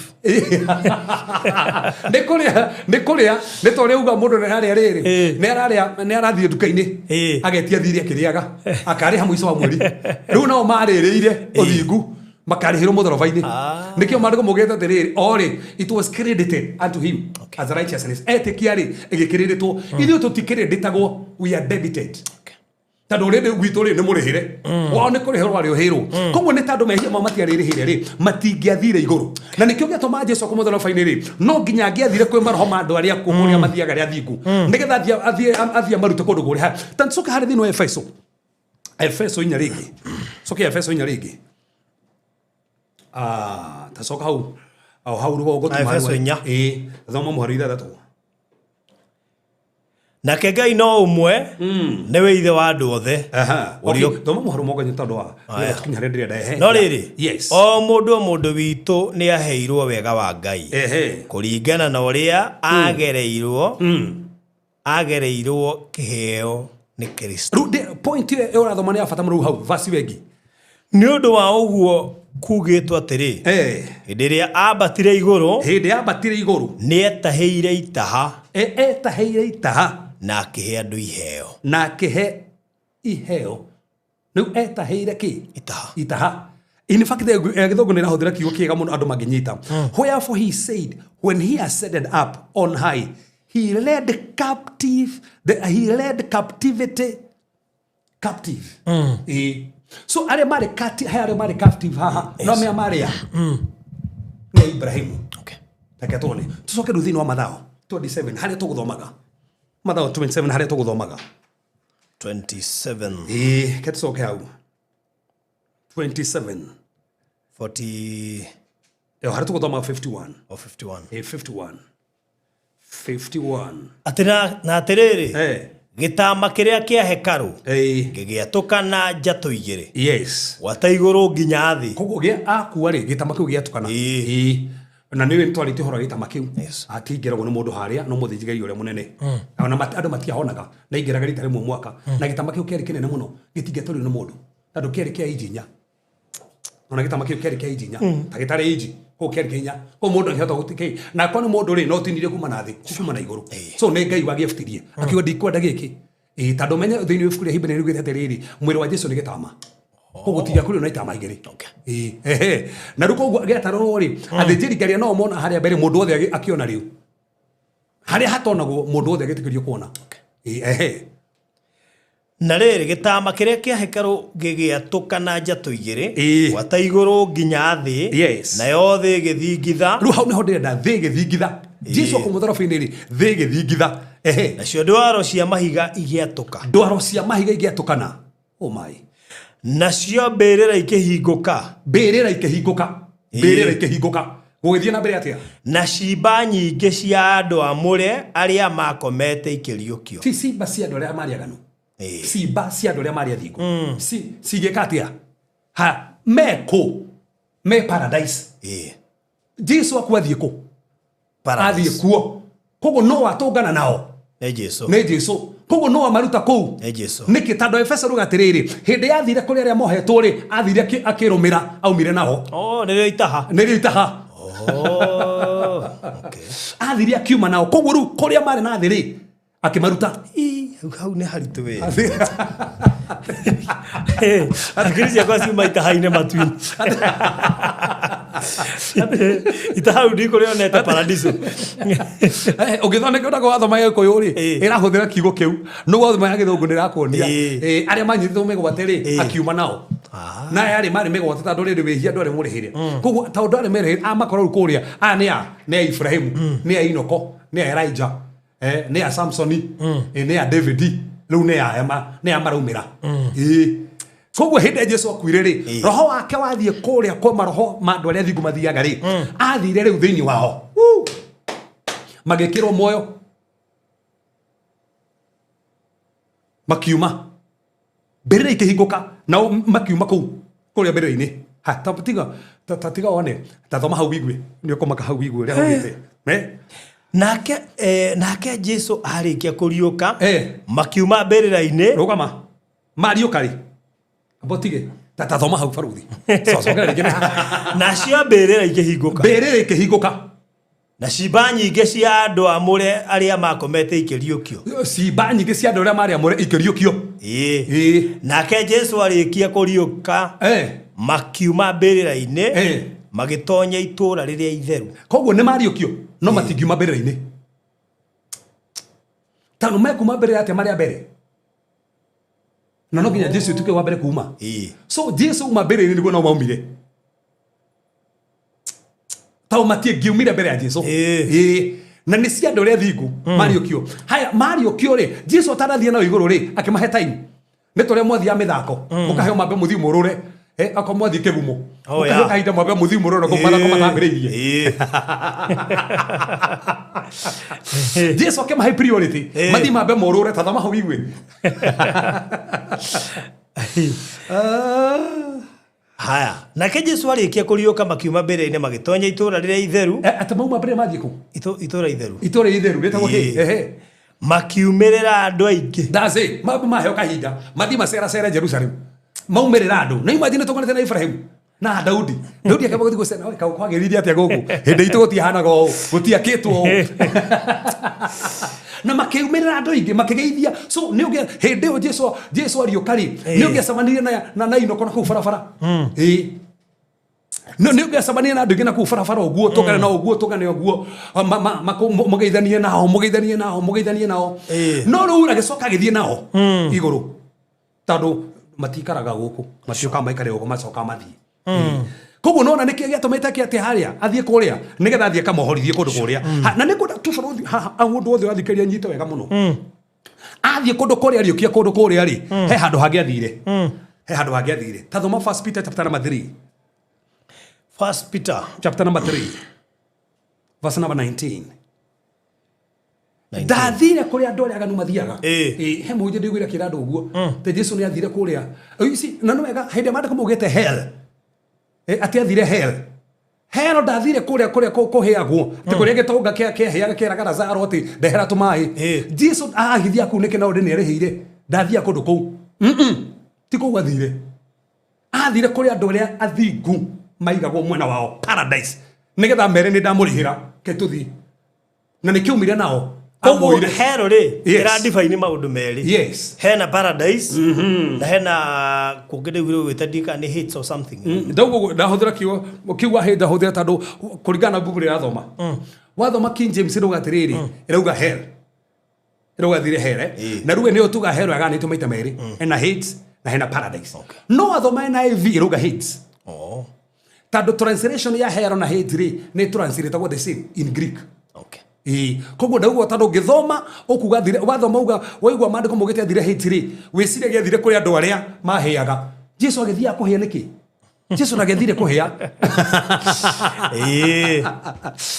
Nĩ kũrĩa nĩ ta ũrĩa uga mũndũ nĩ ararĩa rĩrĩ, nĩ ararĩa, nĩ arathiĩ nduka-inĩ, agetia thirĩ akĩrĩaga, akarĩha mũico wa mweri. Rĩu nao marĩrĩire ũthingu makarĩhĩrwo mũtharaba-inĩ. Nĩkĩo maandĩko maugĩte atĩrĩrĩ, o rĩ, it was credited unto him as righteousness. Etĩkia rĩ, ĩgĩkĩrĩrĩtwo. Ithuĩ tũtikĩrĩndĩtagwo, we are debited, tondũ rĩndĩ gwitũ rĩ nĩ mũrĩhĩre, wao nĩ kũrĩhĩrwo warĩhĩrwo. Koguo nĩ tondũ mehia mao matiarĩrĩhĩre rĩ, matingĩathire igũrũ, na nĩkĩo gĩatũma Jesu kũ mũtharaba-inĩ rĩ, no nginya angĩathire kwĩ maroho ma andũ arĩa akuũ kũrĩa mathiaga arĩa athingu, nĩgetha athiĩ amarute kũndũ kũrĩa. Ta ncoke harĩ thĩinĩ wa Efeso, Efeso 4 rĩngĩ, coke Efeso 4 rĩngĩ. Ah, ta coka hau o hau rũgongo tu.
Efeso 4.
Ĩĩ, thoma mũhari 6.
Nake Ngai no ũmwe, nĩwe ithe wa andũ othe.
Aha.
Ũrĩa-
Okay, thoma mũhari mũgwanja tondũ wa
Aya.
tukinya harĩa ndĩrenda. Ehe.
No rĩrĩ, o mũndũ o mũndũ witũ nĩ aheirwo wega wa Ngai kũringana na ũrĩa agereirwo kĩheo nĩ Kristo.
Rĩu point ĩyo ũrathoma nĩ ya bata mũno. Rĩu hau verse ĩyo ĩngĩ.
Nĩ ũndũ wa ũguo kugĩtwo atĩrĩ, hĩndĩ ĩrĩa ambatire igũrũ,
Hĩndĩ yambatire igũrũ,
nĩ etahĩire itaha,
etahĩire itaha,
na akĩhe andũ iheo.
Na akĩhe iheo. Rĩu etahĩire kĩ?
Itaha.
Itaha. In fact, gĩthũngũ nĩ ĩrahũthĩra kiugo kĩega mũno andũ mangĩnyita. Wherefore he said, when he ascended up on high, he led captivity captive. Ĩĩ. So arĩa marĩ he arĩa marĩ captive haha no mea marĩa nĩ a Ibrahimu. Reke tuone, tucoke rĩu thĩinĩ wa Mathayo 27 harĩa tũgũthomaga, Mathayo 27 harĩa tũgũthomaga.
27.
Ĩĩ, ke tũcoke hau 27.
40.
Ĩyo harĩa tũgũthoma 51.
O 51.
Ĩĩ, 51, 51.
Atĩ na atĩrĩrĩ, gĩtama kĩrĩa kĩa hekarũ gĩgĩatũkana njatũ igĩrĩ, gwata igũrũ nginya thĩ.
Koguo gĩa akua rĩ, gĩtama kĩu gĩatũkana. Ĩĩ. Na nĩ twarĩtie ũhoro wa gĩtama kĩu, akĩingĩragwo nĩ mũndũ harĩa no mũthĩnjĩri ũrĩa mũnene. Ona andũ matiahonaga na ingĩraga rita rĩmwe mwaka, na gĩtama kĩu kĩarĩ kĩnene mũno, gĩtingĩatorio nĩ mũndũ tondũ kĩarĩ kĩa inji 4. Ona gĩtama kĩu kĩarĩ kĩa inji 4, ta gĩtarĩ inji kũu kĩarĩ kĩa 4, kũu mũndũ angĩhota gũtikĩ na korwo nĩ mũndũ rĩ, no tinirie kuma na thĩ kuma na igũrũ. So nĩ Ngai wagĩebutirie akiuga ndikwenda gĩkĩ. Ĩĩ, tondũ menye thĩinĩ wa ibuku rĩa Hibirania riugĩte atĩrĩrĩ, mwĩrĩ wa Jesu nĩ gĩtama, koguo tiga kũrĩ na itama 2. Ĩĩ, ehe. Na rĩu koguo gĩatarũrwo rĩ, athĩnjĩri Ngai arĩa nao mona harĩa mbere mũndũ wothe akĩona, rĩu harĩa hatonagwo mũndũ wothe agĩtĩkĩrio kuona. Ĩĩ, ehe.
Na rĩrĩ, gĩtama kĩrĩa kĩa hekarũ gĩgĩatũkana njatũ igĩrĩ, gwata igũrũ nginya thĩ, nayo thĩ ĩgĩthingitha.
Rĩu hau nĩho ndĩrenda, thĩ ĩgĩthingitha. Jesu akũ mũtharaba-inĩ rĩ, thĩ ĩgĩthingitha. Ehe.
Nacio ndwaro cia mahiga igĩatũka.
Ndwaro cia mahiga igĩatũkana. Oh my.
Nacio mbĩrĩra ikĩhingũka.
Mbĩrĩra ikĩhingũka. Mbĩrĩra ikĩhingũka. Gũgĩthiĩ na mbere atĩa?
Na ciimba nyingĩ cia andũ amũre arĩa makomete ikĩriũkio.
Ti ciimba cia andũ arĩa marĩ aganu. Ciimba cia andũ arĩa marĩ athingu. Cigĩka atĩa? Ha, me kũ? Me paradise. Jesu akua athiĩ kũ?
Paradise.
Athiĩ kuo. Koguo no atũngana nao.
Nĩ Jesu.
Nĩ Jesu. Koguo no amaruta kũu.
Nĩ Jesu.
Nĩkĩ? Tondũ Efeso ruga atĩrĩrĩ, hĩndĩ yathire kũrĩ arĩa mohetwo rĩ, athire akĩrũmĩra, aumire nao.
Oh, nĩrĩo itaha.
Nĩrĩo itaha.
Oh, okay.
Athire akiuma nao. Koguo rĩu kũrĩa marĩ na thĩ rĩ, akĩmaruta.
Ii, hau nĩ haritũ wĩ. Hakiri ciakwa ciuma itaha-inĩ matu-inĩ. Itaha rĩu ndikũrĩonete paradiso.
Ũngĩthondeka ũndũ wathoma ya Gĩkũyũ rĩ, ĩrahũthĩra kiugo kĩu. No wathoma ya Gĩthũngũ nĩ ĩrakuonia. Arĩa manyitĩtwo mĩgwate rĩ, akiuma nao. Na aya rĩ marĩ mĩgwate tondũ rĩrĩ wĩhia ndwarĩ mũrĩhĩre. Koguo tondũ ndwarĩ merĩhĩre, amakora rĩu kũrĩa, aya nĩ a? Nĩ a Ibrahimu, nĩ a Inoko, nĩ a Elijah, nĩ a Samsoni, nĩ a David, rĩu nĩ aya nĩ aya maraumĩra. Koguo hĩndĩ ĩrĩa Jesu akuire rĩ, roho wake wathiĩ kũrĩa kwa maroho ma andũ arĩa athingu mathiaga rĩ, athire rĩu thĩinĩ wao. Woo! Magĩkĩrwo muoyo. Makiuma. Mbĩrĩra ikĩhingũka, nao makiuma kũu kũrĩa mbĩrĩra-inĩ. Ha, ta tiga, ta, ta tiga one, ta thoma hau wigue, nĩ ũkũmaka hau wigue ũrĩa haugĩte.
Nake Jesu arĩkia kũriũka, makiuma mbĩrĩra-inĩ.
Rũgama. Mariũka rĩ? Amba ũtige. Ta, ta thoma hau baruthi. Cokera rĩngĩ.
Nacio mbĩrĩra ikĩhingũka.
Mbĩrĩra ikĩhingũka.
Na ciimba nyingĩ cia andũ amũre arĩa makomete ikĩriũkio.
Ciimba nyingĩ cia andũ arĩa marĩ amũre ikĩriũkio.
Nake Jesu arĩkia kũriũka, makiuma mbĩrĩra-inĩ, magĩtonya itũũra rĩrĩa itheru.
Koguo nĩ mariũkio, no matingiuma mbĩrĩra-inĩ. Tondũ mekuma mbĩrĩra atĩa marĩ a mbere? Na no nginya Jesu atuĩke wa mbere kuma. So Jesu uma mbĩrĩra-inĩ nĩguo nao maumire. Tao matiangiumire mbere ya Jesu. Na nĩ cia andũ arĩa athingu, mariũkio. Haya, mariũkio rĩ, Jesu atarathiĩ nao igũrũ rĩ, akĩmahe time. Nĩ ta ũrĩa mwathiaga mĩthako, mũkaheo mambe mũthiĩ mũrũre. Akorwo mwathiĩ kĩgumo.
Oh,
Mũkaheo
yeah.
kahinda mwambe mũthiĩ mũrũre, kũu mathako matambĩrĩirie. Jesu akĩmahe priority. Mathiĩ mambe morũre, ta thoma hau igue.
Haya, nake Jesu arĩkia kũriũka makiuma mbĩrĩra-inĩ magĩtonya itũũra rĩrĩa itheru.
Atĩ mauma mbĩrĩra mathiĩ kũ?
Itũũra itheru.
Itũũra itheru rĩtagwo kĩ? Ehe.
Makiumĩrĩra andũ aingĩ.
That's it. Mambe maheo kahinda, mathiĩ maceracere Jerusalem. Maumĩrĩra andũ. Na imagine tũkonete na Ibrahim na Daudi. Daudi akĩamba gũthiĩ gũcera, oi, kaũ kwagĩrĩire atĩa gũkũ? Hĩndĩ itũ gũtiahanaga ũũ, gũtiakĩtwo ũũ. Na makiumĩrĩra andũ aingĩ, makĩgeithia. So, nĩ ũngĩ, hĩndĩ ĩyo Jesu ariũka rĩ, nĩ ũngĩacemanirie na Inoko na kũu barabara. No, nĩ ũngĩacemanirie na andũ aingĩ na kũu barabara ũguo, tũngane na ũguo, tũngane ũguo, mũgeithanie nao, mũgeithanie nao, mũgeithanie nao. No rĩu agĩcoka agĩthiĩ nao igũrũ. Tondũ matikaraga gũkũ, matiũkaga maikare gũkũ, macokaga mathiĩ. Koguo nona nĩkĩo gĩatũmĩte kĩ atĩ harĩa athiĩ kũrĩa nĩgetha athiĩ akamohorithie kũndũ kũrĩa. Ha, na nĩ kwenda tu bũrũri, ha, ha, mũndũ wothe ũrathikĩrĩria nyite wega mũno. Athiĩ kũndũ kũrĩa ariũkia kũndũ kũrĩa rĩ, he handũ hangĩ athire. He handũ hangĩ athire. Ta thoma First Peter chapter number 3.
First Peter
chapter number 3 verse number 19.
19.
Ndathire kũrĩa andũ arĩa aganu mathiaga. He mũhunjia ndĩiguire akĩra andũ ũguo. Atĩ Jesu nĩ athire kũrĩa. Ici, na nĩ wega, hĩndĩ ĩrĩa maandĩko maugĩte hell. Atĩ athire hell. Hell ndathire kũrĩa kũrĩa kũhĩagwo. Atĩ kũrĩa gĩtonga kĩahĩaga kĩeraga Lazaro atĩ ndehera tũmaĩ. Jesu agithia kũu nĩkĩ na ũndũ nĩ arĩhĩire. Ndathiaga kũndũ kũu. Ti kũu athire. Athire kũrĩa andũ arĩa athingu maigagwo mwena wao paradise. Nĩgetha mere nĩ ndamũrĩhĩra, ke tũthiĩ. Na nĩ kĩumire nao.
Koguo
Amoire.
hero rĩ,
Yes.
ĩra define maũndũ merĩ.
Yes.
Hena paradise, na hena kũngĩ ndĩiguire ũgĩta ndika nĩ hits or something.
Ndauga ndahũthĩra kiugo, kiugo hate ndahũthĩra tondũ kũringana na Bible ĩrathoma. Wathoma King James ĩrauga atĩrĩrĩ, ĩrauga hell. Ĩrauga thire hell, eh? Na rĩu nĩyo tuga hell yaganĩtio maita merĩ. Hena hate na hena paradise. No wathoma NIV ĩrauga hate. Tondũ translation ya hell na hate rĩ, nĩ translate the same in Greek. Koguo ndauga tondũ ũngĩthoma ũkuga thire, wathoma uga, waigua maandĩko maugĩte athire hate rĩ, wĩciragia athire kũrĩ andũ arĩa mahĩaga. Jesu agĩthiaga kũhĩa nĩkĩ? Jesu ndagethire kũhĩa.
Ĩĩ.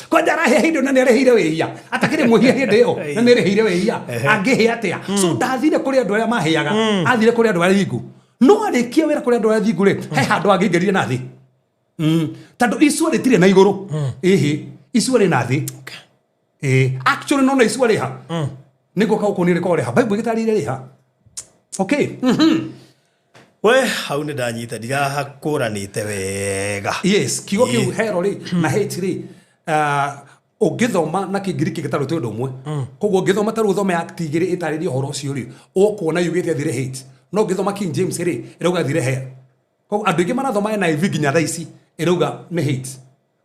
Kwanja arahĩa hĩndĩ ĩyo na nĩ arĩhĩire wĩhia. Atakĩrĩ mwĩhia hĩndĩ ĩyo na nĩ arĩhĩire wĩhia. Angĩhĩa atĩa? So ndathire kũrĩ andũ arĩa mahĩaga. Athire kũrĩ andũ arĩa thingu. No arĩkia wĩra kũrĩ andũ arĩa thingu rĩ, he handũ angĩingĩrire na thĩ. Tondũ icua rĩtirĩ na igũrũ. Ĩhĩ, icua rĩ na thĩ. Ĩĩ, actually no na icua rĩ ha. Nĩguo kaũkũni rĩkorwo rĩ ha. Bible ĩgĩtarĩirie rĩ ha. Okay.
We hau nĩ ndanyita ndirahakũranĩte wega.
Yes, kiugo kĩu
Ĩĩ.
hero rĩ na hate rĩ ũngĩthoma na kĩngiriki gĩtarũtĩ ũndũ ũmwe. Koguo ũngĩthoma ta rĩu ũthome Act igĩrĩ ĩtarĩrie ũhoro ũcio rĩ, ũkuona yugĩte athire hate. No ũngĩthoma King James rĩ, ĩrauga athire hell. Koguo andũ aingĩ marathoma NIV nginya thaa ici ĩrauga nĩ hate.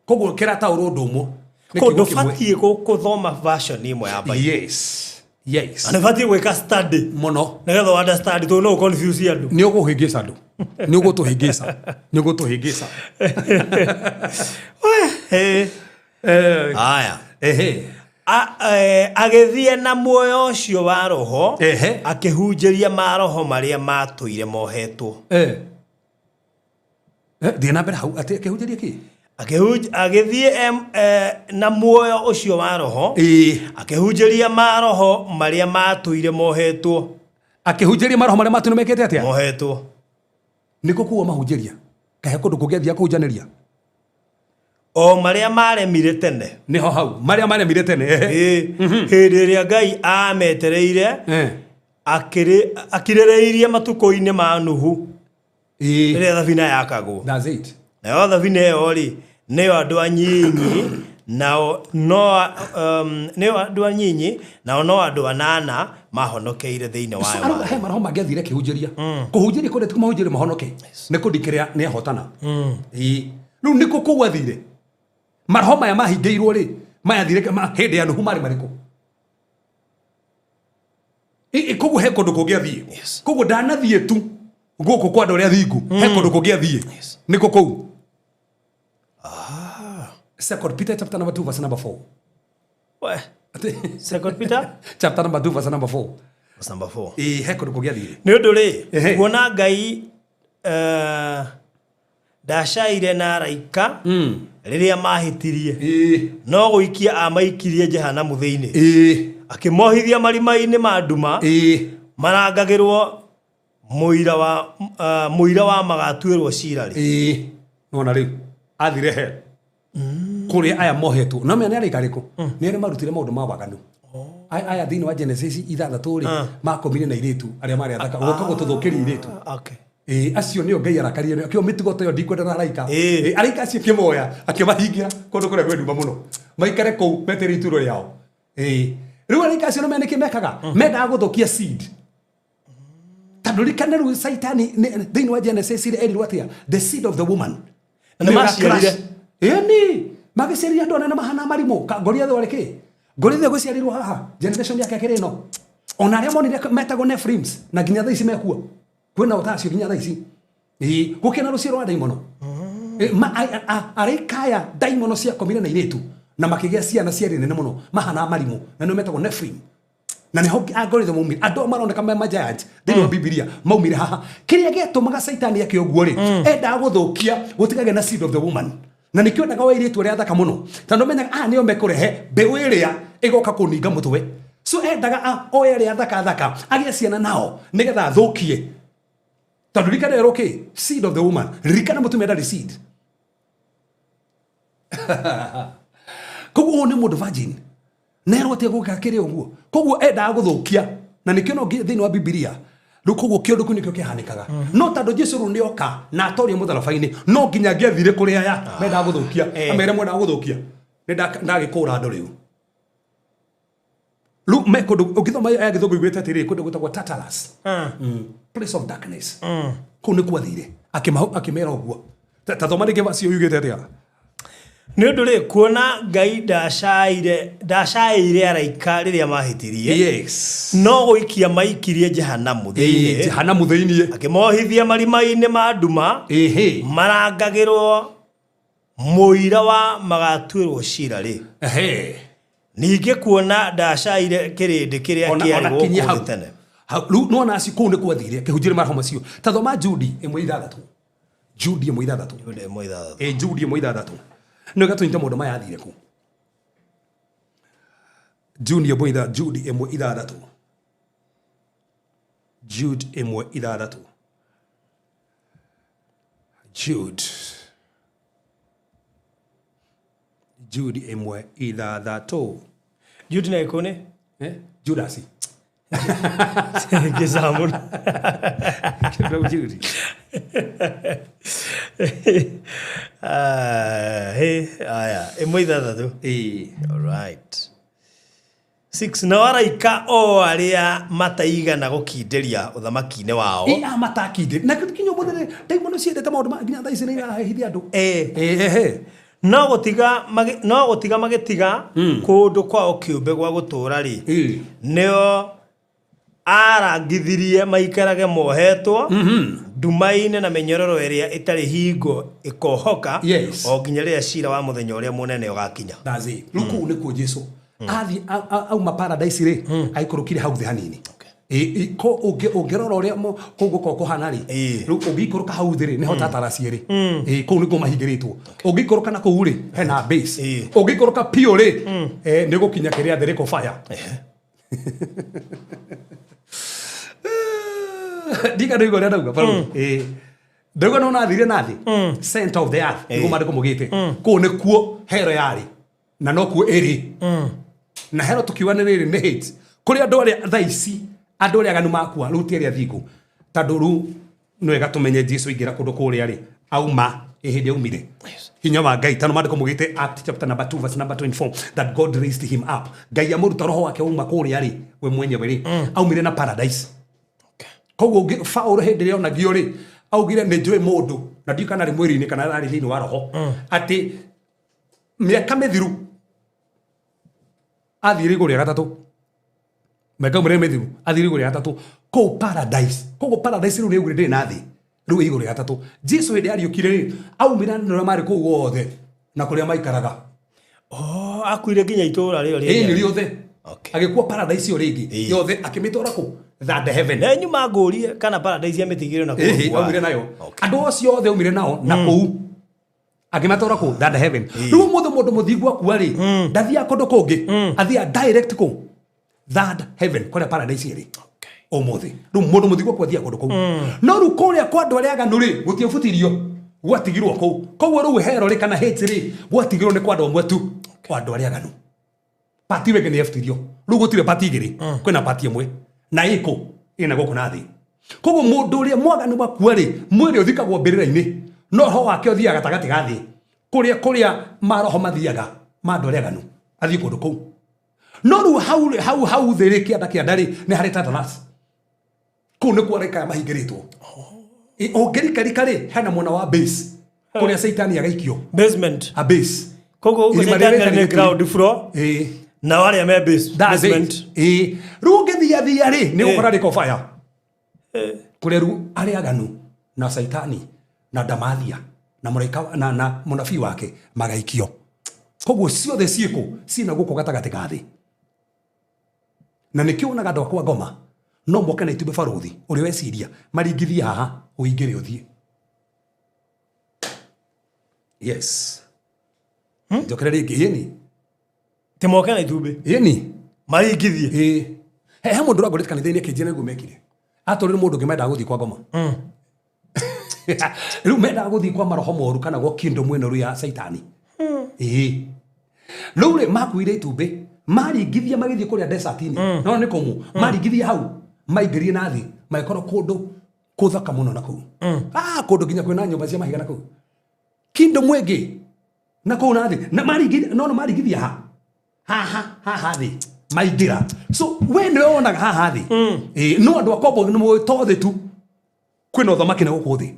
Koguo kĩrataũrwo ũndũ ũmwe. Nĩ
Kũ
kiugo kĩmwe.
ndũbatiĩ gũthoma version ĩmwe ya Bible.
Yes. Yes.
Na nĩbatiĩ gwĩka study
Mũno.
nĩgetha understand tondũ no confuse andũ.
Nĩ ũgũhĩngĩca andũ. Nĩ ũgũtũhĩngĩca. Nĩ ũgũtũhĩngĩca.
Eh. Aya.
Ehe.
Agĩthiĩ na muoyo ũcio wa roho
Ehe.
akĩhunjĩria maroho marĩa matũire mohetwo.
Eh. Thiĩ na mbere hau atĩ akĩhunjĩria kĩ?
Agĩthiĩ na muoyo ũcio wa roho
Ĩĩ.
akĩhunjĩria maroho marĩa matũire mohetwo.
Akĩhunjĩria maroho marĩa matũire mekĩte atĩa?
Mohetwo.
Nĩkũ kuo mahunjĩria? Kahe kũndũ kũngĩ athiĩ kũhunjanĩria?
O marĩa maremire tene.
Nĩho hau marĩa maremire tene.
Ĩĩ. Hĩndĩ ĩrĩa Ngai ametereire akirĩrĩirie matukũ-inĩ ma Nuhu.
Ĩĩ.
Rĩrĩa thabina yakagwo.
That's it.
Nayo thabina ĩyo rĩ nĩyo andũ anyinyi nao no nĩyo andũ anyinyi nao no andũ anana mahonokeire thĩinĩ wayo.
Arauga he maroho mangĩathire akĩhunjĩria. Kũhunjĩria kũrĩa ti kũmahunjĩria mahonoke. Nĩ kũndikĩrĩa nĩ ahotana. Ĩĩ. Rĩu nĩkũ kũu athire? Maroho maya mahingĩirwo rĩ, maya athire hĩndĩ ya Nuhu marĩ marĩkũ? Koguo he kũndũ kũngĩ athiĩ. Koguo ndanathiĩ tu gũkũ kwa andũ arĩa thingu. He kũndũ kũngĩ athiĩ. Nĩkũ kũu? Second Peter chapter number 2 verse number 4.
We. Second Peter
chapter number 2 verse number 4.
Verse number 4.
Ĩĩ, he kũndũ kũngĩ athiĩ.
Nĩ ũndũ rĩ,
Ehe.
kuona Ngai ndacaire na araika rĩrĩa mahĩtirie.
Ĩĩ.
No gũikia amaikirie Jehanamu thĩinĩ.
Ĩĩ.
Akĩmohithia marima-inĩ ma nduma.
Ĩĩ.
Marangagĩrwo mũira wa magatuĩrwo cira rĩ.
Ĩĩ. Nĩwona rĩu athire he kũrĩa aya mohetwo. No menya nĩ araika arĩkũ? Nĩ arĩa marutire maũndũ ma waganu. Aya thĩinĩ wa Genesis ithathatũ rĩ, makomire na airĩtu arĩa marĩ athaka, gũka gũtũthũkĩria airĩtu.
Okay.
Ĩĩ, acio nĩo Ngai arakarie nĩo. Akĩo mĩtugo ta ĩyo ndikwenda na araika.
Ĩĩ.
Ĩĩ, araika acio akĩmoya, akĩmahingĩra kũndũ kũrĩa kwĩ nduma mũno. Maikare kũu metereire ituro rĩao. Ĩĩ. Rĩu araika acio nĩmenya nĩkĩ mekaga? Mendaga gũthũkia seed. Tondũ ririkana rĩu Saitani thĩinĩ wa Genesis rĩ, erirwo atĩa? The seed of the woman.
Na nĩ maciarire.
Ĩni, magĩciarire andũ anene mahana marimũ. Goliath arĩ kĩ? Goliath gũciarirwo haha, generation yake akĩrĩ ĩno. Ona arĩa monire metagwo Nephilims, na nginya thaa ici mekuo. Kwĩna ũtacio nginya thaa ici. Ĩĩ, gũkĩna rũciaro rwa ndaimono. Araika aya ndaimono ciakomire na airĩtu na makĩgĩa ciana ciarĩ nene mũno, mahana marimũ, na nĩo metagwo Nephilim. Na nĩho Goliath maumire. Andũ maroneka me ma giant thĩinĩ wa Bibilia maumire haha. Kĩrĩa gĩatũmaga Saitani eke ũguo rĩ, endaga gũthũkia gũtikagĩe na seed of the woman. Na nĩkĩo endaga airĩtu arĩa athaka mũno, tondũ menyaga aya nĩo mekũrehe mbeũ ĩrĩa ĩgoka kũninga mũtwe. So endaga oe arĩa athaka thaka agĩe ciana nao nĩgetha athũkie. Tondũ ririkana erwo kĩ? Seed of the woman. Ririkana mũtumia ndarĩ seed. Koguo ũyũ nĩ mũndũ virgin. Na erwo atĩa gũka kĩrĩ ũguo. Koguo endaga gũthũkia. Na nĩkĩo no thĩinĩ wa Bibilia. Rĩu koguo kĩũndũ kĩu nĩkĩo kĩhanĩkaga. No tondũ Jesu rĩu nĩoka na atoria mũtharaba-inĩ, no nginya angĩathire kũrĩ aya mendaga gũthũkia. Amere mwendaga gũthũkia. Nĩ ndagĩkũra andũ rĩu. Rĩu me kũndũ ũngĩthoma ya gĩthũngũ iguĩte atĩrĩrĩ, kũndũ gwĩtagwo Tartarus. Place of darkness. Kũu nĩkuo athire. Akĩmera ũguo. Ta thoma rĩngĩ verse ĩyo yugĩte atĩa?
Nĩ ũndũ rĩ, kuona Ngai ndacaĩire araika rĩrĩa mahĩtirie.
Yes.
No gũikia maikirie Jehanamu thĩinĩ.
Jehanamu thĩinĩ.
Akĩmohithia marima-inĩ ma nduma.
Ĩhĩ.
Marangagĩrwo mũira wa magatuĩrwo cira rĩ.
Ehe.
Ningĩ kuona ndacaire kĩrĩndĩ kĩrĩa kĩarĩ gũkũ thĩ tene.
Hau, rĩu nĩwona acio kũu nĩkuo athire, akĩhunjĩria maroho macio. Ta thoma Jude ĩmwe ithathatũ. Jude ĩmwe ithathatũ.
Jude ĩmwe ithathatũ.
Ĩ Jude ĩmwe ithathatũ. Nĩ gatũnyita maũndũ maya athire kũ. Jude ĩmwe itha Jude ĩmwe ithathatũ. Jude ĩmwe ithathatũ. Jude. Jude ĩmwe ithathatũ.
Jude na ĩkũ nĩ?
Eh? Judas.
Ngĩcamũra.
Jude.
Ah, hĩ, aya, ĩmwe ithathatũ.
Ĩĩ.
Alright. Six, nao araika o arĩa mataigana gũkindĩria ũthamaki-inĩ wao.
Ĩ amatakinde. Na kinya ũmũthĩ rĩ, ndaimono ciendete maũndũ ma nginya thaa ici nĩ irahehithia andũ.
Ĩ.
Ĩ ehe.
No gũtiga no gũtiga magĩtiga kũndũ kwao kĩũmbe gwa gũtũũra rĩ,
Ĩ.
nĩo arangithirie maikarage mohetwo nduma-inĩ na mĩnyororo ĩrĩa ĩtarĩ hingo ĩkohoka
Yes.
o nginya rĩrĩa cira wa mũthenya ũrĩa mũnene ũgakinya.
That's it. Rĩu kũu nĩkuo Jesu athiĩ auma paradise rĩ aikũrũkire hau thĩ hanini. Ĩ, ko ũngĩrora ũrĩa kũu gũkoragwo kũhana rĩ,
Ĩ.
rĩu ũngĩikũrũka hau thĩ rĩ nĩho Tartarus ĩrĩ. Ĩ, kũu nĩkuo mahingĩrĩtwo. Ũngĩikũrũka na kũu rĩ hena base.
Ĩ.
Ũngĩikũrũka piũ rĩ nĩ gũkinya kĩrĩa thĩ rĩkũ fire. Ndika ndauga ũrĩa ndauga Paulo. Ĩ. Ndauga no nathire na thĩ. Center of the earth nĩguo maandĩko maugĩte. Kũu nĩkuo hero yarĩ na nokuo ĩrĩ. Na hero tukiuga nĩ rĩrĩ nĩ hate. Kũrĩ andũ arĩa thaa ici andũ arĩa aganu makua rĩu ti arĩa thingu. Tondũ rĩu nĩ wega tũmenye Jesu aingĩra kũndũ kũrĩa rĩ auma ĩ hĩndĩ aumire. Hinya wa Ngai tondũ maandĩko maugĩte Act chapter number 2 verse number 24 that God raised him up. Ngai amũruta roho wake wauma kũrĩa rĩ we mwenyewe rĩ aumire na paradise. Koguo Paũlũ hĩndĩ ĩrĩa onagio rĩ augire nĩ njũĩ mũndũ na ndiũĩ kana arĩ mwĩrĩ-inĩ kana arĩ thĩinĩ wa roho atĩ mĩaka mĩthiru athiire igũrũ rĩa gatatũ mĩaka ĩmwe mĩthiru athiire igũrũ rĩa gatatũ kũu paradise. Koguo paradise rĩu nĩ augire ndĩrĩ na thĩ rĩu ĩ igũrũ rĩa gatatũ. Jesu hĩndĩ ariũkire rĩ aumire andũ arĩa marĩ kũu othe na kũrĩa maikaraga.
Oh, akuire nginya itũũra rĩo
Ĩĩ nĩ
rĩenyewe.
rĩothe.
Okay.
Agĩkua paradise ĩyo rĩngĩ
Ĩĩ.
yothe akĩmĩtwara kũ third heaven.
Na nyuma ngũrie kana paradise yamĩtigire na
Ĩhĩ,
kũu.
aumire nayo.
Okay.
Andũ acio othe aumire nao na kũu akĩmatwara kũ third heaven. Rĩu ũmũthĩ mũndũ mũthingu akua rĩ ndathiaga kũndũ kũngĩ athiaga direct kũ third heaven kũrĩa paradise ĩrĩ ũmũthĩ. Rĩu mũndũ mũthingu akua athiaga kũndũ kũu. No rĩu kũrĩa kwa andũ arĩa aganu rĩ gũtiabutirio gwatigirwo kũu. Koguo rĩu hero rĩ kana hate rĩ gwatigirwo nĩ kwa andũ amwe tu kwa andũ arĩa aganu. Pati ĩyo ĩngĩ nĩ yabutirio. Rĩu gũtirĩ pati igĩrĩ kwĩna pati ĩmwe na ĩkũ ĩna gũkũ na thĩ. Koguo mũndũ ũrĩa mwaganu akua rĩ mwĩrĩ ũthikagwo mbĩrĩra-inĩ no roho wake ũthiaga gatagatĩ ga thĩ kũrĩa kũrĩa maroho mathiaga ma andũ arĩa aganu athiĩ kũndũ kũu. No rĩu hau hau hau thĩ rĩ kĩanda kĩanda rĩ nĩ harĩ Tartarus. Kũu nĩkuo araika aya mahingĩrĩtwo. Ũngĩrikarika rĩ hena mwena wa base kũrĩa Caitani agaikio.
Basement.
A base.
Koguo gũkũ
Irima
Caitani
rĩrĩa
nĩ
rĩtarĩ
ground floor.
Ĩ.
Nao arĩa me
That's it.
basement.
Ĩ. Rĩu ũngĩthiathia rĩ nĩ ũgũkora rĩko fire. Kũrĩa rĩu arĩa aganu na Caitani na Ndamathia na mũraika na mũnabii wake magaikio. Koguo ciothe ciĩkũ ciĩna gũkũ gatagatĩ ga thĩ. Na nĩkĩo wonaga andũ akwa ngoma no moke na itumbĩ barũthi ũrĩa weciria maringithie haha ũingĩre ũthiĩ. Yes. Njokere rĩngĩ ĩni.
Ti moke na itumbĩ.
Ĩni.
Maringithie.
Ĩĩ. He mũndũ ũrangorete kanitha-inĩ akĩnjĩra nĩguo mekire. Atũrĩre mũndũ ũngĩ mendaga gũthiĩ kwa ngoma. Rĩu mendaga gũthiĩ kwa maroho moru kana gwa kingdom ĩno rĩu ya Caitani. Ĩĩ. Rĩu rĩ makuire itumbĩ maringithia magĩthiĩ kũrĩa desert-inĩ. No nĩ kũmũ. Maringithia hau maingĩrie na thĩ magĩkorwo kũndũ kũthaka mũno na kũu. Kũndũ nginya kwĩna nyũmba cia mahiga na kũu. Kingdom ĩngĩ na kũu na thĩ. Na maringithia no no maringithia ha. Haha haha thĩ maingĩra. So we nĩwe wonaga haha thĩ. Ĩĩ, no andũ a kombo nĩ moĩ to thĩ tu kwĩna ũthamaki na gũkũ thĩ.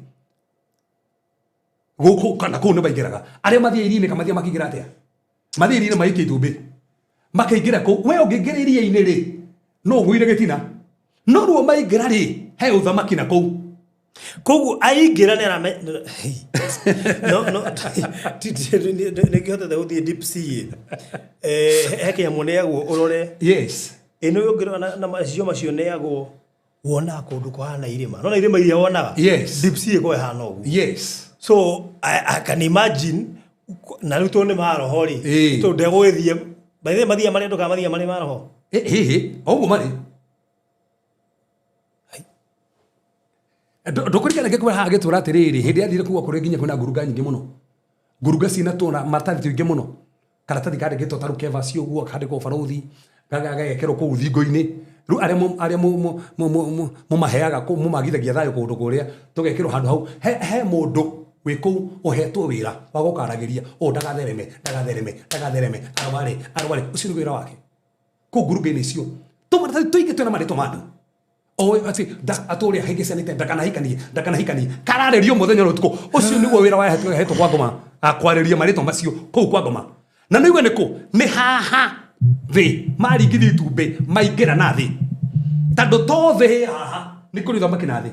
Gũkũ kana kũu nĩ maingĩraga. Arĩa mathiĩ iria-inĩ kana mathiĩ makĩingĩra atĩa? Mathiĩ iria-inĩ maikia itumbĩ. Makaingĩra kũu. We ũngĩingĩra iria-inĩ rĩ, no ũgũire gĩtina. No ruo maingĩra rĩ, he ũthamaki na kũu.
Koguo aingĩra nĩ arame no no nĩ ngĩhotete gũthiĩ deep sea. He kĩnyamũ neagwo ũrore.
Yes.
Ĩno ũngĩrora na macicio macio neagwo wonaga kũndũ kũhana irĩma. Nona irĩma iria wonaga?
Yes.
Deep sea ĩkoragwo ĩhana ũguo.
Yes.
So I can imagine na rĩu tondũ nĩ maroho rĩ, tondũ ndegũgĩthiĩ by the way, mathiaga marĩ andũ kana mathiaga marĩ maroho?
Hihi o ũguo marĩ. Ndũkũririkana ngĩkwĩra haha ngĩtwĩra atĩrĩrĩ, hĩndĩ yathire kuga kũrĩ nginya kwĩna ngurunga nyingĩ mũno, ngurunga ciĩna tũna maratathi tũingĩ mũno, karatathi kandĩkĩtwo ta rĩu kebaci ũguo, kandĩkwo barũthi, gagekĩrwo kũu thingo-inĩ. Rĩu arĩa arĩa mũmaheaga kũu, mũmagithagia thayũ kũndũ kũrĩa, tũgekĩrwo handũ hau. He mũndũ wĩ kũu ũhetwo wĩra wa gũkaragĩria ũũ ndagathereme, ndagathereme, ndagathereme, arware, arware. Ũcio nĩ wĩra wake kũu ngurunga-inĩ icio. Tũmaratathi tũingĩ twĩna marĩtwa ma andũ oĩ atĩ atũrĩa hĩngĩcanĩte, ndakanahikanie, ndakanahikanie, kararĩrio mũthenya na ũtukũ. Ũcio nĩguo wĩra wa hetwo kwa ngoma, akwarĩria marĩtwa macio kũu kwa ngoma. Na nĩigue nĩkũ? Nĩ haha thĩ maringithia itumbĩ maingĩra na thĩ, tondũ to thĩ ĩ haha nĩ kũrĩ ũthamaki na thĩ,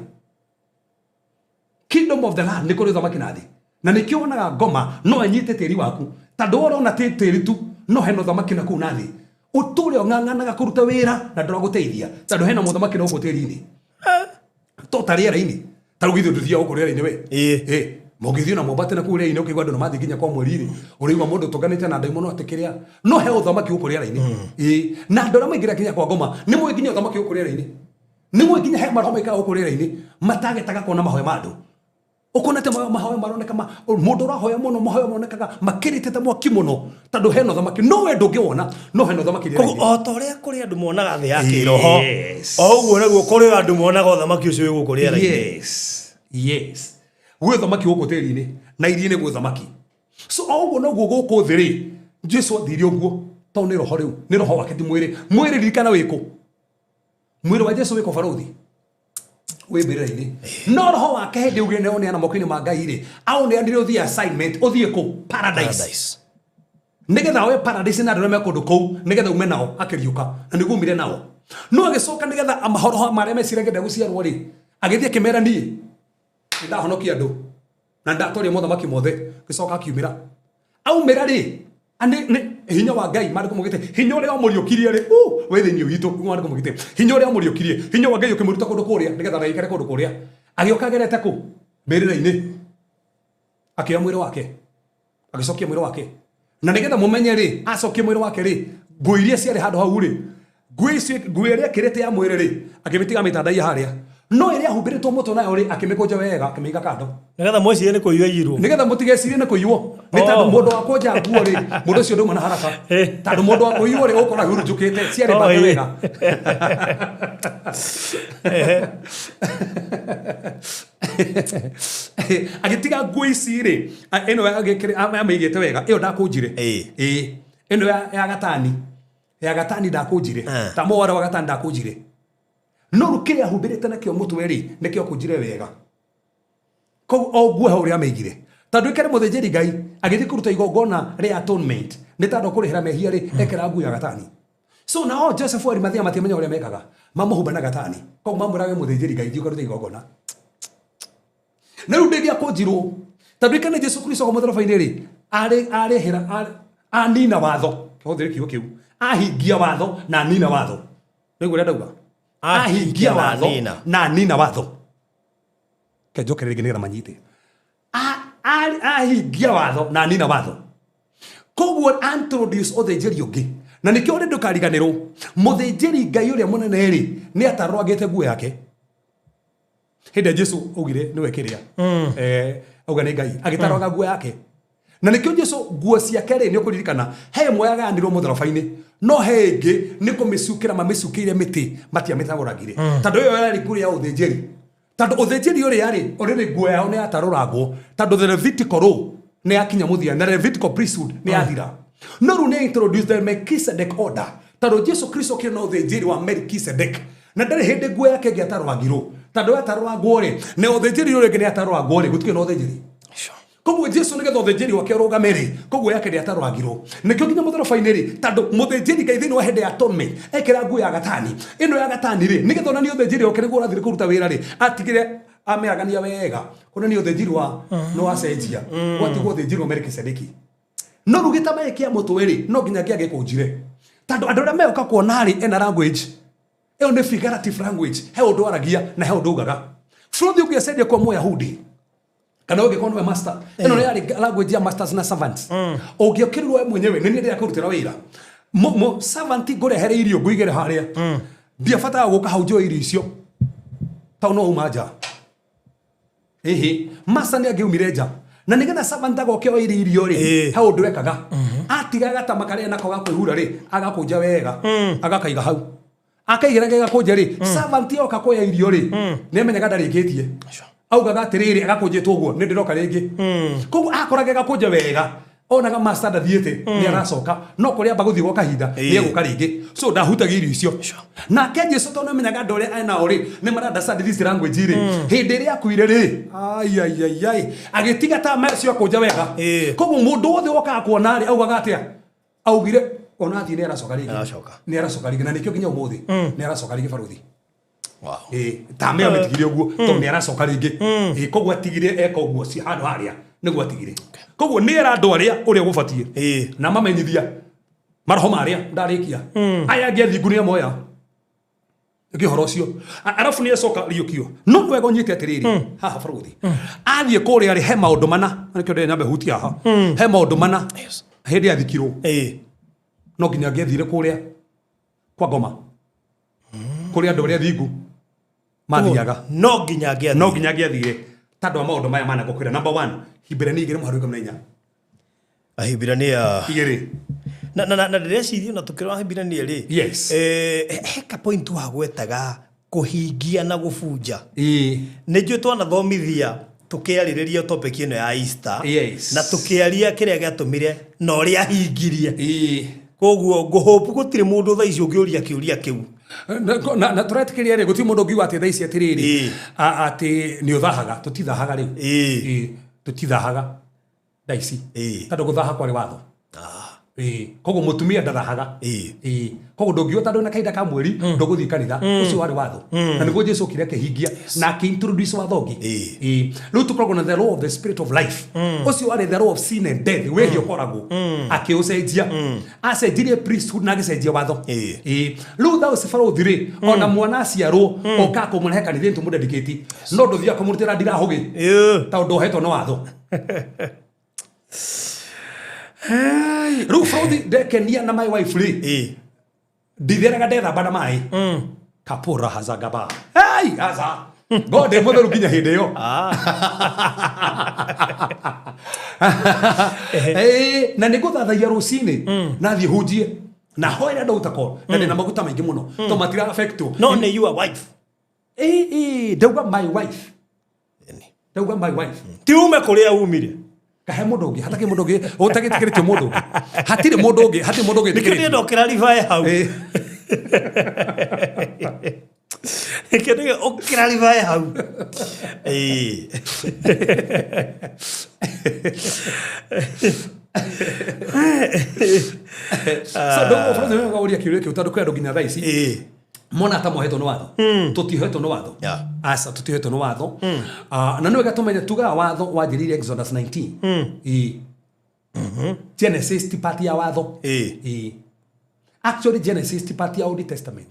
kingdom of the land nĩ kũrĩ ũthamaki na thĩ. Na nĩkĩo wonaga ngoma no anyite tĩri waku, tondũ we ũrona ti tĩri tu, no hena ũthamaki na kũu na thĩ. Ũtũre ũng'ang'anaga kũruta wĩra na ndũragũteithia, tondũ hena mũthamaki na gũkũ tĩri-inĩ, to ta rĩera-inĩ. Ta rĩu githĩ ndũthiaga gũkũ rĩera-inĩ we?
Ĩĩ.
Ĩ mũngĩthiĩ na mwambate na kũu rĩera-inĩ, ũkaigua andũ nĩ mathiĩ nginya kwa mweri-rĩ, ũraigua mũndũ ũtũnganĩte na ndaimono atĩ kĩrĩa, no he ũthamaki gũkũ rĩera-inĩ. Ĩ na andũ arĩa maingĩra nginya kwa ngoma nĩ moĩ nginya ũthamaki gũkũ rĩera-inĩ, nĩ moĩ nginya he maroho maikaraga gũkũ rĩera-inĩ matagetaga kuona mahoya ma andũ. Ũkona atĩ mahoya maroneka mũndũ ũrahoya mũno, mahoya maronekaga makĩrĩte ta mwaki mũno, tondũ hena ũthamaki, no we ndũngĩwona, no hena ũthamaki rĩera-inĩ.
Koguo o ta ũrĩa kũrĩ andũ monaga thĩ ya kĩroho,
Yes.
o ũguo naguo kũrĩ andũ monaga ũthamaki ũcio wĩ gũkũ rĩera-inĩ.
Yes, gwĩ ũthamaki gũkũ tĩri-inĩ na iria-inĩ gwĩ ũthamaki. So o ũguo noguo gũkũ thĩ rĩ, Jesu athire ũguo tondũ nĩ roho, rĩu nĩ roho wake, ti mwĩrĩ. Mwĩrĩ ririkana wĩkũ? Mwĩrĩ wa Jesu wĩkũ? Barũthi wĩ mbĩrĩra-inĩ. No roho wake hĩndĩ ugire nĩ ũneana moko-inĩ ma Ngai rĩ, aũneanire ũthiĩ assignment, ũthiĩ kũ? Paradise.
Paradise.
Nĩgetha oe paradise na andũ arĩa me kũndũ kũu, nĩgetha ume nao akĩriũka, na nĩguo umire nao. No agĩcoka nĩgetha amahoroho marĩa meciragia ndegũciarwo rĩ, agĩthiĩ akĩmera, niĩ nĩndahonokia andũ na ndatwaria mothamaki mothe. Gĩcoka akiumĩra, aumĩra rĩ, nĩ hinya wa Ngai. Maandĩko maugĩte hinya ũrĩa wamũriũkirie rĩ, wĩ thĩinĩ witũ. Nĩguo maandĩko maugĩte hinya ũrĩa wamũriũkirie, hinya wa Ngai ũkĩmũruta kũndũ kũrĩa nĩgetha ndagaikare kũndũ kũrĩa. Agĩũka agerete kũ? Mbĩrĩra-inĩ. Akĩoya mwĩrĩ wake, agĩcokia mwĩrĩ wake. Na nĩgetha mũmenye rĩ, acokia mwĩrĩ wake rĩ, nguo iria ciarĩ handũ hau rĩ, nguo icio, nguo ĩrĩa ĩkĩrĩte ya mwĩrĩ rĩ, akĩmĩtiga mĩtandaiya harĩa, no ĩrĩa ahumbĩrĩtwo mũtwe nayo rĩ, akĩmĩkũnja wega, akĩmĩiga kando.
Nĩgetha mwecirie nĩ kũiywo aiyirwo.
Nĩgetha mũtigecirie nĩ kũiywo, nĩ tondũ mũndũ wa kũnja nguo rĩ, mũndũ ũcio ndauma na haraka, tondũ mũndũ wa kũiywo rĩ, ũkora hurunjũkĩte ciarĩ mbange wega. Agĩtiga nguo ici rĩ, ĩno amĩigĩte wega, ĩyo ndakũnjire. Ĩĩ, ĩno ya gatani, ya gatani ndakũnjire. Ta mũwara wa gatani ndakũnjire, no rĩu kĩrĩa ahumbĩrĩte nakĩo mũtwe rĩ, nĩkĩo akũnjire wega. Koguo o nguo hau ũrĩa amĩigire, tondũ ĩkĩrĩ mũthĩnjĩri Ngai agĩthiĩ kũruta igongona rĩa atonement, nĩ tondũ kũrĩhĩra mehia rĩ, ekĩra nguo ya gatani. So nao Joseph wa Arimathea matiamenya ũrĩa mekaga, mamũhumba na gatani. Koguo mamwĩra, we mũthĩnjĩri Ngai, thiĩ ũkarute igongona. Na rĩu ndĩngĩakũnjirwo, tondũ ikane Jesu Kristo kwa mũtharaba-inĩ rĩ, arĩhĩra, anina watho, hũthĩre kiugo kĩu, ahingia watho na anina watho. Nĩguo ũrĩa ndauga, ahingia
na
watho
anina.
Na anina watho. Kenjokere rĩngĩ nĩgetha manyite. Ahingia watho na anina watho, koguo introduce ũthĩnjĩri ũngĩ. Na nĩkĩo ũrĩ ndũkariganĩrwo, mũthĩnjĩri Ngai ũrĩa mũnene rĩ, nĩ atarũrangĩte nguo yake hĩndĩ ĩrĩa Jesu augire nĩwe kĩrĩa, auga nĩ Ngai, agĩtarũranga nguo yake. Na nĩkĩo Jesu nguo ciake rĩ, nĩ ũkũririkana he ĩmwe yagayanirwo mũtharaba-inĩ, no he ĩngĩ nĩ kũmĩcukĩra mamĩcukĩire mĩtĩ, matiamĩtagũrangire, tondũ ĩyo yarĩ nguo ya ũthĩnjĩri. Tondũ ũthĩnjĩri ũrĩa rĩ, ũrĩrĩ nguo yao nĩ yatarũrangwo, tondũ the Levitical law nĩ yakinya mũthia na Levitical priesthood nĩ yathira. No rĩu nĩ introduce the Melchizedek order, tondũ Jesu Kristo okire na ũthĩnjĩri wa Melchizedek, na ndarĩ hĩndĩ nguo yake ĩngĩatarũrangirwo, tondũ yatarũrangwo rĩ, na ũthĩnjĩri ũrĩa ũngĩ nĩ yatarũrangwo rĩ, gũtikĩrĩ na ũthĩnjĩri. Koguo Jesu nĩgetha ũthĩnjĩri wake ũrũgame rĩ, koguo yake ndĩatarũrangirwo. Nĩkĩo nginya mũtharaba-inĩ rĩ, tondũ mũthĩnjĩri Ngai thĩinĩ wa hĩndĩ ya atonement ekĩra nguo ya gatani, ĩno ya gatani rĩ, nĩgetha onanie ũthĩnjĩri wake nĩguo ũrathiĩ kũruta wĩra rĩ, atigire amĩagania wega, kuonania ũthĩnjĩri wa nĩ wacenjia, gwatigwo ũthĩnjĩri wa Melikisedeki. No rĩu gĩtambaya kĩa mũtwe rĩ, no nginya kĩangĩkũnjire, tondũ andũ arĩa meũka kuona rĩ, ena language ĩyo nĩ figurative language. He ũndũ aragia na he ũndũ ugaga. Bũrũri ũngĩacenjia kwa Mũyahudi. Kana ũngĩkorwo nĩwe master, ĩno nĩ yarĩ language ya masters na servants. Ũngĩokĩrĩrwo we mwenyewe nĩ niĩ ndĩrakũrutĩra wĩra. Servant ngũrehere irio ngũigĩre harĩa, ndiabataraga gũka hau njoe irio icio tondũ no uma nja. Ĩhĩ, master nĩ angĩumire nja na nĩgetha servant agoke oe irio rĩ, he ũndũ ekaga. Atigaga gatama karĩa nako ga kwĩhura rĩ, agakũnja wega, agakaiga hau. Akaigĩra gegakũnja rĩ, servant oka kuoya irio rĩ, nĩ amenyaga ndarĩkĩtie. Augaga atĩrĩrĩ, agakũnjĩtwo ũguo, nĩ ndĩroka rĩngĩ. Koguo akora gegakũnja wega, onaga master ndathiĩte, nĩ aracoka, no kũrĩa amba gũthiĩ gwa kahinda, nĩ egũka rĩngĩ. So ndahutagia irio icio. Nake Jesu tondũ nĩamenyaga andũ arĩa enao rĩ, nĩ mara understand this language rĩ, hĩndĩ ĩrĩa akuire rĩ, ai ai ai ai, agĩtiga ta macio akũnja wega. Koguo mũndũ wothe wokaga kuona rĩ, augaga atĩa? Augire ona athiĩ nĩ aracoka rĩngĩ.
Aracoka.
Nĩ aracoka rĩngĩ, na nĩkĩo nginya ũmũthĩ nĩ aracoka rĩngĩ baruthi.
Wow.
Ta meo mĩtigire ũguo tondũ nĩ aracoka rĩngĩ. Koguo atigire eka ũguo ci handũ harĩa nĩguo atigire. Koguo nĩ era andũ arĩa ũrĩa gũbatiĩ na mamenyithia maroho marĩa ndarĩkia aya angĩ athingu nĩ amoya nĩ ũhoro ũcio. Arabu nĩ acoka riũkio no nĩ wega ũnyite atĩrĩrĩ haha baruthi athiĩ kũrĩa rĩ, he maũndũ mana nĩkĩo ndĩrenda nyambe hutia haha. He maũndũ mana hĩndĩ athikirwo no nginya angĩathire kũrĩa kwa ngoma kũrĩa andũ arĩa athingu mathiaga.
No nginya angĩathire.
No nginya angĩathire tondũ wa maũndũ maya mana ngũkwĩra. Number 1, Hibirania 2 mũhari wa 14.
Ahibirania
2.
Na ndĩreciria na tũkĩrora Ahibirania rĩ, he ka point wagwetaga kũhingia na gũbunja. Nĩ njũĩ twanathomithia tũkĩarĩrĩria topic ĩno ya Easter, na tũkĩaria kĩrĩa gĩatũmire na ũrĩa ahingirie. Koguo ngũhope gũtirĩ mũndũ thaa ici ũngĩũria kĩũria kĩu.
Na tũretĩkĩria rĩ, gũtirĩ mũndũ ũngiuga atĩ thaa ici atĩrĩrĩ, atĩ nĩ ũthahaga. Tũtithahaga rĩu. Tũtithahaga thaa ici. Tondũ gũthaha kwarĩ watho. Koguo mũtumia ndathahaga. Koguo ndũngiuga tondũ wĩna kahinda ka mweri ndũgũthiĩ kanitha, ũcio warĩ watho. Na nĩguo Jesu okire akĩhingia na akĩ-introduce watho ũngĩ. Rĩu tũkoragwo na the law of the spirit of life. Ũcio warĩ the law of sin and death, wĩhia ũkoragwo. Akĩũcenjia. Acenjirie priesthood na agĩcenjia watho. Rĩu thaa ũcio barũthi rĩ, ona mwana aciarwo, okaga kũmũrehe kanitha nĩ tũmũdedicate. No ndũthiaga kũmũrutĩra ndirahũgĩ. Tondũ ndohetwo nĩ watho. Rĩu barũthi ndekenia na my wife rĩ, nditheraga ndethamba na maĩ. Kapura hazagaba. Hey, aza. God ndĩ mũtheru nginya hĩndĩ ĩyo. Na nĩ ngũthathaia rũcinĩ na thiĩ hunjie na hoere andũ utakoo na ndĩna maguta maingĩ mũno to matira affectwo.
No nĩ your wife.
Ndauga my wife. Ndauga my wife.
Ti ume kũrĩa umire.
Kahe mũndũ ũngĩ, hatakĩ mũndũ ũngĩ, ũtagĩtĩkĩrĩtio mũndũ ũngĩ. Hatirĩ mũndũ ũngĩ, hatirĩ mũndũ ũngĩ
Nĩkĩo
wĩtĩkĩrĩtio.
ndĩrenda ũkĩraribae hau. Nĩkĩo ndĩrenda ũkĩraribae hau.
So, ndauga ũbũrũri nĩ wega ũria kĩũria kĩu tondũ kwĩ andũ nginya thaa ici mona ta mohetwo nĩ watho. Tũtihetwo nĩ watho. Aca, tũtihetwo nĩ watho. Na nĩ wega tũmenye tugaga watho wanjĩrĩirie Exodus 19. Genesis ti part ya watho. Actually Genesis ti part ya Old Testament.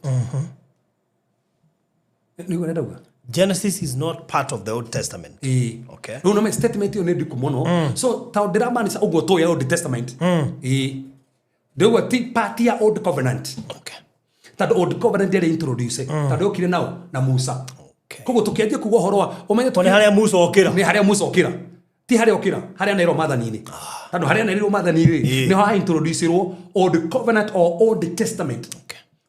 Nĩguo ndauga.
Genesis is not part of the Old Testament.
Rĩu no statement ĩyo nĩ ndiku mũno. So tondũ ndĩramaanisha ũguo tũĩ ya Old Testament. Ndĩguo ti part ya Old Covenant. Tondũ Old Covenant ndĩarĩ introduce. Tondũ yokire nao na Musa. Koguo tũkĩanjia kuga ũhoro wa ũmenye
Nĩ harĩa Musa okĩra.
Nĩ harĩa Musa okĩra. Ti harĩa okĩra, harĩa nerwo maathani-inĩ. Tondũ harĩa nerirwo maathani-inĩ, nĩho ha introduce-irwo Old Covenant or Old Testament.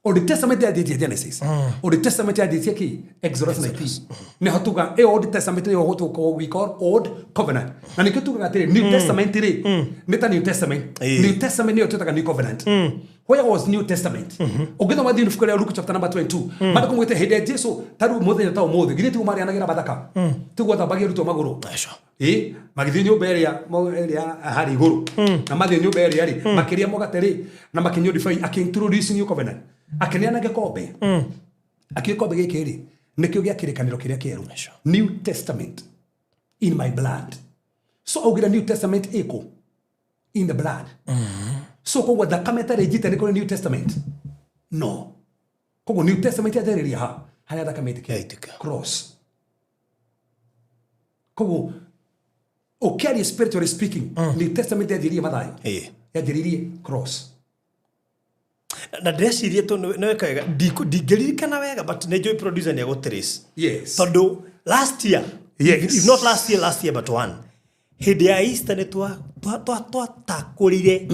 Old Testament yanjĩtie Genesis. Old Testament yanjĩtie kĩ? Exodus 19. Nĩho tuga ĩyo Old Testament nĩyo gũtũka we call Old Covenant. Na nĩkĩo tugaga atĩrĩ, New Testament rĩ, nĩ ta New Testament. New Testament nĩyo twĩtaga New Covenant. Where was New Testament? Ũngĩthoma thĩinĩ ibuku rĩa Luke chapter number 22, maandĩko maugĩte hĩndĩ ya Jesu, ta rĩu mũthenya ta ũmũthĩ, githĩ tiguo marĩanagĩra Bathaka? Tiguo athambagia arutwo magũrũ? Magĩthiĩ nyũmba ĩrĩa ĩrĩa harĩ igũrũ. Na mathiĩ nyũmba ĩrĩa rĩ, makĩrĩa mũgate rĩ, na makĩnyua ndibei, akĩ-introduce New Covenant. Akĩneana gĩkombe. Akĩoya gĩkombe gĩkĩ rĩ, nĩkĩo gĩa kĩrĩkanĩro kĩrĩa kĩerũ. New Testament in my blood. So augire New Testament ĩkũ? In the blood. So koguo thakame ĩtarĩ njite nĩ kũrĩ New Testament? No. Koguo New Testament yanjagĩrĩria ha? Harĩa thakame ĩtĩkĩra.
Yaitĩka.
Cross. Koguo Ũkĩaria spiritually speaking, New Testament yanjĩrĩirie Mathayo,
Ĩĩ.
yanjĩrĩirie cross.
Na ndĩreciria tondũ nĩ weka wega, ndingĩririkana wega, but nĩ njũĩ producer nĩ egũtrace. Tondũ last year, if not last year, last year but one, hĩndĩ ya Easter nĩ twatakũrire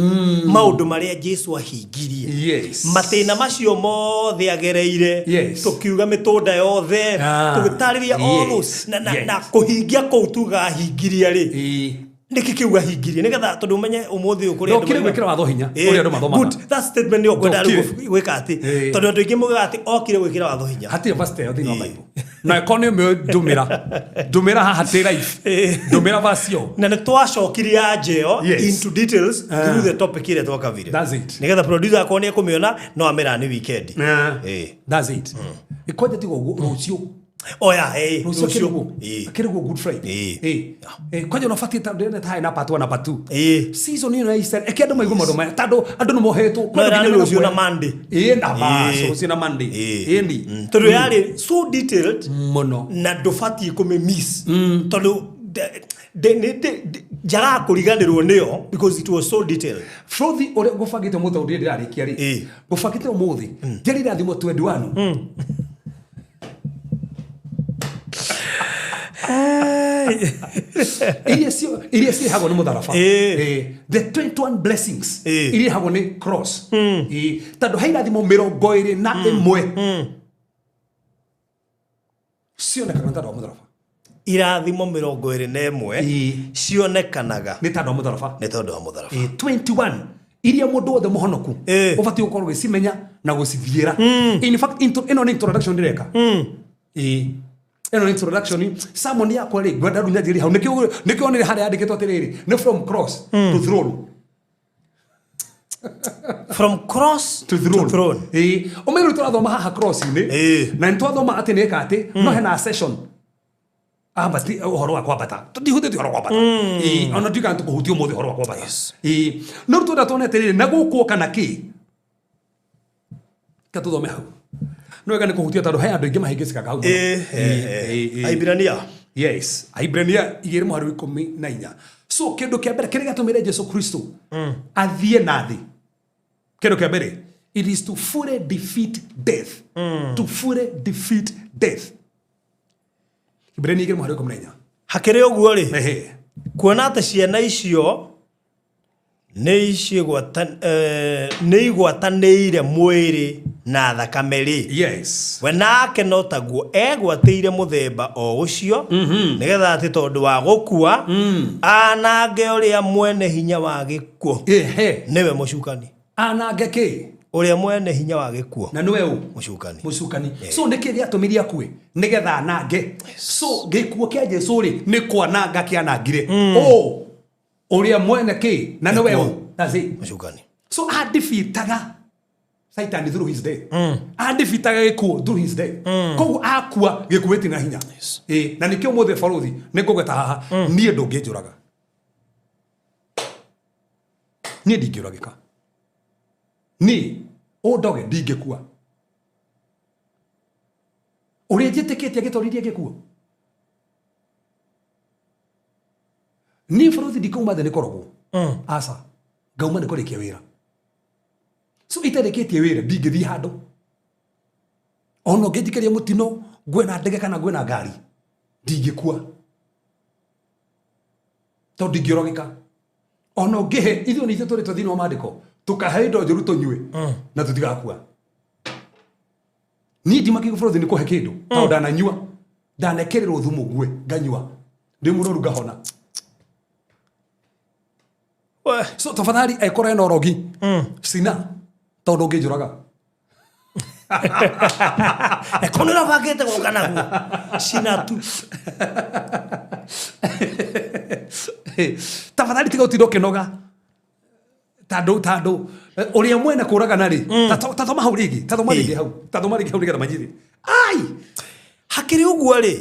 maũndũ marĩa Jesu ahingirie, matĩna macio mothe agereire, tũkiuga mĩtũnda yothe, tũgĩtarĩria all those, na kũhingia kũu tuga ahingirie rĩ, nĩkĩ kĩu ahingirie, nĩgetha tondũ ũmenye ũmũthĩ ũyũ kũrĩ andũ
Ndokire gwĩkĩra watho hinya ũrĩa andũ mathomaga.
Good. That statement nĩyo ngwenda rĩu
Ndokire.
gwĩka atĩ, tondũ andũ aingĩ maugaga atĩ okire gwĩkĩra watho hinya.
Hatirĩ verse ĩyo thĩinĩ wa Bible, na ĩkorwo nĩ ũmĩũĩ, ndũmĩra, ndũmĩra haha tĩ life, ndũmĩra verse ĩyo.
Na nĩ twacokirie anja ĩyo into details through the topic ĩrĩa twakavire.
That's it.
Nĩgetha producer akorwo nĩ ekũmĩona no amĩra nĩ weekend.
That's it. Ikwanja tiga ũguo, rũciũ,
Oya, ĩĩ,
rũciũ.
Rũciũ.
Kĩrĩguo, kĩrĩguo Good Friday. Kwanja ũnabatiĩ ta ndĩrona ta na part 1 na part 2. Season ĩno ya Easter, eke andũ maigue maũndũ maya tondũ andũ nĩ mohetwo.
No ĩrarĩ rũciũ na Monday.
Ĩĩ, na bas, rũciũ na Monday. Ĩni.
Tondũ yarĩ so detailed
Mũno.
Na ndũbatiĩ kũmĩ miss, tondũ njagaga kũriganĩrwo nĩyo because it was so detailed.
Frothi, ũrĩa ngũbangĩte mũthĩ, ũndĩ ndĩrarĩkia rĩ, ngũbangĩte ũmũthĩ njĩrĩ irathimo 21. Iria cirĩhagwo nĩ mũtharaba. The 21 blessings iria irĩhagwo nĩ cross. Tondũ he irathimo 21 cionekaga nĩ tondũ wa mũtharaba.
Irathimo 21 cionekanaga
nĩ tondũ wa mũtharaba.
Nĩ tondũ wa mũtharaba.
21 iria mũndũ wothe mũhonoku ũbatiĩ gũkorwo ũgĩcimenya na gũcithiĩra. In fact, ĩno nĩ introduction ndĩreka. Ĩno nĩ introduction sermon yakwa rĩ, ngwenda rĩu nyanjĩrĩrie hau. Nĩkĩo onire harĩa yandĩkĩtwo atĩrĩrĩ, nĩ from cross to throne.
From cross
to throne.
To throne.
Ĩĩ, ũmenye rĩu tũrathoma haha cross-inĩ, na nĩ twathoma atĩ nĩ ĩka atĩ no hena session ambati ũhoro wa kwambata, tũtihutĩtie ũhoro wa kwambata. Ĩĩ, ona ndiũĩ kana tũkũhutia ũmũthĩ ũhoro wa kwambata. Ĩĩ, no rĩu twenda tuone atĩrĩrĩ, na gũkũ kana kĩ ka tũthome hau no wega nĩ kũhutia tondũ he andũ aingĩ mahĩngĩcĩkaga hau mũno. Ĩĩ.
Aibrania.
Yes, Aibrania 2 mũhari wa 14. So kĩndũ kĩa mbere kĩrĩa gĩatũmire Jesu Kristo athiĩ na thĩ, kĩndũ kĩa mbere, it is to fully defeat death, to fully defeat death. Ibrania 2 mũhari wa 14.
Hakĩrĩ ũguo rĩ, kuona atĩ ciana icio nĩ igwatanĩire mwĩrĩ na thakame rĩ, we nake no taguo egwatĩire mũthemba o ũcio, nĩgetha atĩ tondũ wa gũkua anange ũrĩa mwene hinya wa gĩkuũ, nĩwe mũcukani.
Anange kĩ?
Ũrĩa mwene hinya wa gĩkuũ.
Na nĩwe ũ?
Mũcukani.
Mũcukani. So nĩkĩ gĩatũmire akue? Nĩgetha anange. So gĩkuũ kĩa Jesu rĩ, nĩ kwananga kĩanangire ũ ũrĩa mwene kĩ, na nĩwe ũ? That's it.
Mũcukani.
So adefeataga Satan through his death, adefeataga gĩkuũ through his death. Koguo akua, gĩkuũ gĩtirĩ hinya. Ĩĩ, na nĩkĩo ũmũthĩ barothi nĩ ngũgweta haha, niĩ ndũngĩnjũraga, niĩ ndingĩũragĩka, niĩ ũndoge ndingĩkua. Ũrĩa njĩtĩkĩtie gĩtoririe gĩkuũ, niĩ barothi ndikauma thĩ nĩ korogwo, aca, ngauma nĩ kũrĩkia wĩra. So itarĩkĩtie wĩra ndingĩthiĩ handũ, ona ũngĩnjikĩria mũtino ngwe na ndege kana ngwe na ngari, ndingĩkua tondũ ndingĩũragĩka. Ona ũngĩhe ithuĩ nĩ ithuĩ tũrĩ thĩinĩ wa maandĩko tũkahe indo njũru tũnyue na tũtigakua. Niĩ ndimakĩgo bũrũri nĩ kũhe kĩndũ tondũ ndananyua, ndanekĩrĩrwo thumu ngue nganyua ndĩ mũrwaru ngahona. So tafadhali ekorwo ena ũrogi cina tondũ ũngĩnjũraga.
Eko nĩ ũrabangĩte gũka naguo cina tu.
Tafadhali tiga ũtinda ũkĩnoga tondũ ũrĩa mwene kũragana rĩ, ta thoma hau rĩngĩ, ta thoma rĩngĩ hau, ta thoma rĩngĩ hau nĩgetha manyite ai.
Hakĩrĩ ũguo rĩ,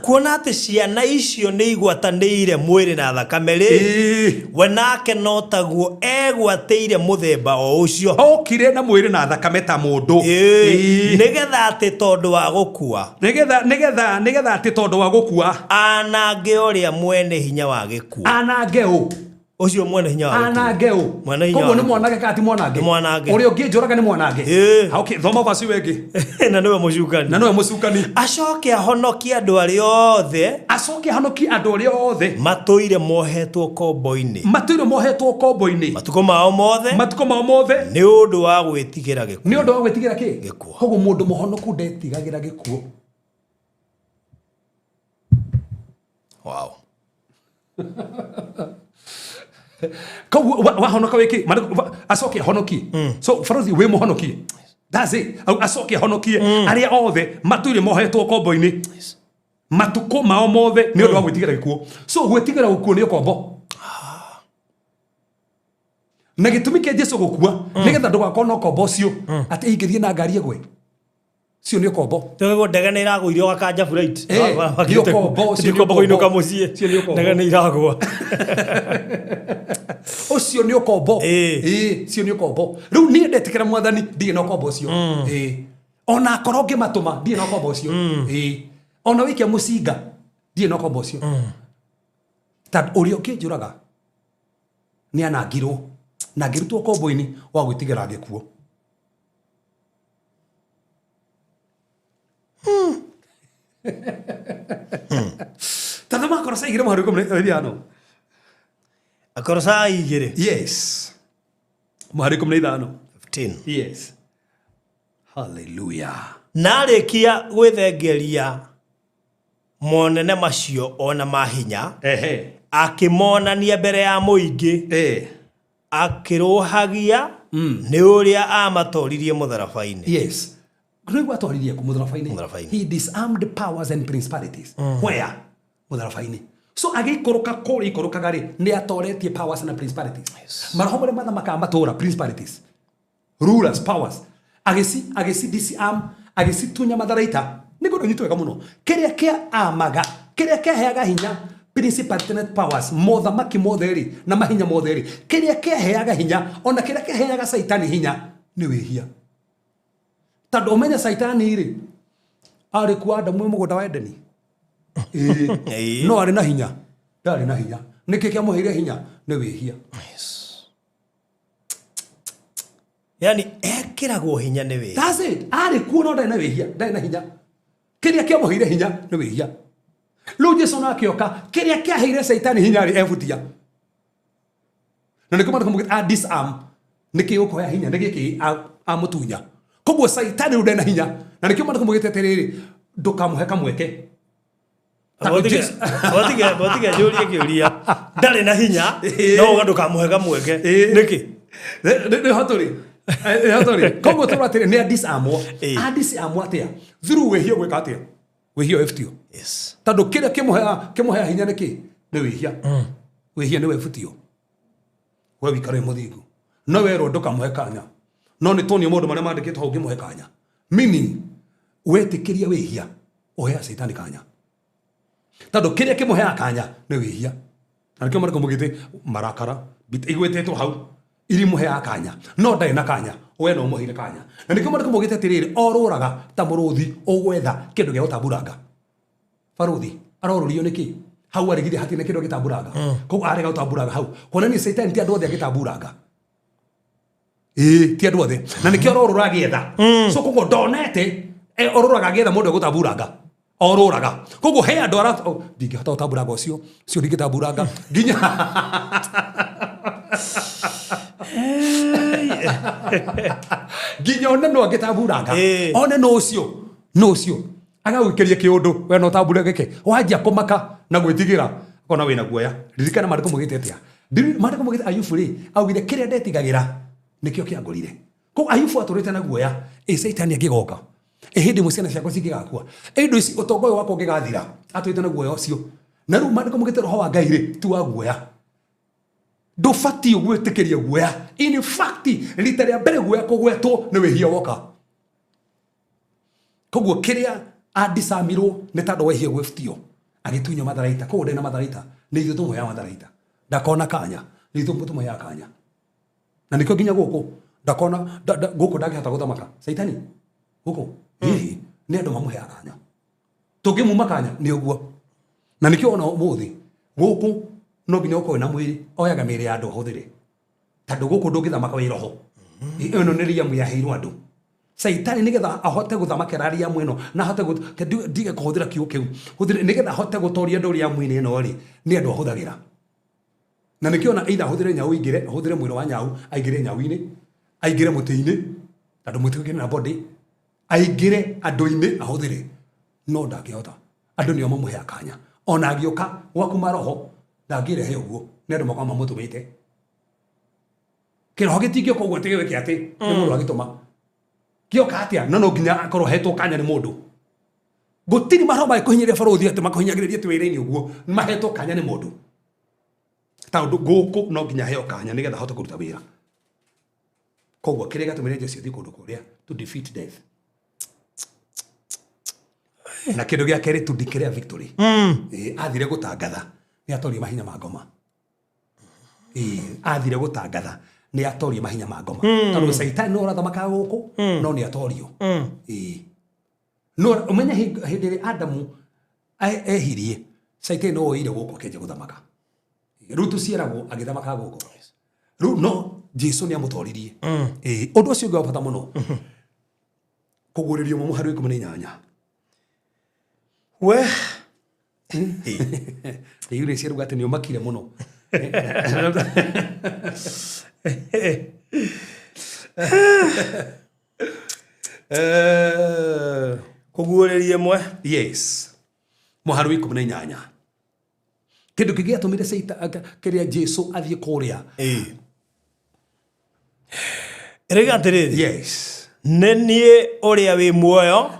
kuona atĩ ciana icio nĩ igwatanĩire mwĩrĩ na thakame rĩ, we nake no taguo egwatĩire mũthemba o ũcio.
Okire na mwĩrĩ na thakame ta mũndũ.
Nĩgetha atĩ tondũ wa gũkua,
Nĩgetha atĩ tondũ wa gũkua,
anange ũrĩa mwene hinya wa gĩkuũ.
Anange ũ?
Ũcio mwene hinya wa gĩkuũ.
Anange ũ?
Mwene hinya
Koguo
wa
nĩ
gĩkuũ.
mwanake kana ti mwanange?
Nĩ mwanange.
Ũrĩa ũngĩnjũraga nĩ mwanange.
Ĩĩ.
Okay, thoma verse ĩyo ĩngĩ.
Na nĩwe mũcukani.
Na nĩwe mũcukani.
Acoke ahonokie andũ arĩa othe,
Acoke ahonokie andũ arĩa othe
matũire mohetwo kombo-inĩ
matũire mohetwo kombo-inĩ
matukũ mao mothe,
matukũ mao mothe,
nĩ ũndũ wa gwĩtigĩra gĩkuũ.
Nĩ ũndũ wa gwĩtigĩra kĩ?
Gĩkuũ.
Koguo mũndũ mũhonoku ndetigagĩra gĩkuũ.
Wow.
Koguo wahonoka wĩkĩ? Acoke ahonokie. So barothi, wĩ mũhonokie, that's it. Acoke ahonokie arĩa othe matũire mohetwo kombo-inĩ matukũ mao mothe nĩ ũndũ wa gwĩtigĩra gĩkuũ. So gwĩtigĩra gũkuũ nĩ ũkombo, na gĩtũmi kĩa Jesu gũkua nĩgetha ndũgakorwo na ũkombo ũcio atĩ ingĩthiĩ na ngari ĩgwe. Cio nĩ ũkombo.
Tũgwo ndege nĩ ĩragũire ũgakanja flight.
Nĩ ũkombo, ũcio nĩ
Ndikomba
ũkombo.
kũinũka mũciĩ.
Ũcio nĩ ũkombo.
Ndege nĩ iragũa.
Ũcio nĩ ũkombo. Ĩĩ, cio nĩ ũkombo. Rĩu niĩ ndetĩkĩra Mwathani, ndirĩ na ũkombo ũcio. Ĩĩ, ona akorwo ngĩmatũma, ndirĩ na ũkombo ũcio. Ĩĩ, ona wĩkia mũcinga, ndirĩ na ũkombo ũcio, tondũ ũrĩa ũngĩnjũraga nĩ anangirwo na ngĩrutwo ũkombo-inĩ wa gwĩtigĩra gĩkuũ. Tathoma Akorosai 2 mũhari wa 15.
Akorosai 2.
Yes, mũhari 15.
15.
Yes, hallelujah.
Na arĩkia gwĩthengeria monene macio ona mahinya, akĩmonania mbere ya mũingĩ, akĩrũhagia nĩ ũrĩa amatoririe mũtharaba-inĩ.
Yes, nĩguo atwaririe kũ? Mũtharaba-inĩ.
Mũtharaba-inĩ.
He disarmed powers and principalities. Where? Mũtharaba-inĩ. So agĩikũrũka kũrĩa ikũrũkaga rĩ, nĩ atoretie powers and principalities, maroho marĩa mathamakaga matũũra, principalities, rulers, powers, agĩci disarm, agĩcitunya matharaita. Nĩ ngũndũ nyitwo wega mũno. Kĩrĩa kĩa amaga, kĩrĩa kĩaheaga hinya principality and powers, mothamaki mothe rĩ, na mahinya mothe rĩ, kĩrĩa kĩaheaga hinya, ona kĩrĩa kĩaheaga Caitani hinya nĩ wĩhia. Tondũ ũmenye Caitani rĩ, arĩ kuo Adamu wĩ mũgũnda wa Edeni. Ĩĩ. No arĩ na hinya? Ndarĩ na hinya. Nĩkĩ kĩamũheire hinya? Nĩ wĩhia.
Yani ekĩragwo hinya nĩ wĩra.
That's it. Arĩ kuo no ndarĩ na wĩhia, ndarĩ na hinya. Kĩrĩa kĩamũheire hinya nĩ wĩhia. Rĩu Jesu no akĩoka, kĩrĩa kĩaheire Caitani hinya rĩ, ebutia. Na nĩkĩo maandĩko maugĩte a disarm. Nĩkĩ gũkũhea hinya? Nĩ gĩkĩ amũtunya. Koguo Caitani rĩu ndarĩ na hinya. Na nĩkĩo maandĩko maugĩte atĩrĩrĩ, ndũkamũhe kamweke. Tondũ
Botige njũrie kĩũria. Ndarĩ na hinya, no uga ndũkamũhe kamweke. Nĩkĩ?
Nĩ hatũrĩ. Nĩ hatũrĩ. Koguo tũrwo atĩrĩ, nĩ a disarmwo. A disarmwo atĩa? Through wĩhia. Gwĩka atĩa? Wĩhia wĩbutio. Tondũ kĩrĩa kĩmũheaga hinya nĩ kĩ? Nĩ wĩhia. Wĩhia nĩ webutio. We wikare wĩ mũthingu. No werwo ndũkamũhe kanya. No nĩ tuonio maũndũ marĩa mandĩkĩtwo hau ũngĩmũhe kanya. Meaning, wetĩkĩria wĩhia, ũheaga Caitani kanya. Tondũ kĩrĩa kĩmũheaga kanya nĩ wĩhia. Na nĩkĩo maandĩko maugĩte marakara igwĩtĩtwo hau irimũheaga kanya, no ndarĩ na kanya, we no ũmũheire kanya. Na nĩkĩo maandĩko maugĩte atĩrĩrĩ, orũraga ta mũrũthi ũgwetha kĩndũ gĩa gũtamburanga. Barũthi arorũrio nĩkĩ? Hau arĩgire hatirĩ na kĩndũ gĩtamburanga, koguo arega gũtamburanga hau, kuonania Caitani ti andũ othe agĩtamburanga. Ĩĩ, ti andũ othe, na nĩkĩo arorũra agĩetha. So koguo ndonete, orũraga agĩetha mũndũ egũtamburanga. Orũraga, koguo he andũ ara, oh, ndingĩhota gũtamburanga ũcio, ũcio ndingĩtamburanga nginya one no angĩtamburanga. One no ũcio, no ũcio agagũikĩria kĩũndũ, we no tambure gĩkĩ, wanjia kũmaka na gwĩtigĩra, akona wĩna guoya. Ririkana maandĩko maugĩte atĩa? Maandĩko maugĩte Ayubu rĩ, augire kĩrĩa ndetigagĩra nĩkĩo kĩangorire. Koguo Ayubu atũrĩte na guoya, ĩ Caitani angĩgoka, ĩ hĩndĩ ĩmwe ciana ciakwa cingĩgakua, ĩ indo ici, ũtonga ũyũ wakwa ũngĩgathira. Atũrĩte na guoya ũcio. Na rĩu maandĩko maugĩte roho wa Ngai rĩ, ti wa guoya. Ndũbatiĩ gwĩtĩkĩria guoya. In fact, rita rĩa mbere guoya kũgwetwo nĩ wĩhia woka. Koguo kĩrĩa Andicamirwo nĩ tondũ wehia gwĩbutio agĩtunywo matharaita, koguo ndarĩ na matharaita, nĩ ithuĩ tũmũheaga matharaita. Ndakona kanya, nĩ ithuĩ tũmũheaga kanya. Na nĩkĩo nginya gũkũ ndakona gũkũ ndangĩhota gũthamaka caitani gũkũ. Hihi nĩ andũ mamũheaga kanya, tũngĩmuma kanya nĩ ũguo. Na nĩkĩo ona ũmũthĩ gũkũ no nginya ũkorwo na mwĩrĩ, oyaga mĩĩrĩ ya andũ ahũthĩre, tondũ gũkũ ndũngĩthamaka wĩ roho. Ĩno nĩ riamu yaheirwo andũ caitani nĩgetha ahote gũthamakĩra riamu ĩno na ahote ndige kũhũthĩra kiugo kĩu hũthĩre nĩgetha ahote gũtoria andũ riamu-inĩ ĩno rĩ, nĩ andũ ahũthagĩra. Na nĩkĩo ona either ahũthĩre nyau aingĩre, ahũthĩre mwĩrĩ wa nyau aingĩre nyau-inĩ, aingĩre mũtĩ-inĩ tondũ mũtĩ ũkĩrĩ na body, aingĩre andũ-inĩ ahũthĩre, no ndangĩhota. Andũ nĩo mamũheaga kanya. Ona angĩũka gwaku maroho ndangĩrehe ũguo, nĩ andũ makoragwo mamũtũmĩte. Kĩroho gĩtingĩũka ũguo atĩ gĩwĩke atĩ nĩ mũndũ agĩtũma. Gĩoka atĩa? No no nginya akorwo ahetwo kanya nĩ mũndũ. Gũtirĩ maroho mangĩkũhinyĩrĩria barũthi atĩ makũhinyagĩrĩrie atĩ wĩra-inĩ ũguo, mahetwo kanya nĩ mũndũ. Tondũ gũkũ no nginya aheo kanya nĩgetha ahote kũruta wĩra. Koguo kĩrĩa gĩatũmire Jesu athiĩ kũndũ kũrĩa to defeat death. Na kĩndũ gĩa kerĩ, to declare victory. Athire gũtangatha nĩ atorie mahinya ma ngoma. Athire gũtangatha nĩ atorie mahinya ma ngoma. Tondũ caitani no ũrathamakaga gũkũ, no nĩ atorio. No ũmenye hĩndĩ ĩrĩa Adamu ehirie, caitani no oire gũkũ akĩanjia gũthamaka. Rĩu tũciaragwo agĩthamakaga gũkũ. Rĩu no Jesu nĩ amũtoririe. Ũndũ ũcio ũngĩ wa bata mũno, kũguũrĩrio mũhari wa 18.
We
Rĩu nĩ ciaruga atĩ nĩ ũmakire mũno.
Kũguũrĩria ĩmwe.
Yes, mũhari wa 18. Kĩndũ kĩngĩ gĩatũmire kĩrĩa Jesu athiĩ kũrĩa.
Ĩrĩga atĩrĩrĩ.
Yes.
Nĩ niĩ ũrĩa wĩ muoyo.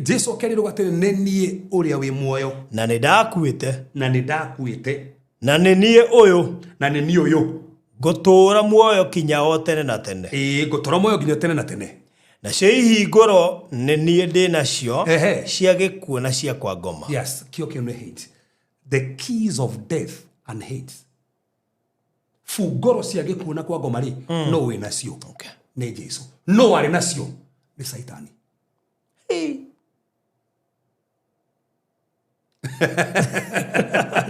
Jesu akerirwo atĩrĩ, nĩ niĩ ũrĩa wĩ muoyo.
Na nĩ ndakuĩte.
Na nĩ ndakuĩte.
Na nĩ niĩ ũyũ.
Na nĩ niĩ ũyũ.
Ngũtũũra muoyo kinya o tene na tene.
Ngũtũũra muoyo nginya tene na tene.
Nacio ihingũro nĩ niĩ ndĩ nacio cia gĩkuũ na cia kwa ngoma.
Yes, kĩo kĩu nĩ hate. The keys of death and hate. Bungoro cia gĩkuũ na kwa ngoma rĩ, no wĩ nacio. Nĩ Jesu. No arĩ nacio nĩ Saitani.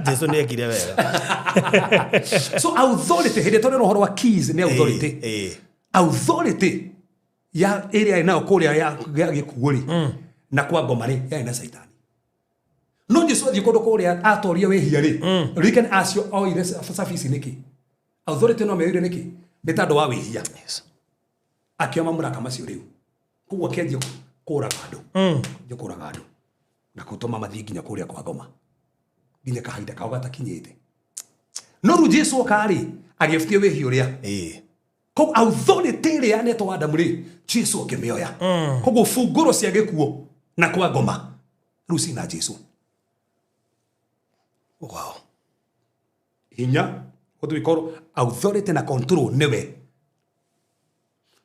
Jesu nĩ ekire wega.
So authority, hĩndĩ tũrĩ na ũhoro wa keys, nĩ authority. Authority ya ĩrĩa ĩrĩ nayo kũrĩa ya gĩkuũ rĩ, na kwa ngoma rĩ, yarĩ na Saitani. No Jesu athiĩ kũndũ kũrĩa atoria wĩhia rĩ, ririkana acio oire cabi ici nĩkĩ? Authority no meoire nĩkĩ? Nĩ tondũ wa wĩhia. Akĩoya mamlaka macio rĩu. Koguo akĩanjia kũraga andũ. Akĩanjia kũraga andũ. Na gũtũma mathiĩ nginya kũrĩa kwa ngoma. Nginya kahinda kao gatakinyĩte. No rĩu Jesu oka rĩ, agĩbutia wĩhia ũrĩa. Koguo authority ĩrĩa yanetwo Adamu rĩ, Jesu akĩmĩoya. Koguo bungũro cia gĩkuũ na kwa ngoma rĩu cina Jesu.
Wow.
Hinya, what we call authority na control nĩwe.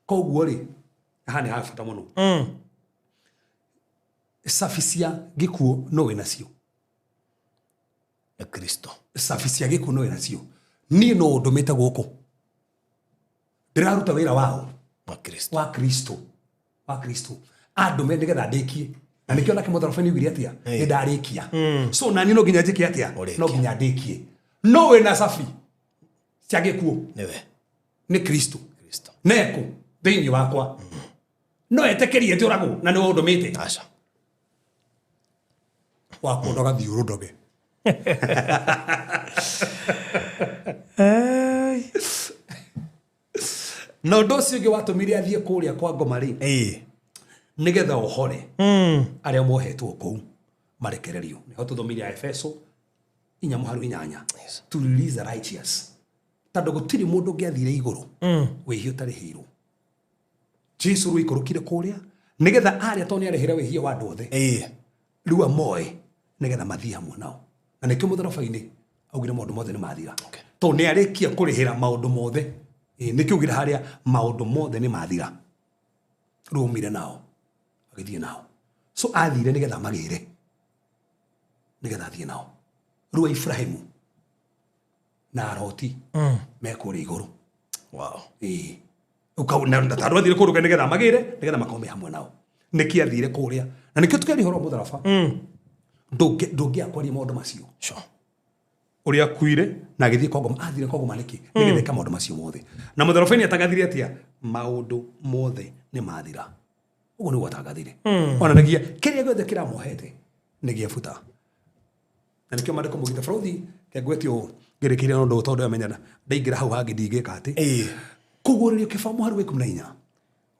Koguo rĩ, haha nĩ ha bata mũno. Cabi cia gĩkuũ no wĩ nacio.
Na Kristo.
Cabi cia gĩkuũ no wĩ nacio. Niĩ no ũndũmĩte gũkũ. Ndĩraruta wĩra wao.
Wa Kristo.
Wa Kristo. Wa Kristo. Andũme nĩgetha ndĩkie. Na nĩkĩo nake mũtharaba nĩ augire atĩa? Nĩ ndarĩkia. So nani no nginya njĩke atĩa?
Ũrĩkie.
No nginya ndĩkie. No wĩna cabi cia gĩkuũ.
Nĩwe.
Nĩ Kristo.
Kristo.
Neku thĩinĩ wakwa. No etĩkĩrie njũragwo na nĩwe ũndũmĩte.
Aca.
Wakũndoga thiĩ ũrũndoge. Na ũndũ ũcio ũngĩ watũmire athiĩ kũrĩa kwa ngoma rĩ, nĩgetha ohore arĩa mohetwo kũu marekererio. Nĩho tũthomire ya Efeso 4:8. To release the righteous. Tondũ gũtirĩ mũndũ ũngĩathire igũrũ wĩhia ũtarĩhĩirwo. Jesu rĩu aikũrũkire kũrĩa nĩgetha arĩa tondũ nĩarĩhĩre wĩhia wa andũ othe. Rĩu amoe nĩgetha mathiĩ hamwe nao. Na nĩkĩo mũtharaba-inĩ augire maũndũ mothe nĩ mathira. Tondũ nĩarĩkia kũrĩhĩra maũndũ mothe. Nĩkĩo augire harĩa maũndũ mothe nĩ mathira. Rĩu aumire nao agĩthiĩ nao. So athire nĩgetha amagĩre, nĩgetha athiĩ nao. Rĩu Ibrahimu na Loti me kũrĩa igũrũ.
Wow.
Ĩĩ. Na tondũ athire kũndũ nĩgetha amagĩre, nĩgetha makorwo me hamwe nao. Nĩkĩ athire kũrĩa? Na nĩkĩo tũkĩaria ũhoro wa mũtharaba. Ndũngĩaga kwaria maũndũ macio.
Sure.
Ũrĩa akuire na agĩthiĩ kwa ngoma, athire kwa ngoma nĩkĩ? Nĩgetha eke maũndũ macio mothe. Na mũtharaba-inĩ atangathire atĩa? Maũndũ mothe nĩ mathira. Ũguo nĩguo atangathire. Onanagia kĩrĩa gĩothe kĩramuohete nĩ gĩa buta. Na nĩkĩo maandĩko maugĩte bũrũthi kengwete ũũ ngĩrĩkĩria na ũndũ tondũ amenyana ndaingĩra hau hangĩ ndingĩka atĩ. Kũguũrĩrio kĩbaũ mũhari wa 14.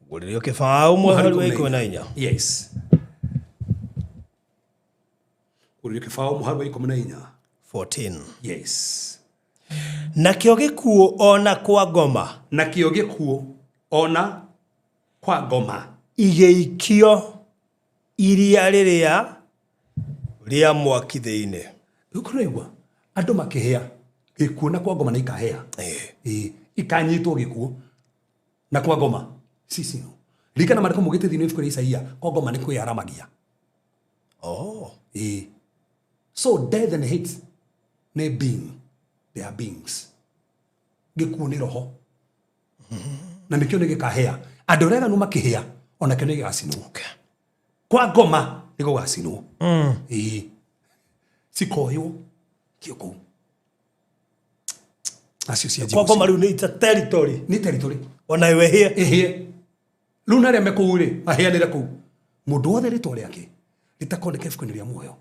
Kũguũrĩrio kĩbaũ mũhari wa 14.
Yes. Kũguũrĩrio kĩbaũ mũhari wa 14.
14.
Yes.
Nakĩo gĩkuũ ona kwa ngoma.
Nakĩo gĩkuũ ona kwa ngoma.
Igĩikio iria rĩrĩa rĩa mwaki thĩinĩ.
Rĩu kũraigua andũ makĩhĩa gĩkuũ na kwa ngoma nĩ ikahĩa. Ĩĩ, ikanyitwo gĩkuũ na kwa ngoma cicinwo. Ririkana maandĩko maugĩte thĩinĩ wa ibuku rĩa Isaia kwa ngoma nĩ kwĩyaramagia.
Oh.
Ĩĩ. So death and hate nĩ being. They are beings. Gĩkuũ nĩ roho. Na nĩkĩo nĩ gĩkahĩa. Andũ arĩa aganu makĩhĩa onakĩo nĩ gĩgacinwo.
Okay.
Kwa ngoma nĩ gũgacinwo. Ĩĩ. Cikoywo kĩo kũu. Acio cia
Kwa ngoma rĩu nĩ it's a territory.
Nĩ territory.
Ona iwe hĩe.
Ĩhĩe. Rĩu na arĩa me kũu rĩ, mahĩanĩre kũu. Mũndũ wothe rĩtwa rĩake rĩtakoneka ibuku-inĩ rĩa muoyo.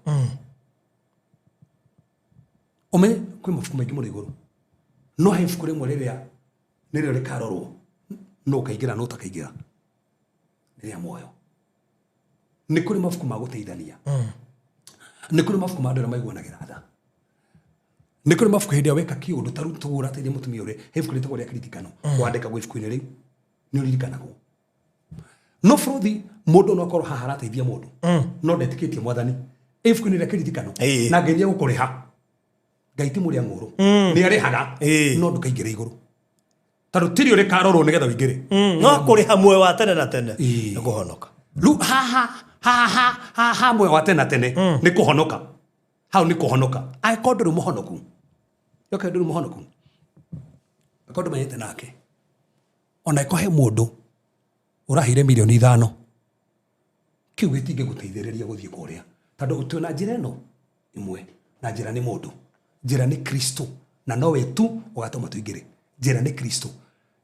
Ũmenye kwĩ mabuku maingĩ mũno igũrũ. No he ibuku rĩmwe rĩrĩa nĩrĩo rĩkarorwo no ũkaingĩra no ũtakaingĩra. Nĩ rĩa muoyo. Nĩ kũrĩ mabuku ma gũteithania. Nĩ kũrĩ mabuku ma andũ arĩa maiguanagĩra tha. Nĩ kũrĩ mabuku hĩndĩ ĩrĩa weka kĩũndũ ta rĩu tũgũra teithia mũtumia ũrĩa, he ibuku rĩtagwo rĩa kĩririkano. Wandĩkagwo ibuku-inĩ rĩu, nĩ ũririkanagwo. No bũrũthi mũndũ no akorwo haha arateithia mũndũ. No ndetĩkĩtie mwathani. Ibuku-inĩ rĩa kĩririkano. Na Ngai nĩegũkũrĩha. Ngai ti mũrĩa ng'ũrũ. Nĩ arĩhaga. No ndũkaingĩre igũrũ. Tondũ tirĩ ũrĩkarorwo nĩgetha ũingĩre.
No kũrĩha muoyo wa tene na tene. Nĩ kũhonoka.
Rĩu haha, haha, haha muoyo wa tene na tene nĩ kũhonoka. Hau nĩ kũhonoka. Angĩkorwo ndũrĩ mũhonoku. Yoke ndũrĩ mũhonoku. Angĩkorwo ndũmenyete nake. Ona angĩkorwo he mũndũ ũraheire mirioni 5. Kĩu gĩtingĩgũteithĩrĩria gũthiĩ kũrĩa. Tondũ twĩ na njĩra ĩno ĩmwe. Na njĩra nĩ mũndũ. Njĩra nĩ Kristo. Na nowe tu ũgatũma tũingĩre. Njĩra nĩ Kristo.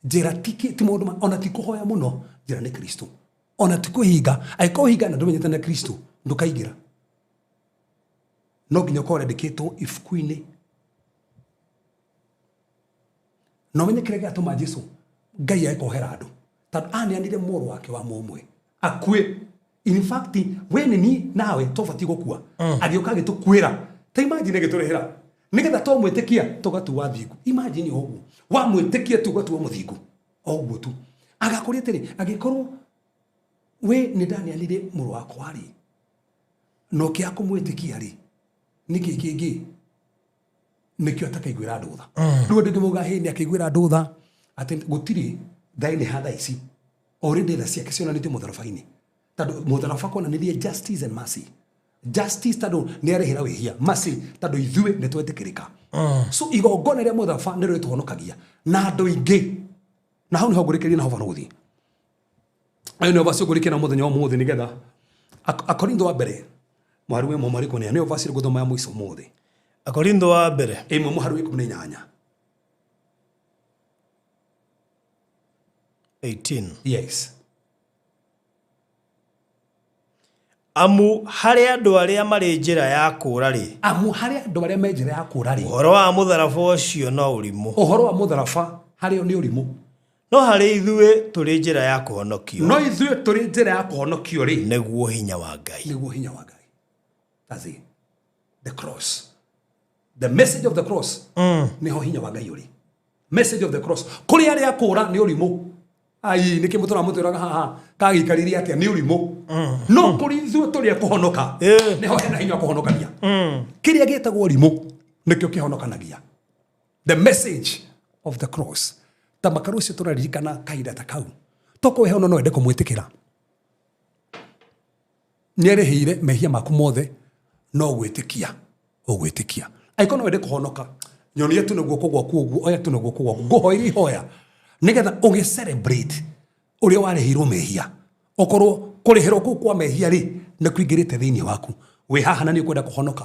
Njĩra ti kĩ, ti maũndũ ma, ona ti kũhoya mũno. Njĩra nĩ Kristo. Ona ti kũhinga. Angĩkorwo ũhinga na ndũmenyete na Kristo, ndũkaingĩra. No nginya ũkorwo ũrandĩkĩtwo ibuku-inĩ. Na ũmenye kĩrĩa gĩatũma Jesu Ngai age kuohera andũ. Tondũ aneanire mũrũ wake wa mũmwe. Akue. In fact, we nĩ niĩ nawe twabatiĩ gũkua. Agĩũka agĩtũkuĩra. Ta imagine agĩtũrĩhĩra. Nĩgetha twamwĩtĩkia tũgatua thingu. Imagine o ũguo. Wamwĩtĩkia tu ũgatua mũthingu. O ũguo tu. Agakũria atĩrĩ, angĩkorwo we nĩ ndaneanire mũrũ wakwa rĩ, na ũkĩaga kũmwĩtĩkia rĩ, nĩkĩ kĩngĩ? Nĩkĩo atakaiguĩra andũ tha. Rĩu andũ aingĩ maugaga, hĩ, nĩ akaiguĩra andũ tha. Atĩ gũtirĩ tha ĩrĩ ha thaa ici. Already tha ciake cionanĩtio mũtharaba-inĩ. Tondũ mũtharaba kuonanirie justice and mercy. Justice tondũ nĩ arĩhĩra wĩhia. Mercy tondũ ithuĩ nĩ twetĩkĩrĩka. So igongona rĩa mũtharaba nĩrĩo rĩtũhonokagia. Na andũ aingĩ. Na hau nĩho ngũrĩkĩria na ho barũthi. Ayo nĩo verse ngũrĩkĩria na mũthenya wa ũmũthĩ nĩgetha Akorintho wa mbere mũhari wa ĩmwe mũhari ikũmi na inya. Nĩyo verse ngũthoma ya mũico ũmũthĩ.
Akorintho wa mbere.
Ĩmwe mũhari wa 18.
18.
Yes.
Amu harĩ andũ arĩa marĩ njĩra ya kũũra rĩ.
Amu harĩ andũ arĩa me njĩra ya kũũra rĩ.
Ũhoro wa mũtharaba ũcio no ũrimũ.
Ũhoro wa mũtharaba harĩ o nĩ ũrimũ.
No harĩ ithuĩ tũrĩ njĩra ya kũhonokio.
No ithuĩ tũrĩ njĩra ya kũhonokio rĩ.
Nĩguo hinya wa Ngai.
Nĩguo hinya wa Ngai. That's it. The cross. The message of the cross. Nĩho hinya wa Ngai ũrĩ. Message of the cross. Kũrĩ arĩa kũũra nĩ ũrimũ. Ai, nĩkĩ mũtũra mũtwĩraga haha kagĩikarĩrie atĩa nĩ ũrimũ. No kũrĩ ithuĩ tũrĩ a kũhonoka. Nĩho hena hinya wa kũhonokania. Kĩrĩa gĩtagwo ũrimũ nĩkĩo kĩhonokanagia. The message of the cross. Ta makara ũcio tũraririkana kahinda ta kau. Tokorwo he ona no wende kũmwĩtĩkĩra. Nĩarĩhĩire mehia maku mothe, no gwĩtĩkia ũgwĩtĩkia. Angĩkorwo no wende kũhonoka, nyonia tu na guoko gwaku ũguo, oya tu na guoko gwaku, ngũhoeire ihoya nĩgetha ũgĩ celebrate ũrĩa warĩhĩirwo mehia. Okorwo kũrĩhĩrwo kũu kwa mehia rĩ nĩ kũingĩrĩte thĩinĩ waku, wĩ haha na nĩ ũkwenda kũhonoka,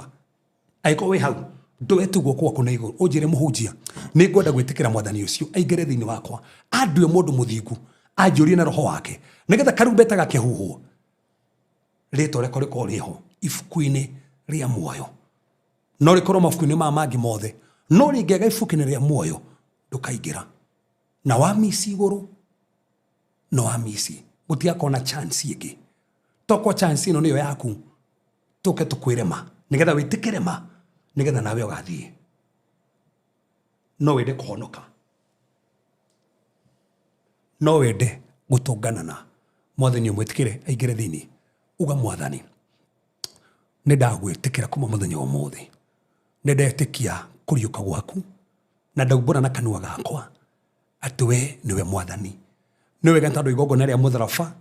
angĩkorwo wĩ hau, ndoe tu guoko gwaku na igũrũ ũnjĩre, mũhunjia, nĩ ngwenda gwĩtĩkĩra Mwathani ũcio aingĩre thĩinĩ wakwa, andue mũndũ mũthingu, anjũrie na roho wake, nĩgetha karumbeta gakĩhuhwo rĩtwa rĩakwa rĩkorwo rĩho ibuku-inĩ rĩa muoyo. No rĩkorwo mabuku-inĩ maya mangĩ mothe, no rĩngĩaga ibuku-inĩ rĩa muoyo, ndũkaingĩra. Na wamici igũrũ no wamici, gũtigakorwo na chance ĩngĩ. Tokorwo chance ĩno nĩyo yaku, tũke tũkwĩre ma nĩgetha wĩtĩkĩre ma, nĩgetha nawe ũgathiĩ. No wende kũhonoka, no wende gũtũngana na Mwathani, ũmwĩtĩkĩre aingĩre thĩinĩ, uga, Mwathani, nĩ ndagwĩtĩkĩra kuma mũthenya wa ũmũthĩ, nĩ ndetĩkia kũriũka gwaku na ndaumbũra na kanua gakwa atĩ we nĩwe Mwathani. Nĩ wega tondũ igongona rĩa mũtharaba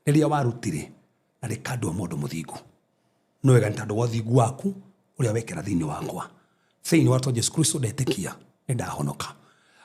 rĩrĩa warutire na rĩkandua mũndũ mũthingu, nĩ wega nĩ tondũ wa ũthingu waku ũrĩa wekĩra thĩinĩ wakwa. Thĩinĩ wa Jesu Kristo ndetĩkia, nĩ ndahonoka.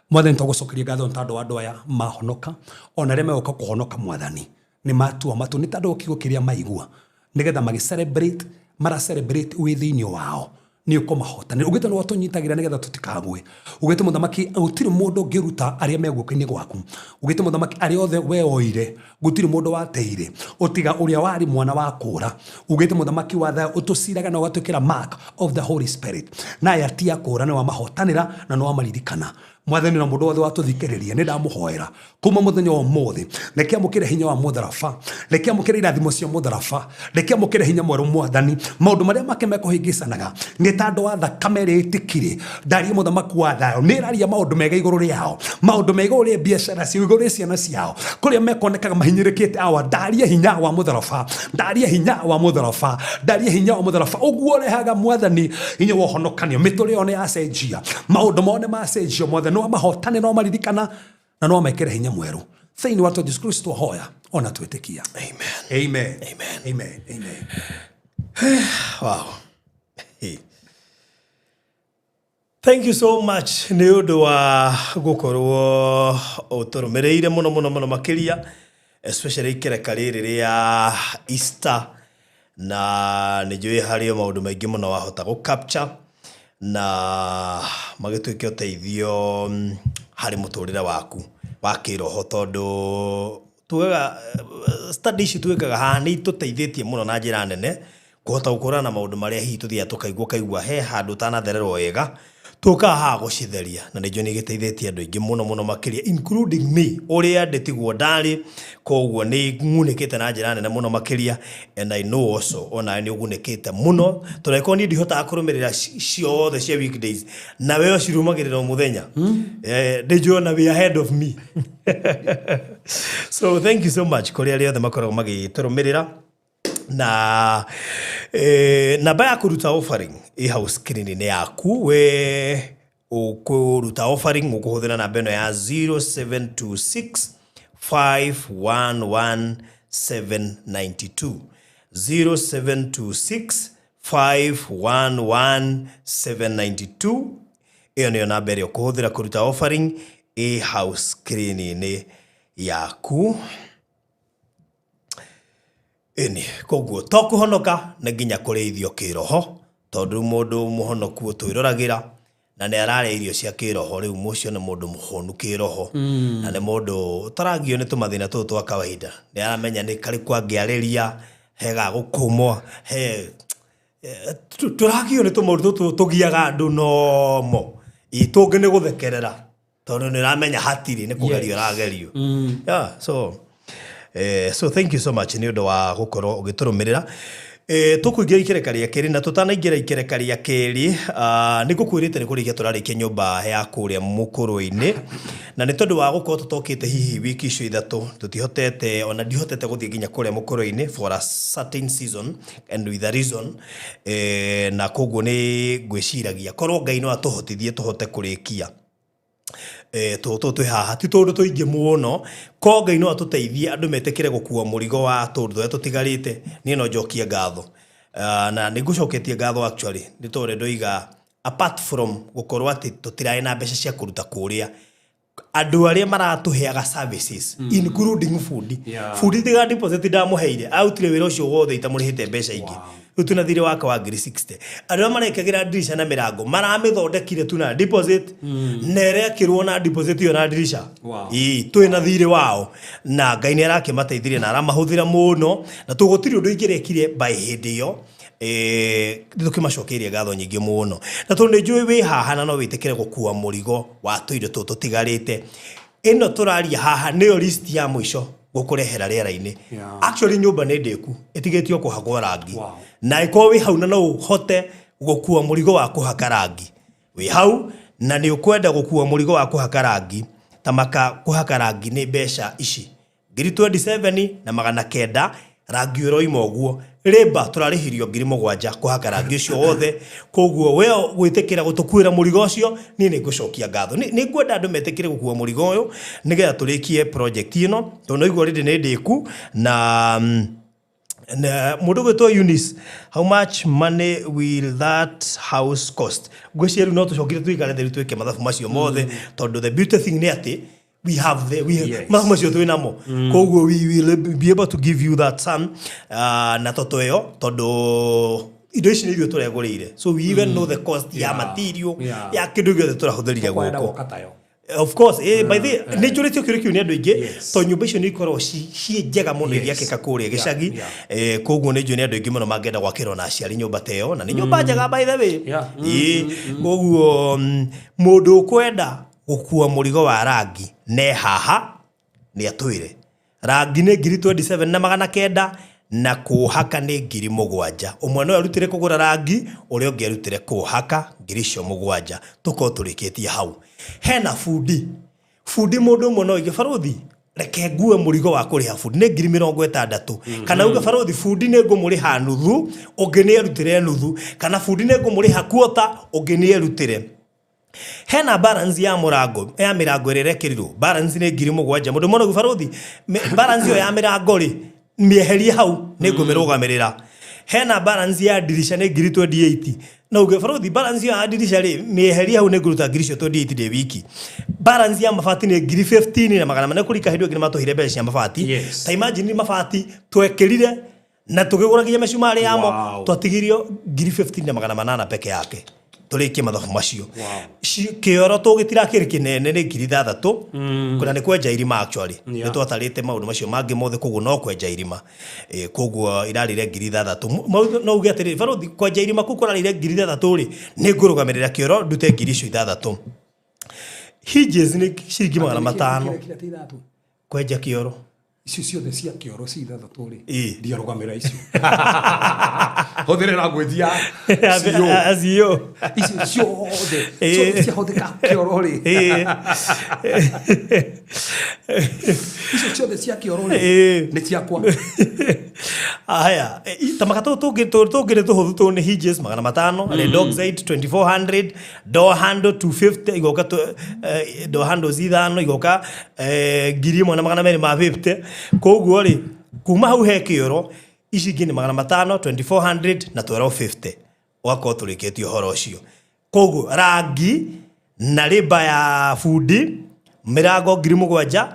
Mwathani, tũgũcokeria ngatho nĩ tondũ wa andũ aya mahonoka, ona arĩa megũka kũhonoka. Mwathani, nĩ matua matu nĩ tondũ wa kiugo kĩrĩa maigua, nĩgetha magĩ celebrate, mara celebrate wĩ thĩinĩ wao, nĩ ũkũmahotanĩra. Ugĩte nĩ watũnyitagĩra nĩgetha tũtikagwe. Ugĩte, Mũthamaki, gũtirĩ mũndũ ũngĩruta arĩa me guoko-inĩ gwaku. Ugĩte, Mũthamaki, arĩa othe we oire, gũtirĩ mũndũ wateire ũtiga ũrĩa warĩ mwana wa kũra. Ugĩte, Mũthamaki wa thayũ, ũtũciraga na ũgatwĩkĩra mark of the Holy Spirit, na aya ti a kũra, nĩ wamahotanĩra na nĩ wamaririkana. Mwathani, na mũndũ wothe watũthikĩrĩria, nĩ ndamũhoera kuma mũthenya wa ũmũthĩ, reke amũkĩre hinya wa mũtharaba, reke amũkĩre irathimo cia mũtharaba, reke amũkĩre hinya mwerũ. Mwathani, maũndũ marĩa make mekũhĩngĩcanaga nĩ tondũ wa thakame ĩrĩa ĩtĩkire. Ndaria, Mũthamaki wa thayũ, nĩ ĩraria maũndũ mega igũrũ rĩao, maũndũ mega igũrũ rĩa biacara ciao, igũrũ rĩa ciana ciao, kũrĩa mekonekaga mahinyĩrĩkĩte. Awa, ndaria hinya wa mũtharaba, ndaria hinya wa mũtharaba, ndaria hinya wa mũtharaba ũguo ũrehaga, Mwathani, hinya wa ũhonokanio. Mĩtũrĩre yao nĩ yacenjia, maũndũ mao nĩ macenjio. Mwathani, no mahotane, no maririkana na no mekĩre hinya mwerũ. Thĩinĩ wa Jesu Kristo hoya ona twĩtĩkia.
Amen.
Amen.
Amen.
Amen, amen.
Wow. Hey. Thank you so much nĩ ũndũ wa gũkorwo ũtũrũmĩrĩire mũno mũno mũno makĩria, especially ikereka rĩrĩ rĩa Easter, na nĩ njũĩ harĩ o maũndũ maingĩ mũno wahota gũ capture na magĩtuĩke ũteithio harĩ mũtũrĩre waku wa kĩroho, tondũ tugaga study ici twĩkaga haha nĩ itũteithĩtie mũno na njĩra nene kũhota gũkũrana na maũndũ marĩa hihi tũthiaga tũkaigua ũkaigua he handũ ũtanathererwo wega. Tũkaga haha gũcitheria, na nĩ njũĩ nĩ igĩteithĩtie andũ aingĩ mũno mũno makĩria, including me, ũrĩa ndĩtigwo ndarĩ. Koguo nĩ ng'unĩkĩte na njĩra nene mũno makĩria, and I know also onawe nĩ ũgunĩkĩte mũno, tondũ angĩkorwo niĩ ndihotaga kũrũmĩrĩra ciothe cia weekdays, nawe ũcirũmagĩrĩra o mũthenya, nĩ njũĩ ona wĩ ahead of me. So thank you so much kũrĩ arĩa othe makoragwo magĩtũrũmĩrĩra. Na namba ya kũruta offering ĩ hau screen-inĩ yaku. We ũkũruta offering ũkũhũthĩra namba ĩno ya 0726 511 792, 0726 511 792. Ĩyo nĩyo namba ĩrĩa ũkũhũthĩra kũruta offering, ĩ hau screen-inĩ yaku. Ĩni, koguo to kũhonoka, nĩ nginya kũrĩithio kĩroho, tondũ rĩu mũndũ mũhonoku ũtwĩroragĩra na nĩ ararĩa irio cia kĩroho, rĩu mũcio nĩ mũndũ mũhũnu kĩroho, na nĩ mũndũ ũtaragio nĩ tũmathĩna tũtũ twa kawaida. Nĩ aramenya nĩ karĩkũ angĩarĩria he gagũkũmwo he tũragio nĩ tũmaũndũ tũtũ tũgiaga andũ nomo. Ĩ tũngĩ nĩ gũthekerera, tondũ nĩ ũramenya hatirĩ nĩ kũgerio ũragerio. Yeah, so thank you so much nĩ ũndũ wa gũkorwo ũgĩtũrũmĩrĩra. Tũkũingĩra ikereka rĩa kerĩ, na tũtanaingĩra ikereka rĩa kerĩ, nĩ ngũkwĩrĩte nĩ kũrĩkia tũrarĩkia nyũmba ya kũrĩa mũkũrũ-inĩ, na nĩ tondũ wa gũkorwo tũtokĩte hihi wiki icio 3, tũtihotete, ona ndihotete gũthiĩ nginya kũrĩa mũkũrũ-inĩ for a certain season and with a reason. Na koguo nĩ ngwĩciragia korwo Ngai no atũhotithie tũhote kũrĩkia. Tũtũ twĩ haha ti tũndũ tũingĩ mũno, ko Ngai no atũteithie andũ metĩkĩre gũkua mũrigo wa tũndũ tũrĩa tũtigarĩte. Niĩ no njokie ngatho. Na nĩ ngũcoketie ngatho actually nĩ tondũ ndoiga apart from gũkorwo atĩ tũtirarĩ na mbeca cia kũruta kũrĩa, andũ arĩa maratũheaga services including bundi. Bundi tiga deposit ndamũheire, arutire wĩra ũcio wothe itamũrĩhĩte mbeca ingĩ. Rĩu twĩna thirĩ wake wa ngiri 60. Andũ arĩa marekagĩra ndirica na mĩrango maramĩthondekire tu na deposit na ĩrekĩrwo na deposit ĩyo na ndirica. Ĩĩ, twĩna thirĩ wao na Ngai nĩ arakĩmateithirie na aramahũthĩra mũno, na tũgũtirĩ ũndũ ingĩrekire by hĩndĩ ĩyo. Nĩ tũkĩmacokeirie ngatho nyingĩ mũno, na tondũ nĩ njũĩ wĩ haha na no wĩtĩkĩre gũkua mũrigo wa tũindo tũtũ tũtigarĩte, ĩno tũraria haha nĩyo list ya mũico gũkũrehera rĩera-inĩ. Actually nyũmba nĩ ndĩku, ĩtigĩtio kũhakwo rangi. Na ĩkorwo wĩ hau na no ũhote gũkua mũrigo wa kũhaka rangi, wĩ hau na nĩ ũkwenda gũkua mũrigo wa kũhaka rangi, ta maka kũhaka rangi nĩ mbeca ici ngiri 27 na magana kenda, rangi ũroima ũguo. Rĩmba tũrarĩhirio ngiri 7 kũhaka rangi ũcio wothe. Koguo we gwĩtĩkĩra gũtũkuĩra mũrigo ũcio, niĩ nĩ ngũcokia ngatho. Nĩ ngwenda andũ metĩkĩre gũkua mũrigo ũyũ nĩgetha tũrĩkie project ĩno, tondũ no igua already nĩ ndĩku. Na mũndũ gwĩtwo Eunice, how much money will that house cost? Ngwĩciria rĩu no tũcokire tũikare thĩ rĩu twĩke mathabu macio mothe, tondũ the beauty thing nĩ atĩ we have the we have mathabu macio twĩ namo. Koguo we will be able to give you that sum, na toto ĩyo tondũ indo ici nĩ ithuĩ tũregũrĩire, so we even know the cost ya material ya kĩndũ gĩothe tũrahũthĩrire
Kwenda
gũkũ.
Gwaka tayo.
Of course, by the nĩ njũrĩtio kĩũria kĩu nĩ andũ aingĩ, tondũ nyũmba icio nĩ ikoragwo ciĩ njega mũno igĩakĩka kũrĩa gĩcagi. Koguo nĩ njũĩ nĩ andũ aingĩ mũno mangĩenda gwakĩrwo na aciari nyũmba ta ĩyo, na nĩ nyũmba njega by the way. Ĩĩ, koguo mũndũ ũkwenda gũkua mũrigo wa rangi ne haha nĩ atwĩre. Rangi nĩ ngiri 27 na magana kenda, na kũhaka nĩ ngiri 7. Ũmwe no erutĩre kũgũra rangi, ũrĩa ũngĩ erutĩre kũhaka ngiri icio 7, tũkorwo tũrĩkĩtie hau. Hena bundi. Bundi mũndũ ũmwe no oige, "Barũthi, reke ngue mũrigo wa kũrĩha bundi nĩ ngiri 60," kana uge, "Barũthi, bundi nĩ ngũmũrĩha nuthu, ũngĩ nĩ erutĩre nuthu," kana, "Bundi nĩ ngũmũrĩha kuota, ũngĩ nĩ erutĩre." Hena balance ya mũrango, ya mĩrango ĩrĩa ĩrekĩrirwo, balance nĩ ngiri 7. Mũndũ ũmwe no, "Barũthi, balance ĩyo ya mĩrango rĩ, mĩeherie hau, nĩ ngũmĩrũgamĩrĩra." Hena balance ya ndirica nĩ ngiri 28. No uge, "Barũthi, balance ĩyo ya ndirica rĩ, mĩeherie hau, nĩ ngũruta ngiri icio 28 ndĩ wiki." Balance ya mabati nĩ ngiri 15 na magana mana. Kũrika hĩndĩ ĩyo nĩ matũheire mbeca cia mabati. Ta imagine, mabati twekĩrire na tũkĩgũra nginya mĩcumarĩ yamo, twatigirio ngiri 15 na magana manana peke yake tũrĩkie mathabu macio. Kĩoro tũgĩtira kĩrĩ kĩnene nĩ ngiri 6, na nĩ kwenja irima actually. Nĩ twatarĩte maũndũ macio mangĩ mothe, koguo no kwenja irima. Koguo irarĩre ngiri 6. No uge atĩrĩrĩ, "Barũthi, kwenja irima kũu kũrarĩire ngiri 6 rĩ, nĩ ngũrũgamĩrĩra kĩoro, ndute ngiri icio 6." Hinges nĩ ciringi 500 kwenja kĩoro.
Icio ciothe cia kĩoro ci 6 rĩ,
Ĩĩ.
ndiarũgamĩra icio, hũthĩre language ya CEO.
Acio.
Icio ciothe ciothe ciahũthĩka kĩoro rĩ, icio ciothe cia kĩoro rĩ, nĩ ciakwa.
Aya, tamaka tũtũ tũngĩ nĩ tũhũthũ tũũ, nĩ hinges 500, red oxide 2400, door handle 250, igoka door handles 5 igoka 1250. Koguo rĩ, kuma hau he kĩoro, ici ingĩ nĩ 500, 2400 na 1250, ũgakorwo tũrĩkĩtie ũhoro ũcio. Koguo rangi na rĩmba ya bundi, mĩrango ngiri 7,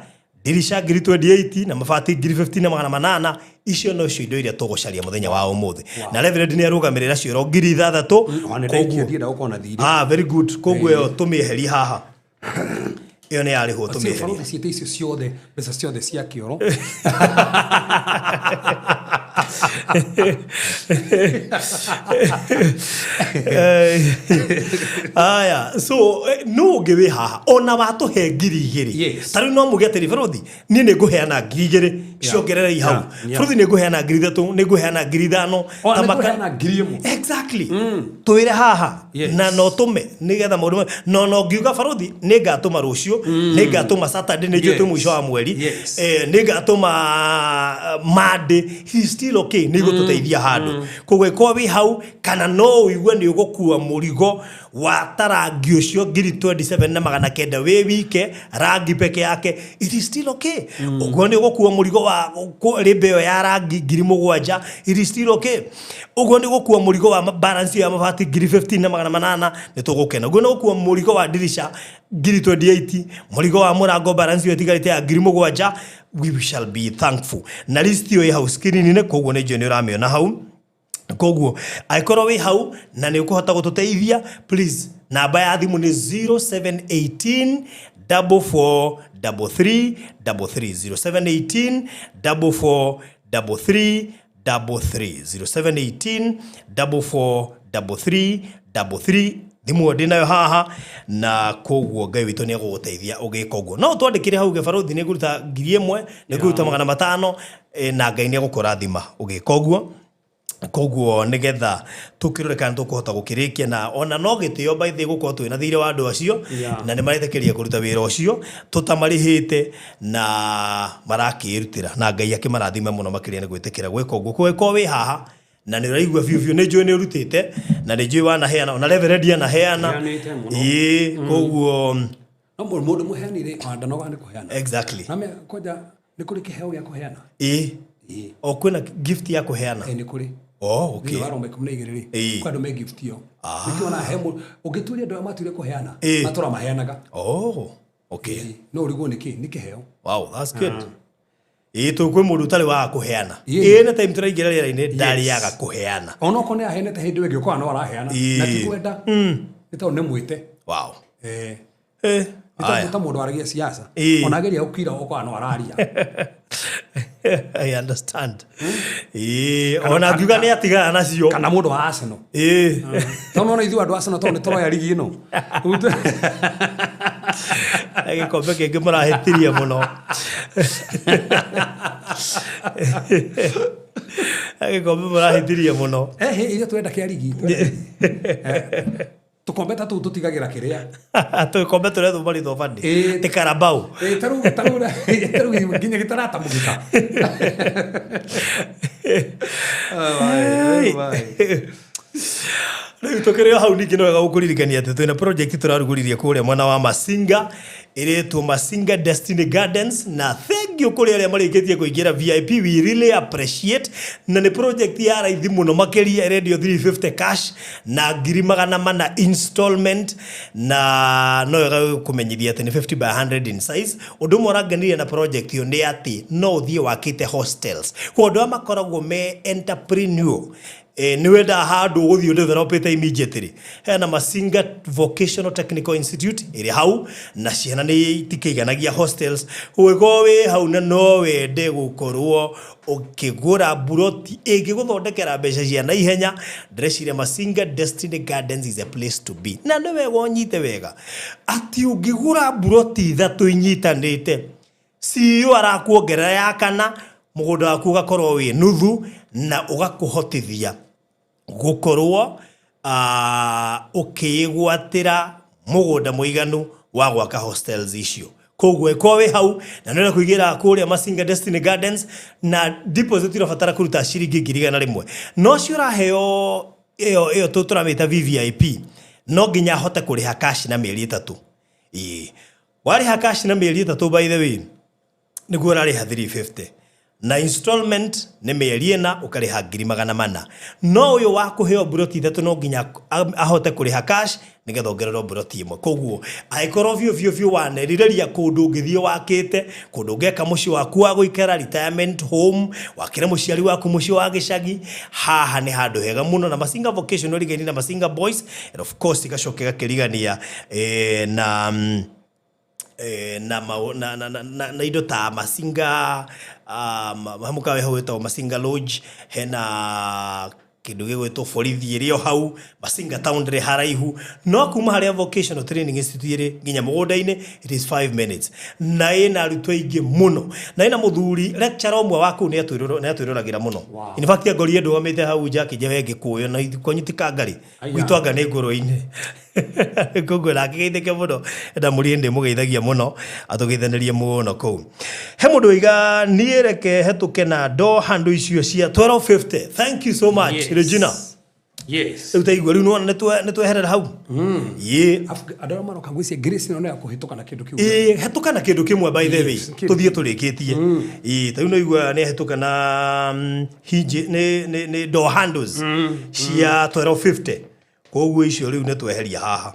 ndirica ngiri 28 na mabati ngiri 15 na magana manana, icio nocio indo iria tũgũcaria mũthenya wa ũmũthĩ. Na Reverend nĩ arũgamĩrĩra cioro ngiri 6.
Ona ndaikia, ndienda gũkorwo na thirĩ.
Ah, very good. Koguo ĩyo tũmĩeherie haha, ĩyo nĩ yarĩhwo, tũmĩeherie.
Barũthi ciĩte icio ciothe, mbeca ciothe cia kĩoro.
Aya, so nũ ũngĩ wĩ haha ona watũhe ngiri 2? Ta rĩu no muge atĩrĩ, "Barũthi, niĩ nĩ ngũheana ngiri 2, ciongererei hau." "Barũthi, nĩ ngũheana ngiri 3, nĩ ngũheana ngiri 5."
Ona
Ta
nĩ ngũheana ngiri 1.
Exactly, twĩre haha. Na no tũme nĩgetha maũndũ no ngiuga, "Barũthi, nĩ ngatũma rũciũ, nĩ ngatũma Saturday, nĩ njũĩ twĩ mũico wa mweri, nĩ ngatũma Monday," he is still okay. Nĩ igũtũteithia handũ. Koguo ĩkorwo wĩ hau kana no ũigue nĩ ũgũkua mũrigo wa ta rangi ũcio 27,900 wĩ wike, rangi peke yake, it is still okay. Ũguo nĩ ũgũkua mũrigo wa rĩmba ĩyo ya rangi 7,000, it is still okay. Ũguo nĩ ũgũkua mũrigo wa balance ĩyo ya mabati 15,800, nĩ tũgũkena. Ũguo nĩ ũgũkua mũrigo wa ndirica 28,000, mũrigo wa mũrango balance ĩyo ĩtigarĩte ya 7,000, we shall be thankful. Na list ĩyo ĩ hau screen-inĩ, koguo nĩ njũĩ nĩ ũramĩona hau. Koguo angĩkorwo wĩ hau na nĩ ũkũhota gũtũteithia, please, namba ya thimũ nĩ 0718 44 33 33, 0718 44 33 33, 0718 44 33 33. Thimũ ĩyo ndĩ nayo haha, na koguo Ngai witũ nĩ egũgũteithia ũgĩka ũguo. No ũtwandĩkĩre hau, gĩbarũthi, nĩ ngũruta 1,000, nĩ ngũruta 500, na Ngai nĩ egũkũrathima ũgĩka ũguo. Koguo nĩgetha tũkĩrore kana tũkũhota gũkĩrĩkia, na ona no gĩtĩo by the way gũkorwo twĩna thirĩ wa andũ acio na nĩ maretĩkĩria kũruta wĩra ũcio tũtamarĩhĩte na marakĩrutĩra, na Ngai akĩmarathime mũno makĩria nĩ gwĩtĩkĩra gwĩka ũguo. Koguo wĩ haha na nĩ ũraigua biũ biũ, nĩ njũĩ nĩ ũrutĩte na nĩ njũĩ wanaheana, ona reverend anaheana.
Heanĩte mũno.
Ĩĩ, koguo
No mũndũ mũheani rĩ, ona ndanoga nĩ kũheana.
Exactly.
Na kwanja nĩ kũrĩ kĩheo gĩa kũheana.
Ĩĩ.
Ĩĩ.
O kwĩna gift ya kũheana?
Ĩĩ, nĩ kũrĩ.
Oh, okay.
Thĩinĩ wa Roma 12 rĩ, kwĩ andũ me gift ĩyo. Nĩkĩo ona he mũndũ ũngĩtuĩria andũ arĩa matuire kũheana, matũra maheanaga.
Oh, okay.
Ĩĩ, no ũrigwo nĩkĩ nĩ kĩheo.
Wow, that's good. Ĩĩ, tũ kwĩ mũndũ ũtarĩ waga kũheana.
Ĩĩ.
Ĩĩ, nĩ time tũraingĩra rĩera-inĩ ndarĩaga kũheana.
Onokorwo nĩ aheanĩte hĩndĩ ĩyo ĩngĩ, ũkona no araheana. Na ti kwenda, nĩ tondũ nĩ mwĩte. Nĩ tondũ ta mũndũ waragia siasa, ona ageria gũkira, ũkona no araria.
I understand. Ĩĩ, ona ngiuga nĩ atigana nacio.
Kana mũndũ wa Arsenal. Tondũ nona ithuĩ andũ a Arsenal, tondũ nĩ tũroya rigi ĩno.
Gĩkombe kĩngĩ mũrahĩtirie mũno. Gĩkombe mũrahĩtirie mũno.
Hĩ, ithuĩ twenda kĩa rigi. Tũkombe ta tũu tũtigagĩra kĩrĩa.
Tũkombe tũrĩa thumarĩtwo bandi.
Ĩĩ.
Nĩ Carabao.
Ĩĩ, tarĩu nginya gĩtaratamũkĩka.
Rĩu tũkĩrĩ o hau, ningĩ nĩ wega gũkũririkania atĩ twĩna project tũrarugũririe kũrĩa mwena wa Masinga ĩrĩtwo Masinga Destiny Gardens, na thank you kũrĩ arĩa marĩkĩtie kũingĩra VIP, we really appreciate. Na nĩ project ya raithi mũno makĩria, ĩrendio 350 cash na 400,000 installment, na no wega kũmenyithia atĩ nĩ 50 by 100 in size. Ũndũ ũmwe ũrangenirie na project ĩyo nĩ atĩ no ũthiĩ wakĩte hostels kwa andũ arĩa makoragwo me entrepreneur. Nĩ wendaga handũ ũgũthiĩ ũdevelopĩte immediately, hena Masinga Vocational Technical Institute ĩrĩ hau, na ciana nĩ itikĩiganagia hostels. Ũngĩkorwo wĩ hau na no wende gũkorwo ũkĩgũra buroti ĩngĩgũthondekera mbeca cia naihenya, ndĩreciria Masinga Destiny Gardens is a place to be. Na nĩ wega ũnyite wega atĩ ũngĩgũra buroti ithatũ inyitanĩte, CEO arakuongerera ya kana, mũgũnda waku ũgakorwo wĩ nuthu na ũgakũhotithia gũkorwo ũkĩĩgwatĩra mũgũnda mũiganu wa gwaka hostels icio. Koguo ĩkorwo wĩ hau na nĩ ũrenda kũingĩra kũrĩa Masinga Destiny Gardens, na deposit ũrabatara kũruta ciringi 100,000, no cio ũraheo ĩyo tũramĩta VVIP, no nginya ahote kũrĩha cash na mĩeri 3. Ĩĩ, warĩha cash na mĩeri 3, by the way, nĩguo ũrarĩha 350, na installment nĩ mĩeri 4, ũkarĩha 400,000. No ũyũ wa kũheo mburoti ithatũ no nginya ahote kũrĩha cash nĩgetha ongererwo mburoti ĩmwe. Koguo angĩkorwo biũ biũ biũ wanerirĩria kũndũ ũngĩthiĩ wakĩte, kũndũ ũngĩaka mũciĩ waku wa gũikara, retirement home, wakĩre mũciari waku mũciĩ wa gĩcagi, haha nĩ handũ hega mũno. Na Masinga Vocational ĩrigaine na Masinga Boys and of course igacoka ĩgakĩrigania na na, mau, na, na, na, na, na indo ta Masinga, mũkawa hau wĩtagwo Masinga Lodge, hena kĩndũ gĩgwĩtwo borithi ĩrĩ o hau, Masinga Town ndĩrĩ haraihu, no kuma harĩa Vocational Training Institute ĩrĩ nginya mũgũnda-inĩ it is 5 minutes. Na ĩna arutwo aingĩ mũno, na ĩna mũthuri lecturer ũmwe wa kũu nĩ atwĩroragĩra mũno. In fact, angorire ndũgamĩte hau nja akĩnja we Gĩkũyũ na kwanyu ti Kangarĩ.
Aya.
Gwitũ anga nĩ ngũrũ-inĩ. Koguo nakĩgeithĩke mũno, ndamũrie ndĩmũgeithagia mũno, atũgeithanĩrie mũno kũu. He mũndũ waiga niĩ reke hetũke na ndo handũ icio cia 1250. Thank you so much. Regina.
Yes.
Rĩu taigua rĩu nĩwona nĩtweherera hau. Ĩĩ.
Afu andũ arĩa maroka ngwĩciria Grace ĩno nĩ ya kũhĩtũka na kĩndũ kĩu.
Ĩĩ, hetũka na kĩndũ kĩmwe by the way.
Yes, kĩndũ.
Tũthiĩ tũrĩkĩtie. Ĩĩ, ta rĩu nĩwaigua nĩ hetũka na hinge nĩ door handles cia 1250. Koguo icio rĩu nĩ tweheria haha.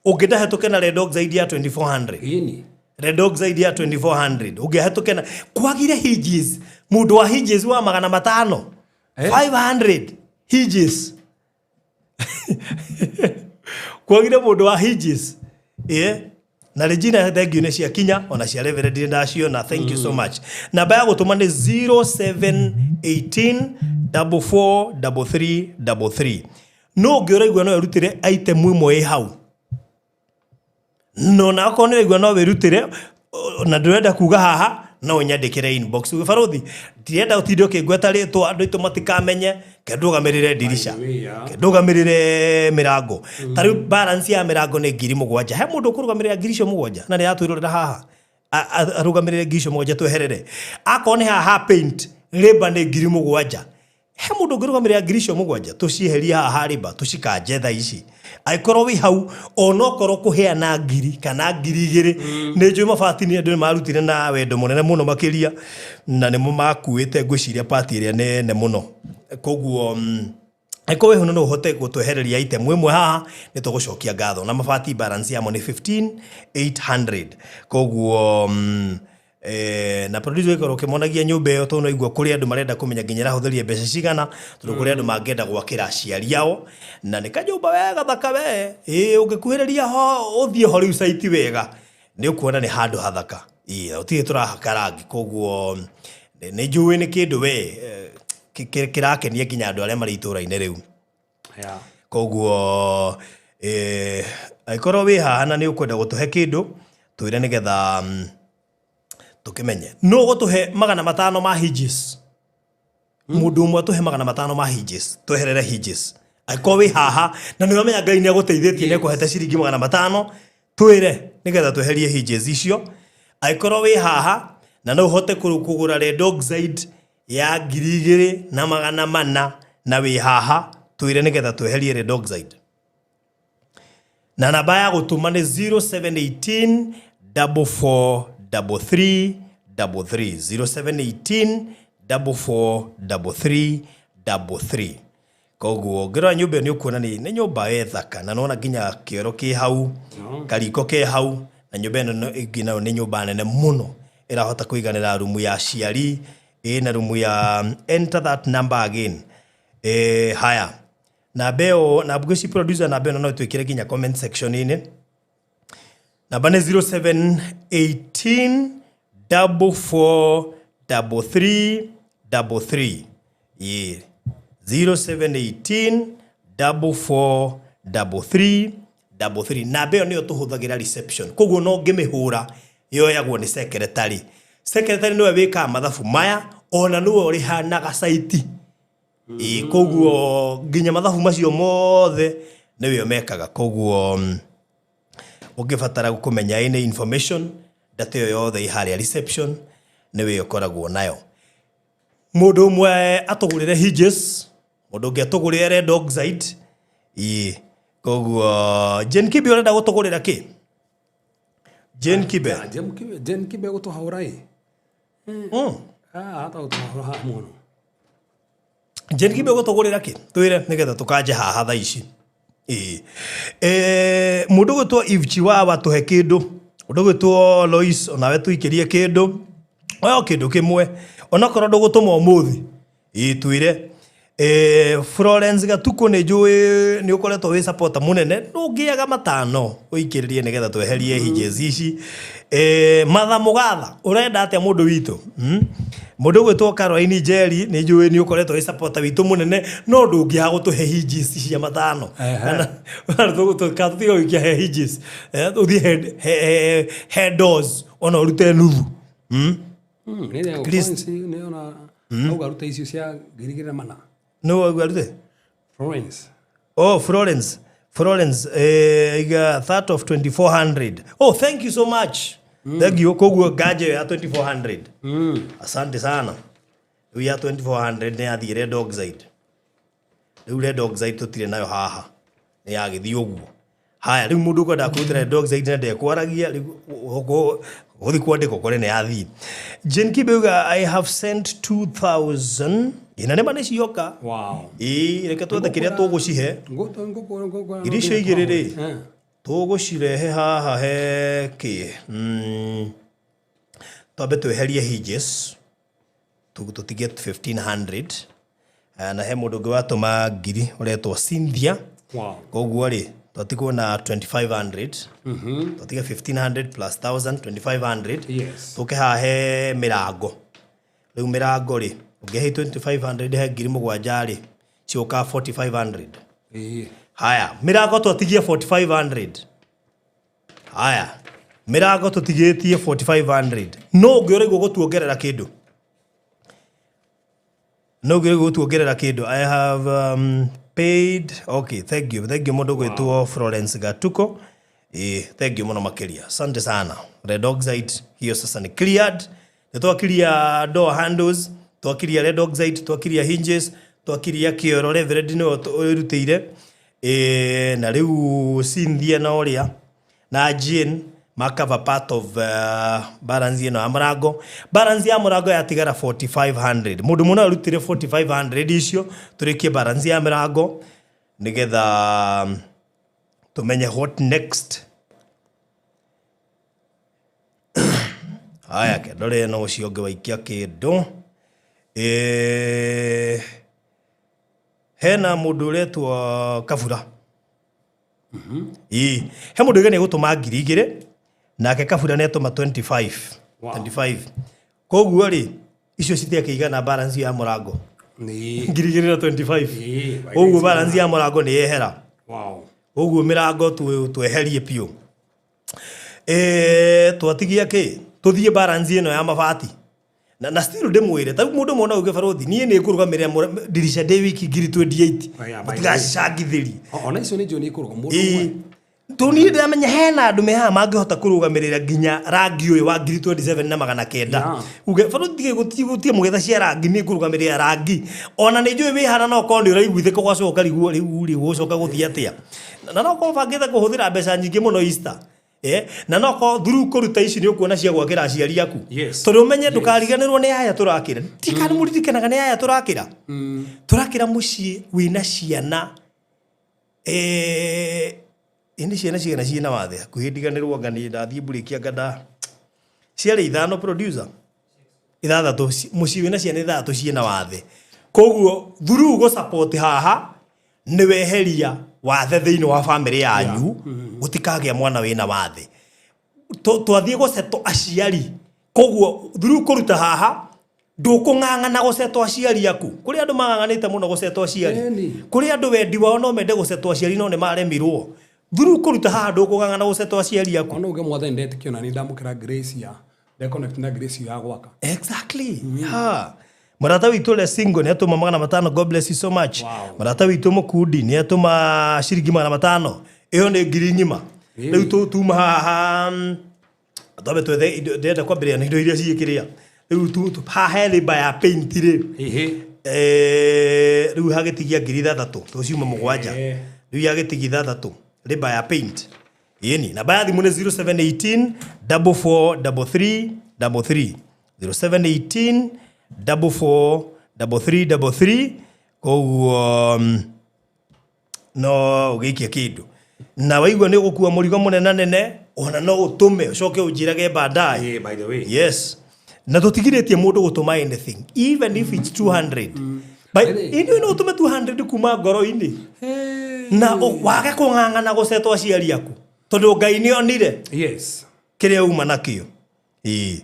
Ũngĩenda hetũke na red oxide ya 2400.
Ĩni.
Red oxide ya 2400. Ũngĩhetũke na kwagire hinges. Mũndũ wa hinges wa 500.
Eh?
500 hinges. Kwagire mũndũ wa hinges. Ĩĩ. Na Regina thank you nĩ ciakinya ona cia Reverend nĩ ndaciona, thank you so much. Namba ya gũtũma nĩ 0718 4433 33. No ũngĩ ũraigua no ĩrutĩre item ĩmwe ĩ hau, no na okorwo nĩ ũraigua no wĩrutĩre na ndũrenda kuga haha, no ũnyandĩkĩre inbox uge, "Barothi, ndirenda ũtinde ũkĩngweta rĩtwa, andũ aitũ matikamenye, ke ndũgamĩrĩre ndirica, ke ndũgamĩrĩre mĩrango." Ta rĩu balance ya mĩrango nĩ 7,000. He mũndũ ũkũrũgamĩrĩra 7,000 na nĩ aratwĩrorera haha, arũgamĩrĩre 7,000 tweherere? Akorwo nĩ haha paint rĩmba nĩ 7,000, he mũndũ ũngĩrũgamĩrĩra 7,000 tũcieherie haha rĩmba tũcikanje thaa ici? Angĩkorwo wĩ hau, onokorwo kũheana 1,000 kana 2,000, nĩ njũĩ mabati nĩ andũ nĩ marutire na wendo mũnene mũno makĩria, na nĩmo makuĩte ngwĩciria pati ĩrĩa nene mũno. Koguo angĩkorwo wĩ hau na no ũhote gũtwehereria item ĩmwe haha, nĩ tũgũcokia ngatho. Na mabati balance yamo nĩ 15800. Koguo na producer ũgĩkorwo ũkĩmonagia nyũmba ĩyo, tondũ naigua kũrĩ andũ marenda kũmenya nginya ĩrahũthĩria mbeca cigana, tondũ kũrĩ andũ mangĩenda gwakĩra aciari ao, na nĩ kanyũmba we gathaka we. Ĩĩ, ũngĩkuhĩrĩria ho ũthiĩ ho rĩu site wega, nĩ ũkuona nĩ handũ hathaka. Ĩĩ, na gũtirĩ tũrahaka rangi, koguo nĩ njũĩ nĩ kĩndũ we kĩrakenia nginya andũ arĩa marĩ itũũra-inĩ rĩu. Koguo angĩkorwo wĩ haha na nĩ ũkwenda gũtũhe kĩndũ, twĩre nĩgetha tũkĩmenye. No ũgũtũhe 500 ma hinges, mũndũ ũmwe atũhe 500 ma hinges, tweherere hinges. Angĩkorwo wĩ haha na nĩ ũramenya Ngai nĩ agũteithĩtie, nĩ akũhete ciringi 500, twĩre nĩgetha tweherie hinges icio. Angĩkorwo wĩ haha na no ũhote kũgũra red oxide ya 2400 na wĩ haha, twĩre nĩgetha tweherie red oxide. Na namba ya gũtũma nĩ 0718 44 33 33, 0718 44 33 33. Koguo ngĩrora nyũmba ĩyo nĩ ũkuona nĩ nyũmba ĩ thaka, na nona nginya kĩoro kĩ hau, kariko ke hau, na nyũmba ĩno ĩngĩ nayo nĩ nyũmba nene mũno ĩrahota kũiganĩra rumu ya aciari, ĩna rumu ya. Enter that number again. Haya, namba ĩyo na ngwĩci producer, namba ĩno no twĩkĩre nginya comment section-inĩ. Namba nĩ 0718 44 33 33. Ĩĩ, 0718 44 33 33. Namba ĩyo nĩyo tũhũthagĩra reception, koguo no ngĩmĩhũra yoyagwo nĩ secretary. Secretary nĩwe wĩkaga mathabu maya, ona nĩwe ũrĩhanaga site. Ĩĩ, koguo nginya mathabu macio mothe nĩwe mekaga. Koguo ũngĩbatara kũmenya any information, data ĩyo yothe ĩ harĩa reception, nĩwe ũkoragwo nayo. Mũndũ ũmwe atũgũrĩre hinges, mũndũ ũngĩ atũgũrĩre red oxide. Ĩĩ, koguo Jane Kibe, ũrenda gũtũgũrĩra kĩ, Jane Kibe?
Ah, Jane Kibe gũtũhahũra ĩ. Ah, hata gũtũhahũra haha mũno.
Jane Kibe gũtũgũrĩra kĩ, twĩre nĩgetha tũkanje haha thaa ici. Ĩĩ. Mũndũ gwĩtwo Eve Chiwawa, tũhe kĩndũ. Mũndũ gwĩtwo Lois, onawe tũikĩrie kĩndũ, oyo kĩndũ kĩmwe, onakorwo ndũgũtũma ũmũthĩ. Ĩĩ, twĩre. Florence Gatuku, nĩ njũĩ nĩ ũkoretwo wĩ supporter mũnene, ndũngĩaga 500 ũikĩrĩrie nĩgetha tweherie hinges ici. Matha Mũgatha, ũrenda atĩa mũndũ witũ? Mũndũ ũgwĩtwo Caroline Njeri, nĩ njũĩ nĩ ũkoretwo wĩ supporter witũ mũnene, no ndũngĩaga gũtũhe hinges cia 500. Kana tũtiga gũikia he hinges, ũthiĩ he doors, ona ũrute nuthu.
Nĩ nĩ ona auga ruta icio cia 2400.
Nĩ wauga rute?
Florence.
Oh, Florence. Florence iga that of 2400. Oh, thank you so much. Thank you. Koguo nganja ĩyo ya 2400, asante sana. Rĩu ya 2400 nĩ yathiĩ red oxide. Rĩu red oxide tũtirĩ nayo haha, nĩ yagĩthiĩ ũguo. Haya, rĩu mũndũ ũkwenda kũrutĩra red oxide na ndekwaragia, rĩu gũthiĩ kwandĩka ũkore nĩ yathiĩ. Jane Kibe uga, "I have sent 2000." Ina nĩma nĩ cioka. Ĩĩ, reke twethe kĩrĩa tũgũcihe. Ngiri icio igĩrĩ rĩ, tũgũcirehe haha he kĩ? Twambe tweherie hinges, tũtige 1500. Na he mũndũ ũngĩ watũma ngiri ũretwo Cynthia. Koguo rĩ, twatigwo na 2500. Twatige 1500 plus 1000, 2500. Tũke haha he mĩrango. Rĩu mĩrango rĩ, ũngĩhe 2500 he 7,000 rĩ, ciũka 4500. Haya, mĩrango twatigie 4500. Haya, mĩrango tũtigĩtie 4500. No ũngĩ ũraigua gũtuongerera kĩndũ, no ũngĩ ũraigua gũtuongerera kĩndũ. I have paid. Okay, thank you, thank you. Mũndũ gwĩtwo Florence Gatuko. Thank you mũno makĩria, asante sana. Red oxide hiyo sasa ni cleared. Nĩ twakiria door handles, twakiria red oxide, twakiria hinges, twakiria kĩoro. Reverend nĩwe ũrutĩire. Na rĩu Cynthia na ũrĩa na Jane makava part of balance ĩno ya mũrango. Balance ya mũrango yatigara 4500. Mũndũ mũno arutire 4500 icio, tũrĩkie balance ya mũrango nĩgetha tũmenye what next. Haya, kendore no ũcio ũngĩ waikia kĩndũ. Hena mũndũ ũretwo Kabura. Ĩĩ, he mũndũ ũgenia gũtũma 2,000, nake Kabura nĩ atũma 25. 25. Koguo rĩ, icio citiakĩigana balance ya mũrango. 2,000 na 25. Koguo balance ya mũrango nĩ yehera. Ũguo mĩrango tweherie biũ. Twatigia kĩ? Tũthiĩ balance ĩno ya mabati. Na still ndĩmwĩre, ta rĩu mũndũ mwana uge, "Barothi, niĩ nĩ ngũrũgamĩrĩra ndirica ndĩ wiki ngiri 28."
Oh, yeah, by the way.
Mũtigacangithĩrie.
Ona icio nĩ njũĩ nĩ ikũrũga mũndũ
Ĩĩ.
ũmwe.
Tũ niĩ ndĩramenya hena andũ me haha mangĩhota kũrũgamĩrĩra nginya rangi ũyũ wa ngiri 27 na 900. Uge, "Barothi, tige gũtige mũgetha cia rangi, nĩ ngũrũgamĩrĩra rangi." Ona nĩ njũĩ wĩ hana no korwo nĩ ũraiguithĩka, ũgacoka ũkarigwo rĩu rĩ, gũcoka gũthiĩ atĩa, na no korwo bangĩte kũhũthĩra mbeca nyingĩ mũno Easter. Na no korwo through kũruta ici nĩ ũkuona cia gwakĩra aciari aku. Tondũ ũmenye ndũkariganĩrwo nĩ aya tũrakĩra, tikani mũririkanaga nĩ aya tũrakĩra. Tũrakĩra mũciĩ wĩna ciana, ĩ nĩ ciana cigana ciĩna wathe? Hakuhĩ ndiganĩrwo, anga nĩ ndathiĩ mburĩki, anga nda ciarĩ ithano, producer, ithathatũ. Mũciĩ wĩna ciana ithathatũ ciĩna wathe. Koguo through gũ support haha nĩ weheria wathe thĩinĩ wa famĩlĩ yanyu, gũtikagĩa mwana wĩna wathe. Twathiĩ gũcetwo aciari. Koguo through kũruta haha ndũkũng'ang'ana gũcetwo aciari aku. Kũrĩ andũ mang'ang'anĩte mũno gũcetwo aciari. Kũrĩ andũ wendi wao no mende gũcetwo aciari, no nĩ maremirwo. Through kũruta haha ndũkũng'ang'ana gũcetwo aciari aku.
Ona uge, "Mwathani, ndetĩkio na nĩ ndamũkĩra grace ya ndeconnect na grace ya gwaka."
Exactly. Ha, mũrata witũ ũrĩa single nĩ atũma 500. God bless you so much. Mũrata witũ mũkundi nĩ atũma ciringi 500. Ĩyo nĩ ngiri ng'ima. Rĩu tuma haha, twambe twethe indo. Ndĩrenda kwambĩrĩria na indo iria ciĩkĩrĩa rĩu. Haha he labour ya paint rĩ. Rĩu hagĩtigia 6,000, tũciuma 7. Rĩu yagĩtigia ithathatũ, labour ya paint. Ĩni namba ya thimũ nĩ 0718 44 33 33, 0718 44 33 33. Koguo no ũgĩikie kĩndũ na waigua nĩ ũgũkua mũrigo mũnene nene, ona no ũtũme ũcoke ũnjĩrage baadaye.
By the way.
Yes, na tũtigirĩtie mũndũ gũtũma anything, even if it's 200. But
Really?
ithuĩ no ũtũme 200 kuma ngoro-inĩ na wage kũng'ang'ana gũcetwo aciari aku, tondũ Ngai nĩ onire kĩrĩa uma nakĩo. Ĩĩ,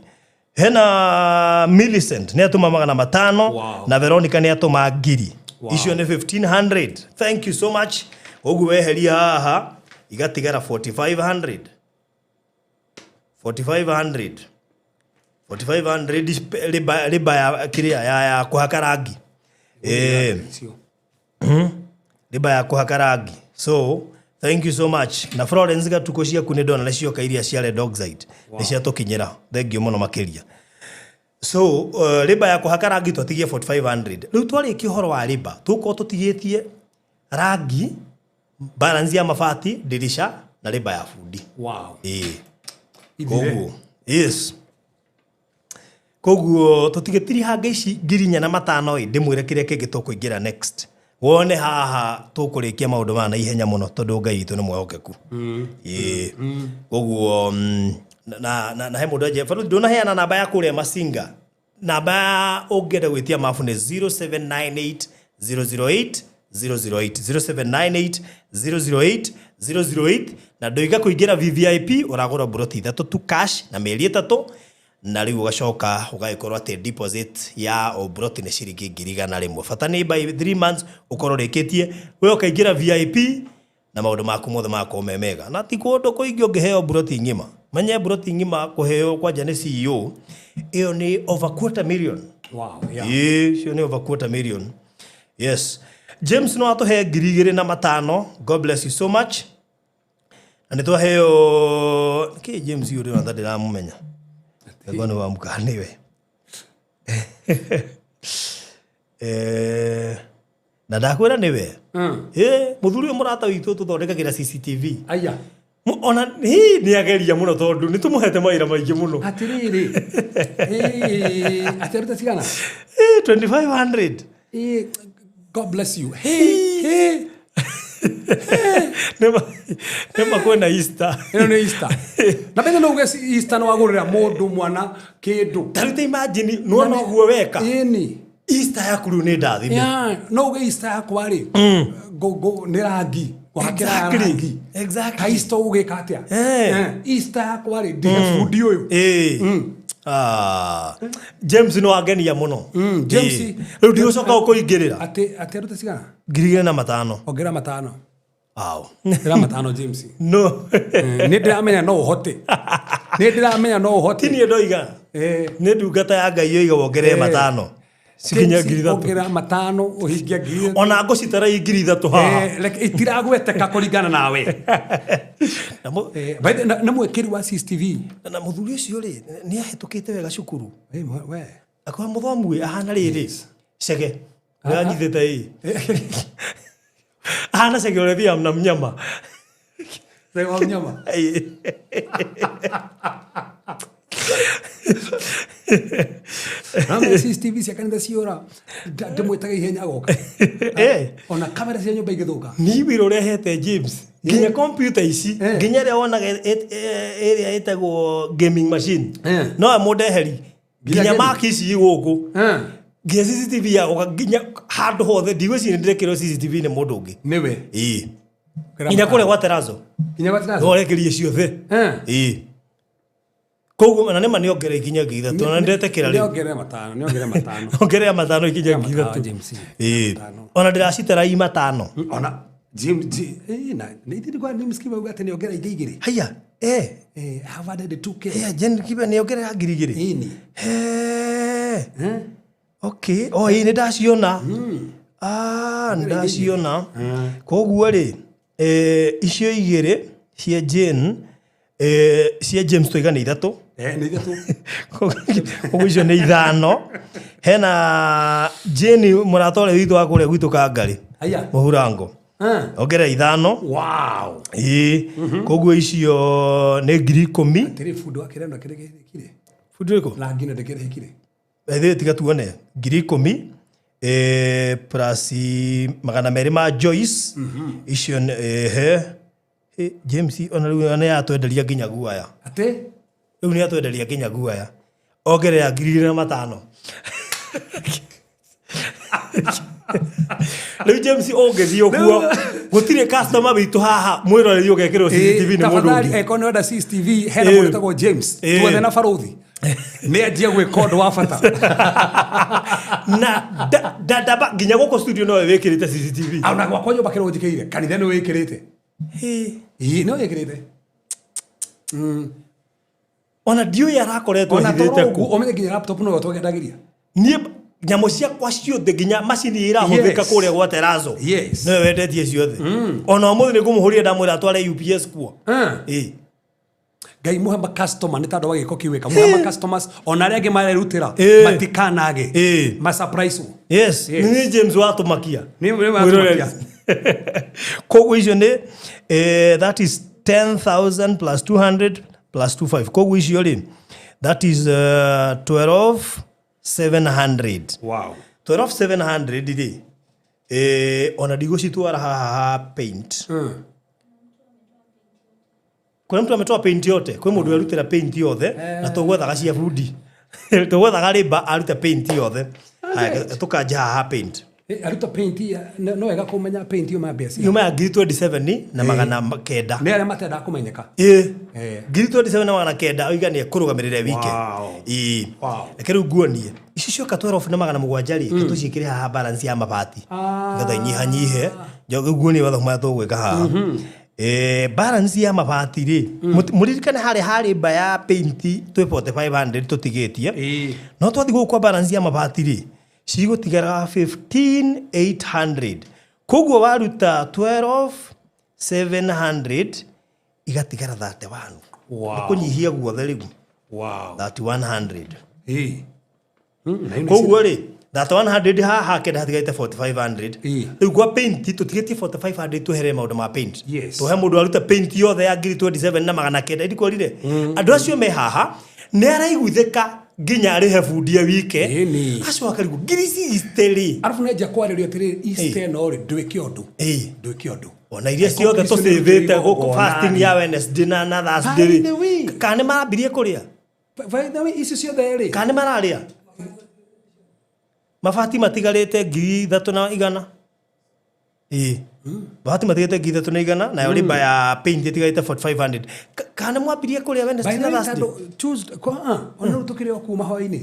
hena Millicent nĩ atũma 500. Na Veronica nĩ atũma ngiri. Icio nĩ 1500. Thank you so much. Ũguo weheria haha igatigara 4500, 4500, 4500, rĩba ya kĩrĩa ya kũhaka rangi.
Icio.
Rĩba ya kũhaka rangi. So Thank you so much. Na Florence gatuko ciaku nĩ ndona nĩ cioka iria cia red oxide. Nĩ ciatũkinyĩra. Thank you mũno makĩria. So, rĩmba ya kũhaka rangi twatigie 4500. Rĩu twarĩkia ũhoro wa rĩmba, tũgũkorwo tũtigĩtie rangi, balance ya mabati, dirisha na rĩmba ya bundi.
Wow.
Ĩĩ.
Ithire.
Koguo, yes. Koguo tũtigĩtirihanga ici 4,500 ĩ ndĩmwĩre kĩrĩa kĩngĩ tũkũingĩra next. Wone haha tũkũrĩkia maũndũ maya na ihenya mũno tondũ Ngai witũ nĩ mwĩhokeku. Ĩĩ. Koguo na he mũndũ anjia baruthi ndũnaheana namba ya kũrĩa Masinga. Namba ya ũngĩenda gwĩtia mabu nĩ 0798 008 008 0798 008 008 na ndoiga kũingĩra VVIP ũragũra mburoti ithatũ tu cash na mĩeri ĩtatũ na rĩu ũgacoka ũgagĩkorwo atĩ deposit ya o mburoti nĩ ciringi 100,000. Bata nĩ by 3 months ũkorwo ũrĩkĩtie we ũkaingĩra VIP na maũndũ maku mothe magakorwo me mega. Na ti kũndũ kũingĩ ũngĩheo mburoti ng'ima. Menye mburoti ng'ima kũheo kwanja nĩ CEO ĩyo nĩ over quarter million.
Wow, yeah.
Ĩĩ, icio nĩ over quarter million. Yes. James no atũhe 2,500. God bless you so much. Na nĩ twaheo kĩ James ũyũ ndĩrona ta ndĩramũmenya. Ngwa nĩ wamũka nĩwe. Na ndakwĩra nĩwe. Mũthuri ũyũ mũrata witũ tũthondekagĩra CCTV.
Aya.
Ona hii nĩ ageria mũno tondũ nĩ tũmũhete mawĩra maingĩ mũno.
Atĩrĩrĩ. Atĩ aruta cigana?
2500.
God bless you. Hey, hey.
Nĩma kwĩna Easter.
Ĩno nĩ Easter. Na mbere no uge Easter nĩ wagũrĩra mũndũ mwana kĩndũ.
Ta rĩu ta imagine nĩwona ũguo weka.
Ĩni.
Easter yaku rĩu nĩ ndathime.
Yeah, no uge Easter yakwa rĩ. Go nĩ rangi. Kũhakĩra rangi.
Exactly.
Ka Easter ũgĩka atĩa? Easter yakwa rĩ ndĩhe bundi ũyũ.
James no angenia mũno.
James.
Rĩu ndigũcoka gũkũingĩrĩra.
Atĩ arute cigana?
2,500.
Ongerera matano.
Ao.
Ongerera matano James.
No.
Nĩ ndĩramenya no ũhote. Nĩ ndĩramenya no ũhote.
Ti niĩ ndoiga. Nĩ ndungata ya Ngai yoiga wongerere matano. Cikinya 3,000.
Ongerera matano ũhingie 3,000.
Ona ngũcitara i 3,000 haha.
Reke itiragweteka kũringana nawe. Na mwĩkĩri wa CCTV.
Na mũthuri ũcio rĩ, nĩ ahĩtũkĩte wega cukuru.
We.
Akwa mũthomu ĩ, ahana rĩrĩ. Cege. Nĩanyitĩte ĩ. Ahana cege ũrĩa thiaga na mnyama.
Cege wa mnyama. Ramenya CCTV cia kanitha ciora, ndĩmwĩtaga ihenya agoka. Ona kamera cia nyũmba igĩthũka.
Ni wĩra ũrĩa hete James. Nginya computer ici, nginya ĩrĩa wonaga ĩrĩa ĩtagwo gaming machine. No amũndeheri. Nginya Mac ici gũkũ. Nginya CCTV ya gũka, nginya handũ hothe ndigwĩciria nĩndĩrekĩrwo CCTV nĩ mũndũ ũngĩ.
Nĩwe.
Ĩĩ. Nginya kũrĩa gwa terazo.
Nginya gwa terazo.
No ũrekerie ciothe. Ĩĩ. Koguo na nĩma nĩongerera ikinya 3,000, na nĩndetĩkĩra rĩu.
Nĩongerera matano, nĩongerera matano.
Ongerera matano ikinya
Ongerera
3,000.
matano, James.
Ĩĩ. Ona ndĩracitara i matano.
Ona James, na nĩ ithuĩ kwa James Kibe uga atĩ nĩongerera ingĩ igĩrĩ.
Haya,
Have added 2K.
Jane Kibe nĩongerera 2,000.
Ĩni.
Okay. Oh, ĩĩ, nĩndaciona. Nĩndaciona. Koguo rĩ, icio igĩrĩ cia Jane, cia James twaiga nĩ ithatũ.
Nĩ ithatũ.
Koguo icio nĩ ithano. Hena Jane mũrata ũrĩa witũ wa kũrĩa gwitũ Kangarĩ.
Aya.
Mũhurango. Ongerera ithano.
Wow.
Ĩĩ. Koguo icio nĩ 10,000.
Atĩrĩ bundi wa kĩrĩa ndakĩrĩkire.
Bundi ũrĩkũ?
Rangi na ndĩkĩrĩkire.
Ethĩ tiga tuone 10,000. Plus 200 ma Joyce. Icio nĩ, he. James ona rĩu nĩ atwenderia nginya guaya.
Atĩ?
Rĩu nĩ atwenderia nginya guaya. Ongerera 2,500. Rĩu James ũngĩthiĩ ũguo, gũtirĩ customer witũ haha mwĩroreri ũgekĩrwo CCTV nĩ mũndũ
Tafadhali,
ũngĩ.
eko nĩ wenda CCTV, hena mũndũ wĩtagwo James. Tuethe na barũthi. Nĩ anjie gwĩka ũndũ wa bata.
Na ndamba nginya gũkũ studio no wĩkĩrĩte CCTV.
Ona gwakwa nyũmba kĩrĩa ũnjĩkĩire, kanitha nĩ wĩkĩrĩte. Ĩĩ, nĩ wĩkĩrĩte.
Ona ndiũĩ arakoretwo
Ona
ahithĩte
toro
kũ.
ũguo, ũmenye nginya laptop no yo twagendagĩria.
Niĩ Nyamũ ciakwa ciothe, nginya macini irahũthĩka kũrĩa gwa terazo, nĩwe wendetie ciothe. Ona ũmũthĩ nĩ ngũmũhũrire, ndamwĩra atware UPS kuo. Ĩ.
Ngai muhe makastoma nĩ tondũ wa gĩko kĩu wĩka, muhe macustomers ona arĩa angĩ marerutĩra matikanage masurprise.
Yes.
Yes.
Nĩ James watũmakia.
Nĩ watũmakia.
Koguo icio nĩ that is 10,000 plus 200 plus 25, koguo icio rĩ, that is 12,700. 12,700 rĩ, ona ndigũcitwara haha ha paint. Kuna mtu ametoa paint yote, kwĩ mũndũ werutĩra paint yothe, na tũgwethaga cia bundi, tũgwethaga rĩmba arute paint yothe. Haya, tũkanja haha ha paint.
Aruta paint no wega kũmenya paint yuma mbeca.
Yuma ya 27,900.
Nĩ arĩa matendaga kũmenyeka.
Ĩ, 27,900, oiga nĩ ekũrũgamĩrĩra wike. Ĩ. Reke rĩu nguonie ici cioka 12,700 rĩ, mm. Tũciĩkĩre haha balance ya mabati nĩgetha inyihanyihe. Njoke nguonie mathabu marĩa tũgwĩka haha. Balance ya mabati rĩ, mũririkane harĩa harĩ mba ya paint twĩ 4500 tũtigĩtie. No twathiĩ gũkũ kwa balance ya mabati rĩ, cigũtigara 15,800, koguo waruta 12,700 igatigara 31. Nĩ kũnyihia guothe rĩu. 3100.
Na ĩno
Koguo rĩ, 3100 haha kenda, hatigarĩte 4500. Rĩu kwa paint tũtigĩtie 4500, tweherere maũndũ ma paint. Tũhe mũndũ aruta paint yothe ya 27,900. Ndikorire andũ acio me haha nĩ araiguithĩka nginya arĩhe bundi ya wike. Acio akarigwo 60,000 rĩ.
Arabu nĩ kwarĩrio atĩrĩrĩ, Easter no rĩ, ndwĩke ũndũ. Ndwĩke ũndũ.
Ona iria ciothe
Icio nĩ
tũcĩvĩte gũkũ
igongona
fasting
rĩ.
ya Wednesday na Thursday
By the
rĩ,
way.
kana nĩ marambirie kũrĩa?
By the way, icio ciothe rĩ,
Kana nĩ mararĩa? Mabati matigarĩte 3,100. Ĩ, mabati matigarĩte 3,100, nayo rĩmba ya paint ĩtigarĩte 4500. Kana nĩ mwambirie kũrĩa
by
Wednesday
the
na
way,
Thursday?
tondũ Tuesday ona rĩu tũkĩrĩ o kuma hwaĩ-inĩ.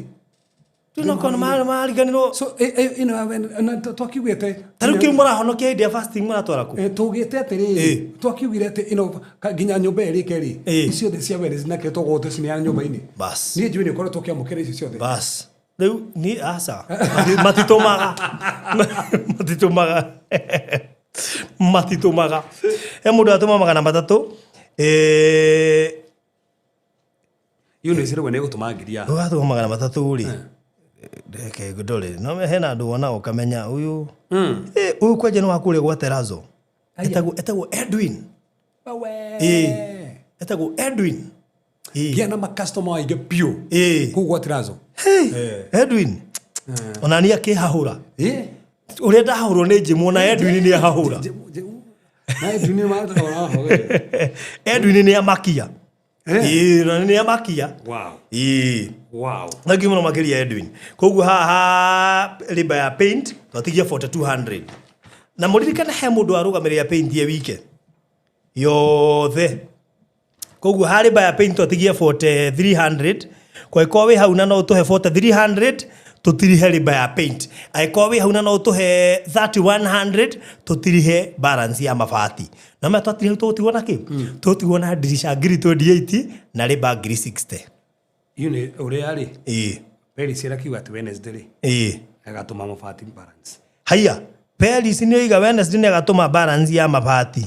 Tunokorwo mariganĩrwo.
So ĩno ya na twakiugĩte
Ta rĩu kĩu mũrahonokia hĩndĩ ya fasting mũratwara kũ?
Tũgĩte atĩrĩrĩ, twakiugire atĩ ĩno nginya nyũmba ĩrĩke rĩ, ici ciothe cia Wednesday na kĩrĩa tũgũgwo tũcineana nyũmba-inĩ.
Bas.
Niĩ njũĩ nĩ ũkoretwo ũkĩamũkĩra icio ciothe.
Bas, rĩu ni aca, matitũmaga, matitũmaga, matitũmaga. He mũndũ atũma 300.
Iyo nĩ cirĩgwo nĩ ĩgũtũma ngiri ya
Ũgatũma 300 rĩ, reke ndore no hena andũ wona ũkamenya ũyũ. Ũyũ kwanja nĩ wa kũrĩa gwa terazo, etagwo Edwin. Ĩ, etagwo Edwin. Ĩ.
Gĩa na makastoma aingĩ biũ kũu gwa Tirazo.
Edwin ona ni akĩhahũra ũrĩa ndahũrwo nĩ njimũ, na Edwin nĩ ahahũra.
Na Edwin nĩ
Edwin nĩ amakia. Ĩ, na nĩ amakia. Ĩ. Thank you mũno makĩria, Edwin. Koguo haha rĩmba ya paint twatigia 4200, na mũririkane he mũndũ warũgamĩrĩra paint ye wike yothe, koguo harĩ rĩmba ya paint twatigia 4300. Kwangĩkorwo wĩ hau na no ũtũhe 4300, tũtirihe rĩmba ya paint. Angĩkorwo wĩ hau na no ũtũhe 3100, tũtirihe balance ya mabati. Na ma twatirihe, tũgũtigwo na kĩ? Tũgũtigwo na ndirisha 28,000 na rĩmba 60,000.
Iyo nĩ ũrĩa rĩ, Peris ĩrakiuga atĩ Wednesday rĩ, agatũma mabati balance.
Haiya, Peris nĩ oiga Wednesday nĩ agatũma balance ya mabati.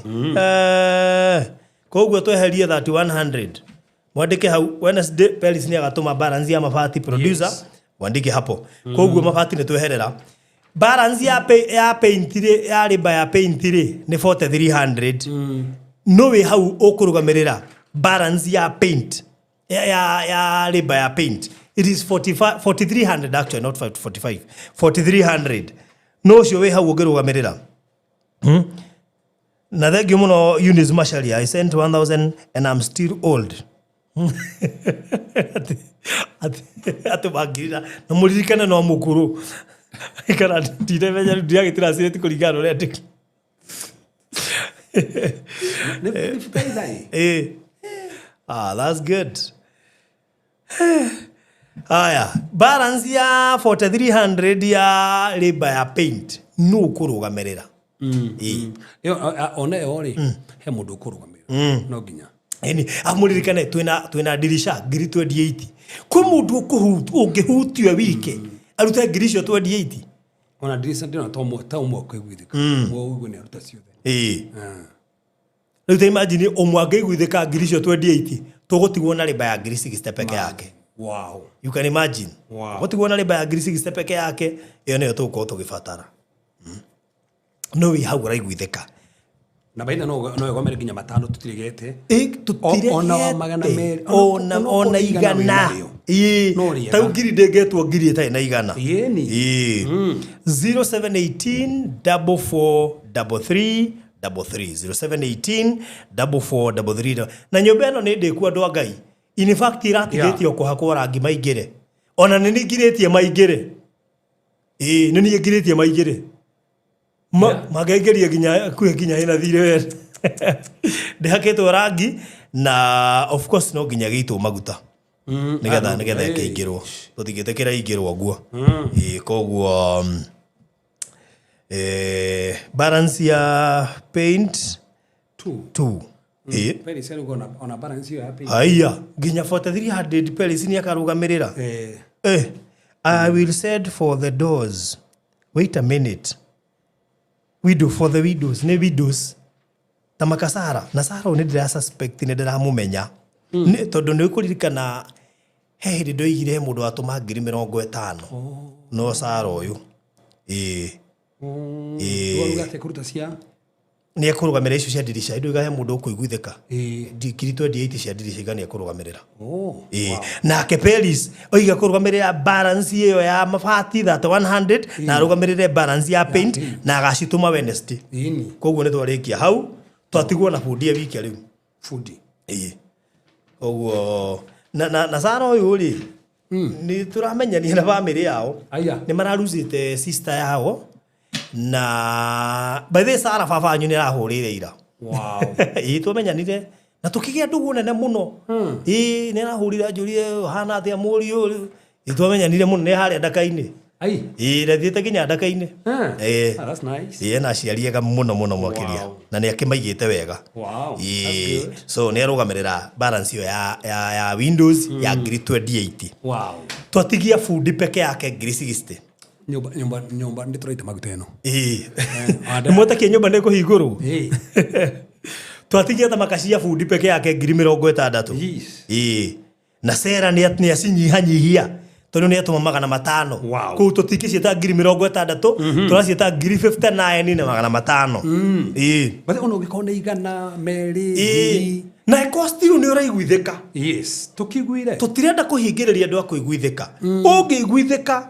Koguo tweherie 3100, mwandĩke hau, Wednesday Peris nĩ agatũma balance ya mabati. Producer, mwandĩke hapo. Koguo mabati nĩ tweherera. Balance ya paint rĩ, ya rĩmba ya paint rĩ, nĩ 4300. No wĩ hau ũkũrũgamĩrĩra balance ya paint ya rĩmba ya paint, it is 45, 4300 actually, not 5, 45, 4300. No ũcio wĩ hau ũngĩrũgamĩrĩra. Na thank you mũno, Eunice Macharia. I sent 1000 and I'm still old. Atĩ mangirira na mũririkane no mũkũrũ kana ndiremenya rĩu, ndiragĩtranslate kũringana na ũrĩa ndĩ.
Nĩ fertilizer ĩ.
Ah, that's good. Haya, balance ya 4300 ya labor ya paint nũ ũkũrũgamĩrĩra? Ĩ.
Ĩyo, ona ĩyo rĩ, he mũndũ ũkũrũgamĩrĩra no nginya.
Ĩni, amũririkane twĩna ndirisha 28,000. Kwĩ mũndũ ũngĩhutio wike Arute ngiri icio 28.
Ona ndirica ndĩrona ta ũmwe ta ũmwe ũkũiguithĩka. Ũmwe ũguo nĩ aruta ciothe.
Ĩĩ. Rĩu ta imagine ũmwe angĩiguithĩka ngiri icio 28, tũgũtigwo na rĩmba ya ngiri 60 peke yake.
Wow.
You can imagine.
Wow.
Tũgũtigwo na rĩmba ya ngiri 60 peke yake, ĩyo nĩyo tũgũkorwo tũgĩbatara. No wĩ hau ũraiguithĩka.
Na baina no no ĩgomere nginya matano tũtiregete.
Ĩ, tũtiregete.
Ona wa magana merĩ.
Ona ona
igana
igana.
wĩnarĩo.
Ĩĩ.
No rĩega.
Tau ngiri ndĩngetwo ngiri ĩtarĩ na igana.
Ĩni.
Ĩĩ. 0718 44 33 33 0718 44 33. Na nyũmba ĩno nĩ ndĩku, andũ a Ngai. In fact, ĩratigĩtie o kũhakwo rangi maingĩre. Ona nĩ ningirĩtie maingĩre. Ĩĩ, nĩ niĩ ngirĩtie maingĩre.
Yeah.
Mangĩaingĩria nginya kuhĩ nginya hena thirĩ we. Ndĩhakĩtwo rangi na of course no nginya gĩitwo maguta nĩgetha nĩgetha ĩkĩingĩrwo. Tũtingĩtĩkĩra ingĩrwo guo. Ĩĩ, koguo balance ya paint.
Two.
2. Ĩĩ.
Paris rĩu ona balance ĩyo ya pay.
Haiya, nginya 4300 Paris nĩ akarũgamĩrĩra.
Eh.
I will send for the doors. Wait a minute. Widow for the widows, nĩ widows. Ta makasara, na Sara nĩ ndĩra suspect nĩ ndĩramũmenya. Nĩ tondũ nĩ ũkũririkana he hĩndĩ ndoigire he mũndũ watũma ngiri 50. No Sara ũyũ. Ĩĩ. Ĩĩ.
Rĩu atĩ kũruta cia
Nĩ ekũrũgamĩrĩra icio cia ndirica. Ndoiga he mũndũ ũkũiguithĩka.
Ĩĩ.
Ngiri 28 cia ndirica iga nĩ ekũrũgamĩrĩra.
Oh.
Ĩĩ. Nake Peris oiga kũrũgamĩrĩra balance ĩyo ya mabati 3100 na arũgamĩrĩre balance ya paint na agacitũma Wednesday.
Ĩni.
Koguo nĩ twarĩkia hau, twatigwo na bundi e wiki rĩu.
Fundi.
Ĩĩ. Koguo na Sara ũyũ rĩ, nĩ tũramenyania na bamĩrĩ yao.
Aya.
Nĩ mararusĩte sister yao na by the way Sara baba wanyu nĩ arahũrĩire ira.
Wow.
Ĩĩ, twamenyanire na tũkĩgĩa ndũgũ nene mũno. Ĩĩ, nĩ arahũrire anjũrire ũhana atĩa mũriũ. Ĩĩ, twamenyanire mũno nĩ harĩa ndaka-inĩ.
Ai.
Ĩĩ, ndathiĩte nginya ndaka-inĩ. Ĩĩ.
Ah, that's nice.
Ĩĩ, ena aciari ega mũno mũno makĩria.
Wow.
Na nĩ akĩmaigĩte wega.
Wow.
Ĩĩ,
That's good.
so nĩ arũgamĩrĩra balance ĩyo ya windows ya ngiri 28.
Wow.
Twatigia bundi peke yake ngiri 60.
Nyũmba nyũmba nyũmba nĩ tũraita maguta ĩno.
Ĩĩ.
Wanda-
Nĩ mwetakia nyũmba nĩ kũhingũrwo.
Ĩĩ.
Twatigia thamaka cia bundi peke yake ngiri 60.
Yes.
Ĩĩ. Na Sera nĩ acinyihanyihia tondũ nĩ atũma 500.
Wow.
Kũu tũtingĩciĩta ngiri 60, tũraciĩta ngiri 59 na 500. Ĩĩ.
But ona ũngĩkorwo nĩ igana merĩ
Ĩĩ.
ngiri.
Na ĩkorwo still nĩ ũraiguithĩka.
Yes. Tũkiguire.
Tũtirenda kũhingĩrĩria andũ a kũiguithĩka. Ũngĩiguithĩka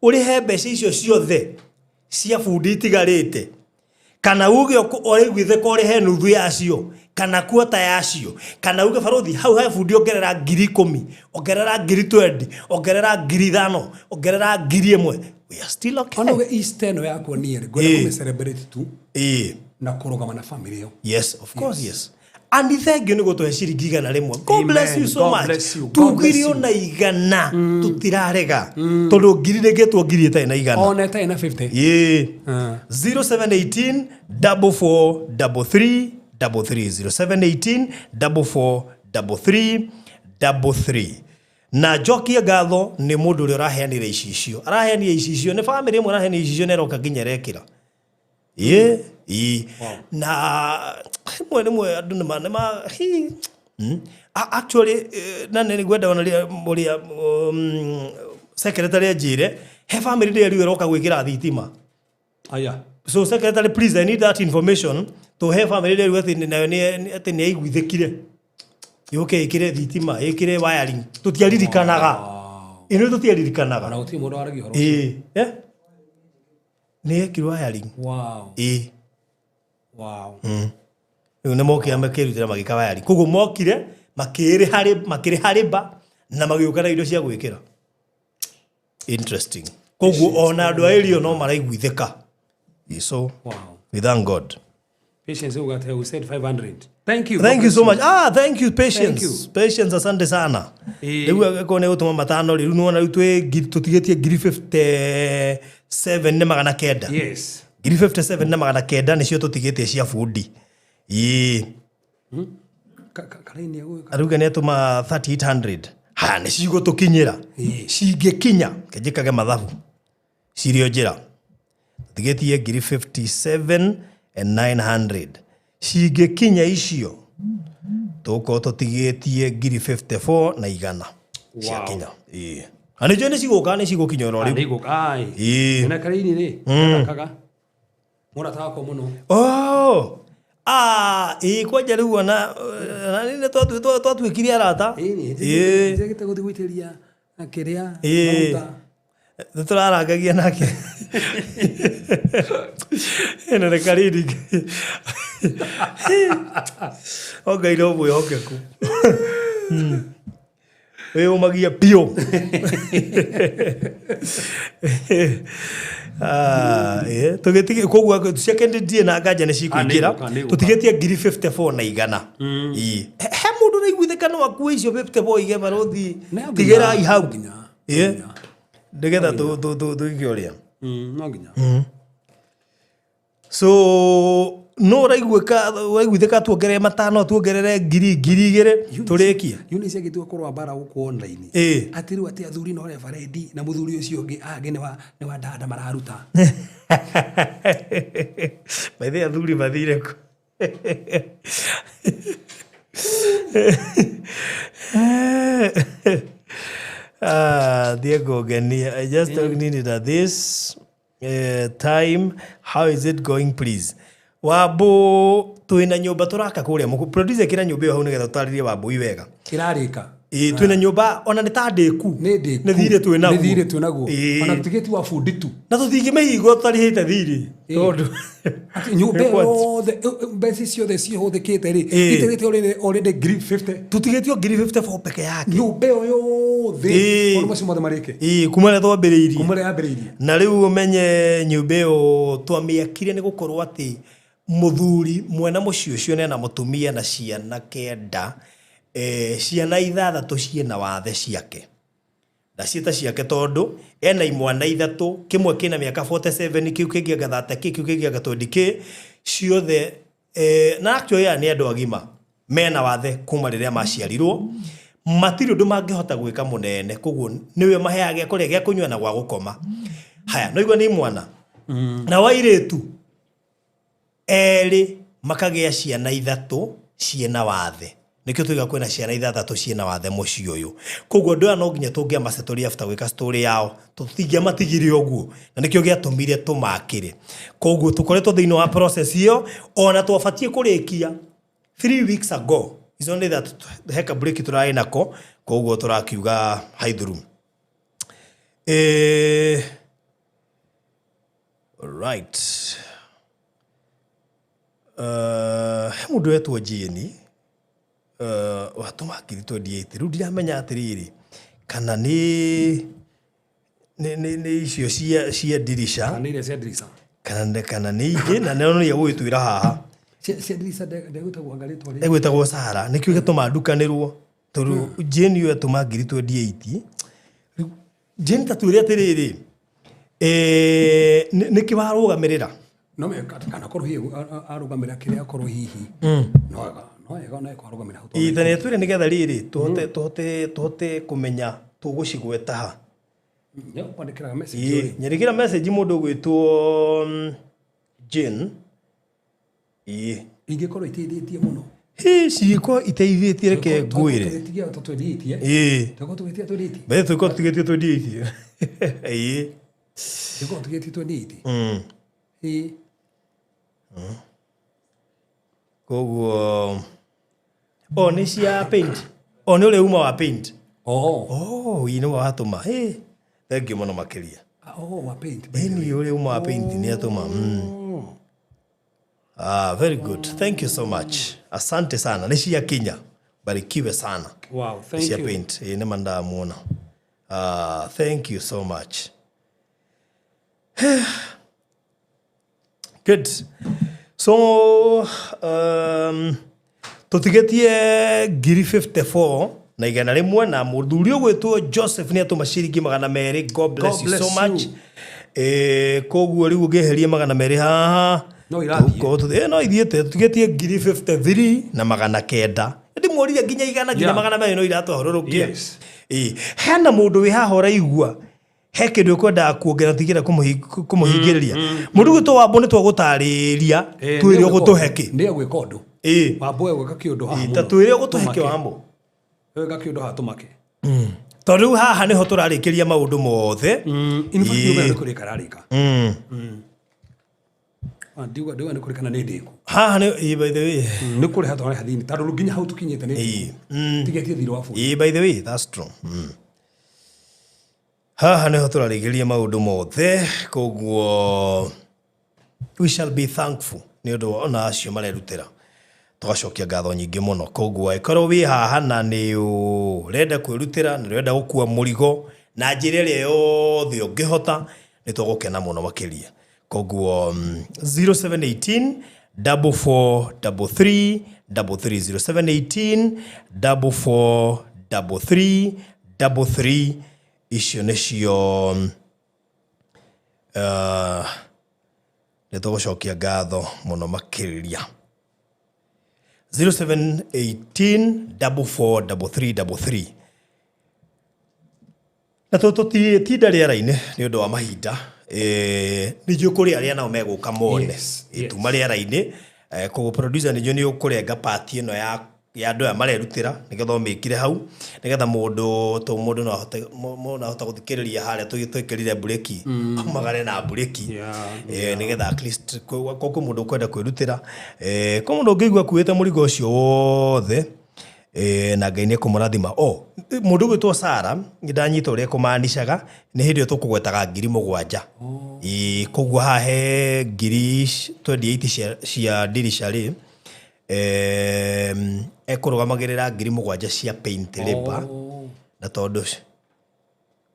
ũrĩhe mbeca icio ciothe cia bundi itigarĩte, kana uge ũraiguithĩka ũrĩhe nuthu yacio kana kuota yacio, kana uge barothi hau he bundi ongerera ngiri 10, ongerera ngiri 20, ongerera ngiri 5, ongerera ngiri 1, we are still okay.
Ona uge Easter ĩno yakwa niĩ rĩ, ngwenda
Ĩĩ.
kũmĩ celebrate tu
Ĩĩ.
na kũrũgama na family ĩyo.
Yes, of course, yes. And thank you nĩ gũtũhe ciringi 100. God
Amen.
bless you so
God
much.
bless you. God
Tugire
bless you.
ona igana tũtirarega tondũ ngiri rĩngĩtwo ngiri ĩtarĩ na igana.
Ona ĩtarĩ na 50.
Ĩĩ.
Ah.
0718 44 33 33 0718 44 33 33. Na njokie ngatho nĩ mũndũ ũrĩa ũraheanire icicio. Araheanire icicio nĩ bamĩrĩ ĩmwe araheanire icicio na ĩroka nginya ĩrekĩra. Ĩĩ, ĩĩ. Na rĩmwe rĩmwe andũ nĩma nĩma hi. Actually na nĩ ngwenda ona ũrĩa secretary anjĩre he bamĩrĩ ndĩreriwe ĩroka gwĩkĩra thitima.
Aya.
So secretary, please, I need that information. To he family rĩu atĩ nayo nĩ atĩ nĩ aiguithĩkire yũke ĩkĩre thitima, ĩkĩre wiring. Tũtiaririkanaga ĩno, tũtiaririkanaga.
Ona gũtirĩ mũndũ waragia ũhoro.
Ĩĩ, eh? Nĩ yekirwo wiring.
Wow.
Ĩĩ.
Wow.
Rĩu nĩ mokire makĩrutĩra magĩka wiring, koguo mokire makĩrĩha makĩrĩha rĩba na magĩũka na indo cia gwĩkĩra. Interesting. Koguo ona andũ a area no maraiguithĩka. Ĩĩ, so
Wow.
we thank God.
Patience uga atĩ we said 500. Thank you.
Thank
God
you so
bless
much. Ah, thank you, Patience.
Thank you.
Patience, asante sana.
Ĩĩ.
Rĩu angĩkorwo nĩ gũtũma matano rĩ, rĩu nĩwona rĩu twĩ tũtigĩtie ngiri 57 na 900.
You. Yes.
Ngiri 57 na 900 nĩcio tũtigĩtie cia bundi. Ĩĩ.
Karaini agwĩka.
Arauga nĩ atũma 3800. Ha, nĩ cigũtũkinyĩra.
Ĩĩ.
Cingĩkinya, kenjĩkage mathabu. Cirĩ o njĩra. Tũtigĩtie ngiri 57 and 900. Cingĩkinya icio tũgũkorwo tũtigĩtie ngiri 54 na igana ciakinya. Ĩĩ. Na nĩnjũĩ nĩ cigũka, nĩ cigũkinya oro rĩu.
Nĩigũka. Ai.
Ĩĩ.
Na karĩini rĩ, gathakaga. Mũrata wakwa mũno.
Oh! Ah, ĩĩ kwanja rĩu ona na nĩ twatuĩkire arata.
Ĩĩ.
Ĩĩ.
Njagĩte gũthiĩ gũitĩrĩria kĩrĩa
Ĩĩ.
maguta.
Nĩ tũrarangagia nake. Ĩno nĩ karindi. O Ngai no mwĩhokeku. Wĩyũmagia biũ. Ah, ĩĩ. Tũgĩtige koguo ciake ndirĩ na nganja nĩ cikũingĩra.
Ah, nĩ igũka, nĩ igũka.
Tũtigĩtie ngiri 54 na igana. Ĩĩ. He mũndũ ũraiguithĩka no akue icio 54 ige barũthi.
No nginya,
Tigĩrai hau.
no nginya, no
Ĩĩ.
nginya.
Nĩgetha tũige ũrĩa.
No nginya.
So no ũraiguĩka ũraiguithĩka tuongerere matano tuongerere ngiri 2,000 tũrĩkie.
Eunice agĩtua kũrũa mbara gũkũ online.
Ĩĩ.
Atĩ rĩu atĩ athuri no rebarendi na mũthuri ũcio ũngĩ angĩ nĩ wa dada mararuta.
By the way, athuri mathire kũ? Ah, Diego Genia, I just needed at this time. How is it going, please? Wambu twina nyumba turaka kuria muku producer kira nyumba iyo hau nigetha tutarĩrie Wambui wega.
Ĩrarĩka.
Ĩĩ twina nyumba ona nĩ ta ndĩku.
Nĩ ndĩku.
Nĩ thirĩ twĩ naguo.
Nĩ thirĩ twĩ naguo.
Ĩĩ.
Ona tũtigĩti wa bundi tu.
Na tũtingĩmĩhingwo tũtarĩhĩte thirĩ.
Ĩĩ.
Tondũ
Atĩ nyũmba
Nĩ kwati.
yothe mbeca ciothe cihũthĩkĩte rĩ
Ĩĩ.
itigĩte already ngiri 50.
Tũtigĩtio ngiri 54 peke yake.
Nyũmba ĩyo yothe
Ĩĩ.
maũndũ macio mothe marĩke.
Ĩĩ kuma rĩrĩa twambĩrĩirie.
Kuma rĩrĩa yambĩrĩirie.
Na rĩu ũmenye nyũmba ĩyo twamĩakire nĩ gũkorwo atĩ mũthuri mwena mũciĩ ũcio nĩ ena mũtumia na ciana 9, ciana 6 ciĩna wathe ciake. Ndaciĩta ciake tondũ ena imwana 3, kĩmwe kĩna mĩaka 47, kĩu kĩngĩ anga 30 kĩ, kĩu kĩngĩ anga 20 kĩ, ciothe na actually aya nĩ andũ agima mena wathe kuma rĩrĩa maciarirwo, matirĩ ũndũ mangĩhota gwĩka mũnene, koguo nĩwe maheaga gĩa kũrĩa, gĩa kũnyua na gwa gũkoma. Haya, no igua nĩ imwana. Na wairĩtu erĩ makagĩa ciana 3 ciĩna wathe. Nĩkĩo tuiga kwĩna ciana 6 ciĩna wathe mũciĩ ũyũ. Koguo andũ aya no nginya tũngĩamacetũria after gwĩka story yao, tũtingĩamatigire ũguo, na nĩkĩo gĩatũmire tũmakĩre. Koguo tũkoretwo thĩinĩ wa process ĩyo, ona twabatiĩ kũrĩkia 3 weeks ago. It's only that heka break tũrarĩ nako, koguo tũrakiuga haithuru. Right. He mũndũ wetwo Jane, watũma ngiri 28. Rĩu ndiramenya atĩrĩrĩ, kana nĩ icio cia ndirica.
Kana nĩ iria cia ndirica.
Kana nĩ ingĩ, na nĩ onire gũgĩtwĩra haha.
Cia ndirica ndegwĩtagwo anga rĩtwa rĩngĩ.
Egwĩtagwo Sara, nĩkĩo gĩtũma ndukanĩrwo. Tondũ Jane ũyũ atũma ngiri 28. Rĩu Jane ta twĩre atĩrĩrĩ, nĩkĩ warũgamĩrĩra?
No me, kana korwo hihi arũgamĩrĩra kĩrĩa akorwo hihi. No wega, no wega, no wega arũgamĩrĩra hau.
Ĩĩ, ta nĩ atwĩre nĩgetha rĩrĩ, tũhote kũmenya tũgũcigweta ha.
Nĩ kwandĩkĩraga message
Ĩĩ,
ũrĩ.
nyandĩkĩra message mũndũ ũgwĩtwo, Jane. Ĩĩ.
Ingĩkorwo iteithĩtie mũno.
Hĩ, cingĩkorwo iteithĩtie reke ngwĩre.
Tũgĩtigia tũtwendiĩtie.
Ĩĩ.
Tũgĩkorwo tũgĩtigia twendiĩtie.
Mbere tũgĩkorwo tũtigĩtie twendiĩtie. Ĩĩ.
Tũgĩkorwo tũtigĩtie twendiĩtie. Ĩĩ.
Koguo, o nĩ cia paint. O nĩ ũrĩa uma wa paint.
Oh.
Oh, ĩĩ nĩwe watũma. Hĩ, thank you mũno makĩria.
Oh, wa paint.
Ĩĩ, nĩ ũrĩa uma wa paint nĩ atũma. Ah, very good. Thank you so much. Asante sana. Nĩ ciakinya. Barikiwe sana.
Wow, thank
Cia
you.
paint. Ĩĩ, nĩ mandamuona. Ah, thank you so much. Good. So, tũtigĩtie ngiri 54 na igana rĩmwe na mũthuri ũgwĩtwo Joseph nĩ atũma ciringi magana merĩ. God bless
God
you
bless
so much.
you.
Koguo rĩu ũngĩeheria magana merĩ haha,
No irathiĩ.
tũgũkorwo no ithiĩte, tũtigĩtie ngiri 53 na magana kenda. Ndĩmworirie nginya igana, nginya
Yeah.
magana merĩ no iratwahũrũrũkia.
Yes.
Hena mũndũ wĩ haha ũraigua He kĩndũ ĩkwendaga kuongerera tigĩra kũmũhingĩrĩria mũndũ gwĩtwo Wambũ nĩ twagũtarĩria. Twĩre ũgũtũhe kĩ?
Nĩ egwĩka ũndũ. Wambũ egwĩka kĩũndũ haha
Ta
mũno.
Twĩre ũgũtũhe kĩ?
Tũmake.
Wambũ.
Egwĩka kĩũndũ haha tũmake.
Tondũ rĩu haha nĩho tũrarĩkĩria maũndũ mothe.
In fact, nĩ kũrĩka ararĩka. Ah, ndiuga nĩ kũrĩka na nĩ ndĩku.
Haha nĩ by the way.
Nĩ kũrĩha twarĩha thini tondũ rĩu nginya hau tũkinyĩte nĩ tigetie thirĩ wa bũrũri.
By the way, that's true. Haha nĩho tũrarĩkĩria maũndũ mothe, koguo we shall be thankful nĩ ũndũ wa ona acio marerutĩra, tũgacokia ngatho nyingĩ mũno. Koguo angĩkorwo wĩ haha na nĩ ũrenda kwĩrutĩra, nĩ ũrenda gũkua mũrigo na njĩra ĩrĩa yothe ũngĩhota, nĩ tũgũkena mũno makĩria. Koguo 0718 44 33 33, 0718 44 33 33, icio nĩcio nĩ tũgũcokia ngatho mũno makĩria. 0718 44 33 33. Na tũtinda rĩera-inĩ nĩ ũndũ wa mahinda. Nĩ njũĩ kũrĩ arĩa nao megũka mone. Tuma rĩera-inĩ. Koguo producer, nĩ njũĩ nĩ ũkũrenga part ĩno ya andũ aya marerutĩra nĩgetha ũmĩkire hau, nĩgetha mũndũ to mũndũ no ahote mũndũ no ahote gũthikĩrĩria harĩa twĩkĩrire mburĩki, aumagare na mburĩki. Nĩgetha at least kwĩ mũndũ ũkwenda kwĩrutĩra, kwĩ mũndũ ũngĩigua akuĩte mũrigo ũcio wothe, na Ngai nĩ ekũmũrathima. O mũndũ ũgwĩtwo Sara, nĩ ndanyita ũrĩa ekũmanicaga, nĩ hĩndĩ ĩyo tũkũgwetaga 7,000. Ĩĩ, koguo haha he ngiri 28 cia ndirisha rĩ, ekũrũgamagĩrĩra 7,000 cia paint labor. Na tondũ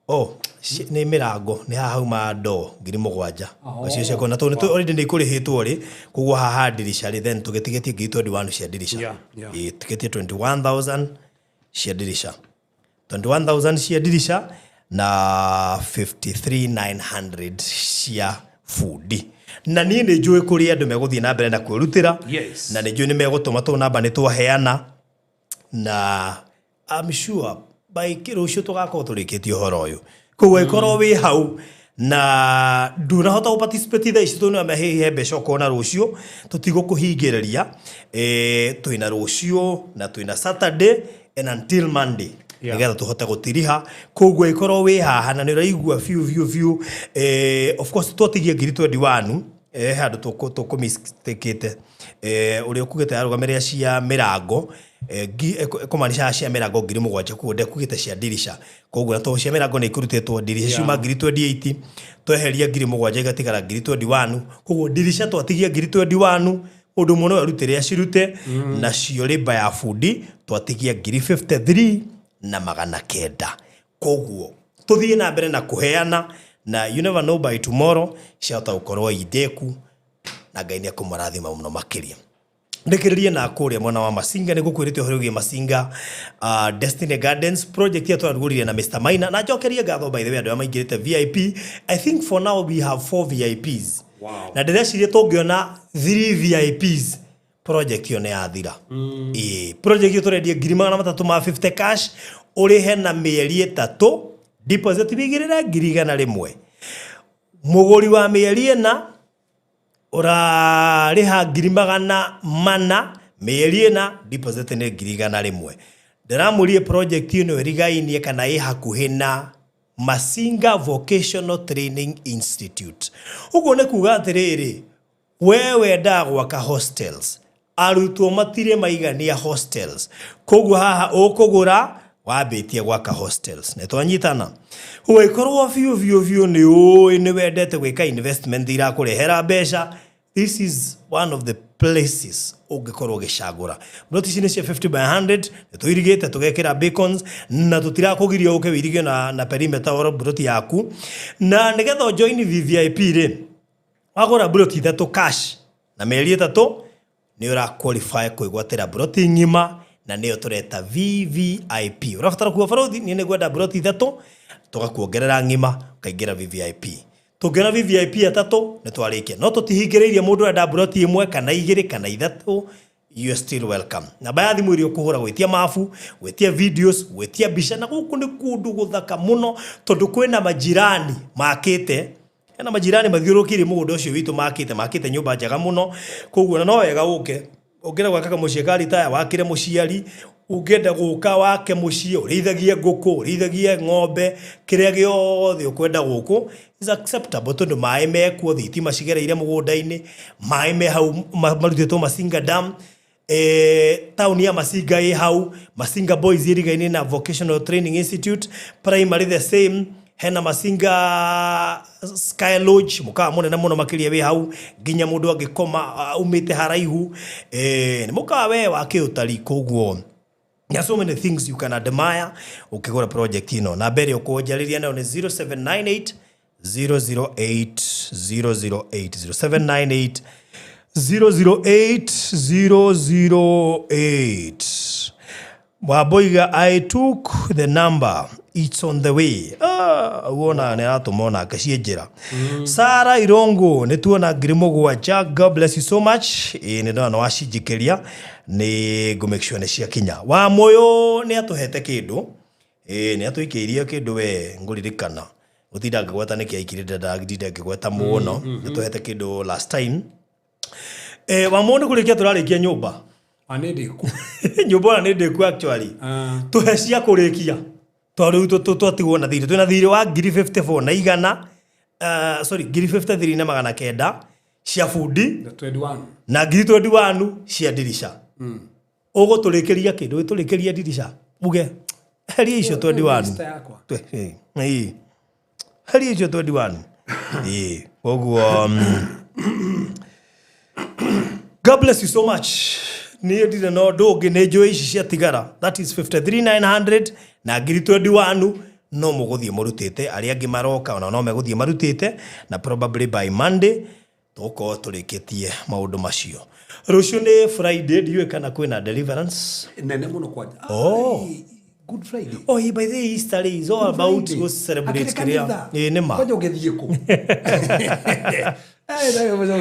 oh, nĩ mĩrango, nĩ haha hauma ndoo 7,000 acio ciakwa, na tondũ already nĩ ikũrĩhĩtwo rĩ, koguo haha ndirica rĩ, then tũgĩtigĩtie ngiri 21 cia ndirica. Ĩĩ, tũtigĩtie 21,000 cia ndirica, 21,000 cia ndirica na 53,900 cia bundi. Na niĩ nĩ njũĩ kũrĩ andũ megũthiĩ na mbere na kwĩrutĩra. Na nĩ njũĩ nĩ megũtũma tũ namba nĩ twaheana, na I'm sure by rũciũ tũgakorwo tũrĩkĩtie ũhoro ũyũ. Koguo ĩkorwo wĩ hau na ndũnahota gũ participate thaa ici, tondũ nĩ he mbeca ũkona rũciũ, tũtigũkũhingĩrĩria. Twĩna rũciũ na twĩna Saturday and until Monday nĩgetha tũhote gũtiriha. Koguo ĩkorwo wĩ haha na nĩ ũraigua biũ biũ biũ, of course twatigia ngiri 21, handũ tũkũmistakĩte, ũrĩa ũkugĩte arũgamĩrĩra cia mĩrango, kũmaanisha cia mĩrango 7,000, koguo ndekugĩte cia ndirica. Koguo na tondũ cia mĩrango nĩ ikũrutĩtwo, ndirica ciuma ngiri 28, tweheria 7,000 igatigara ngiri 21. Koguo ndirica twatigia ngiri 21, mũndũ ũmwe no erutĩre acirute. Nacio rĩmba ya bundi twatigia ngiri 53 na 900. Koguo tũthiĩ na mbere na kũheana, na you never know, by tomorrow ciahota gũkorwo indĩku, na Ngai nĩ ekũmũrathima mũno makĩria. Ndĩkĩrĩrie na kũrĩa mwena wa Masinga, nĩ ngũkwĩrĩte ũhoro wĩgiĩ Masinga, Destiny Gardens project ĩrĩa tũrarugũririe na Mr Maina. Na njokerie ngatho, by the way, andũ arĩa maingĩrĩte VIP. I think for now we have four VIPs. Na ndĩreciria tũngĩona 3 VIPs, project ĩyo nĩ yathira. Ĩĩ, project ĩyo tũrendia ngiri 350 cash, ũrĩhe na mĩeri 3, deposit wĩigĩrĩre ngiri 100. Mũgũri wa mĩeri 4 ũrarĩha ngiri 400 mĩeri 4, deposit nĩ ngiri 100. Ndĩramũrie project ĩno ĩrigainie kana ĩ hakuhĩ na Masinga Vocational Training Institute. Ũguo nĩ kuga atĩrĩrĩ, we wendaga gwaka hostels, arutwo matirĩ maigania hostels, koguo haha ũkũgũra wambĩtie gwaka hostels. Nĩ twanyitana? Ũgĩkorwo biũ biũ biũ nĩ ũĩ nĩ wendete gwĩka investment irakũrehera mbeca, this is one of the places ũngĩkorwo ũgĩcagũra. Plot ici nĩ cia 50 by 100, nĩ tũirigĩte tũgekĩra beacons, na tũtirakũgiria ũke wĩirige na perimeter wa plot yaku. Na nĩgetha join VVIP rĩ, wagũra plot ithatũ cash na mĩeri 3, nĩ ũra qualify kwĩgwatĩra plot ng'ima, na nĩyo tũreta VVIP. Ũrabatara kuga, "Barũthi, niĩ nĩ ngwenda plot ithatũ," tũgakuongerera ng'ima, ũkaingĩra VVIP. Tũngĩona VVIP atatũ nĩ twarĩkia, no tũtihingĩrĩirie mũndũ ũrenda plot ĩmwe kana igĩrĩ kana ithatũ. You are still welcome. Namba ya thimũ ĩrĩa ũkũhũra gwĩtia mabu, gwĩtia videos, gwĩtia mbica, na gũkũ nĩ kũndũ gũthaka mũno tondũ kwĩna majirani makĩte, hena majirani mathiũrũrũkĩirie mũgũnda ũcio witũ makĩte nyũmba njega mũno. Koguo na no wega ũke, ũngĩenda gwaka kamũciĩ ka retire wakĩre mũciari, ũngĩenda gũka wake mũciĩ, ũrĩithagie ngũkũ, ũrĩithagie ng'ombe, kĩrĩa gĩothe ũkwenda gũkũ is acceptable tondũ maĩ mekuo, thitima cigereire mũgũnda-inĩ, maĩ me hau marutĩtwo Masinga Dam, taũni ya Masinga ĩ hau, Masinga Boys ĩrigaine na Vocational Training Institute, primary the same, hena Masinga Sky Lodge, mũkawa mũnene mũno makĩria wĩ hau, nginya mũndũ angĩkoma umĩte haraihu, nĩ mũkawa we wa kĩũtari, koguo there are so many things you can admire ukigura project ino. Namba ĩrĩa ũkũnjarĩria nayo nĩ 0798 008 008, 0798 008 008. Wamboiga, "I took the number, it's on the way." Ah, wona nĩ aratũma onake ciĩ njĩra. Sara Irongo, nĩ tuona 7,000. God bless you so much. Ĩĩ, nĩ ndona nĩ wacinjikĩria, nĩ ngũ make sure nĩ ciakinya. Wa Moyo nĩ atũhete kĩndũ, ĩĩ, nĩ atũikĩirie kĩndũ we ngũririkana gũtinda ngĩgweta nĩkĩ aikirĩte, ndinda ngĩgweta mũno. Nĩ tũhete kĩndũ last time. Wa Moyo, nĩ kũrĩkia tũrarĩkia nyũmba.
Nĩ ndĩku.
Nyũmba ona nĩ ndĩku actually. Tũhe cia kũrĩkia tondũ rĩu twatigwo na thirĩ, twĩna thirĩ wa ngiri 54 na igana, sorry, ngiri 53 na magana kenda cia bundi.
The 21.
Na ngiri 21 cia ndirica. Ũgũtũrĩkĩria kĩndũ, ũtũrĩkĩrie ndirica, uge heria icio 21.
List yakwa.
Ĩĩ. Heria icio 21. Ĩĩ, koguo God bless you so much. Niĩ ndirĩ na ũndũ ũngĩ, nĩ njũĩ ici ciatigara, that is 53900 na ngiri 21, no mũgũthiĩ mũrutĩte, arĩa angĩ maroka ona no megũthiĩ marutĩte, na probably by Monday tũgũkorwo tũrĩkĩtie maũndũ macio. Rũciũ nĩ Friday, ndiũĩ kana kwĩna deliverance.
Nene mũno kwanja.
Oh.
Ai, Good Friday.
Oh, by the way, Easter is all about
Friday.
go celebrate
Akĩrĩ
kĩrĩa.
kanitha.
Ĩĩ, nĩ ma.
Kwanja ũngĩthiĩ kũ?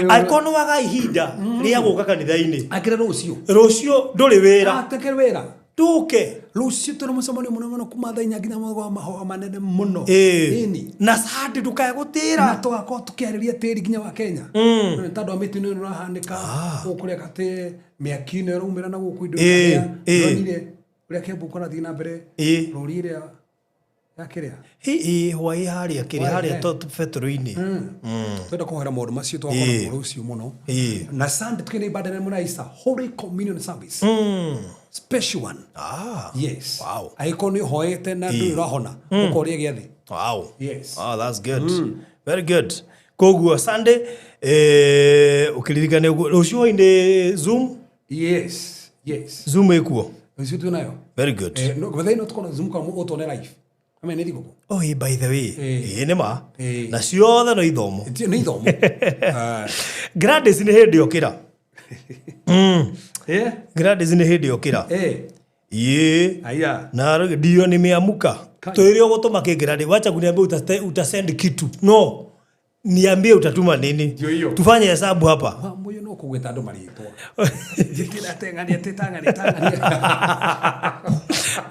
Angĩkorwo nĩ waga ihinda rĩa gũka kanitha-inĩ,
Akĩrĩ rũciũ.
Rũciũ ndũrĩ wĩra.
Atekere wĩra.
Ndũke.
Rũciũ twĩna mũcemanio mũnene mũno kuma thaa 4 nginya wa mahoya manene mũno.
Ĩĩ.
Ĩni.
Na Sunday ndũkae gũtĩra.
Na tũgakorwo tũkĩarĩria tĩri nginya wa Kenya. Nĩ tondũ wa mĩtino ĩno ĩrahanĩka gũkũ kũrĩa katĩ, mĩaki ĩno ĩraumĩra na gũkũ indo
Ĩĩ, ĩĩ.
Ndonire ũrĩa Kembu kũrathiĩ na mbere.
Ĩĩ.
Rũri ĩrĩa ya kĩrĩa.
Ĩ hwaĩ harĩa kĩrĩ
Hwaĩ,
harĩa
eh.
betũrũ-inĩ.
Twenda kũhoera maũndũ macio, tũgakorwo
Ĩĩ.
na ũcio mũno.
Ĩĩ.
Na Sunday tukĩna ibada nene mũno ya Easter Holy Communion Service, special one. Yes. Angĩkorwo nĩ ũhoete na ndũrĩ ũrahona, ũkoria gĩathĩ. Yes.
Oh, that's good. Very good. Koguo Sunday ũkĩririkane ũguo rũciũ hwaĩ-inĩ Zoom.
Yes.
Zoom ĩkuo.
Rũciũ twĩnayo.
Very good.
No, but no tukorwo Zoom kana ũtuone live. Ame nĩ thigũkũ.
Oh, by the way.
Ĩĩ.
Ĩĩ, nĩ ma.
Ĩĩ.
Na ciothe no ithomo.
Nĩ ithomo. Ah.
Gladys nĩ hĩndĩ okĩra.
Eh?
Gladys nĩ hĩndĩ okĩra.
Eh.
Ĩĩ.
Aya.
Na ndio nimeamuka.
Kai.
Twĩre ũgũtũma kĩ Gladys. Wacha kuniambia utasend kitu. No. Niambie utatuma nini.
Ndio hiyo.
Tufanye hesabu hapa.
Wa moyo no kũgweta andũ marĩtwa. Njĩkĩra teng'ania tĩtang'ania tang'ania.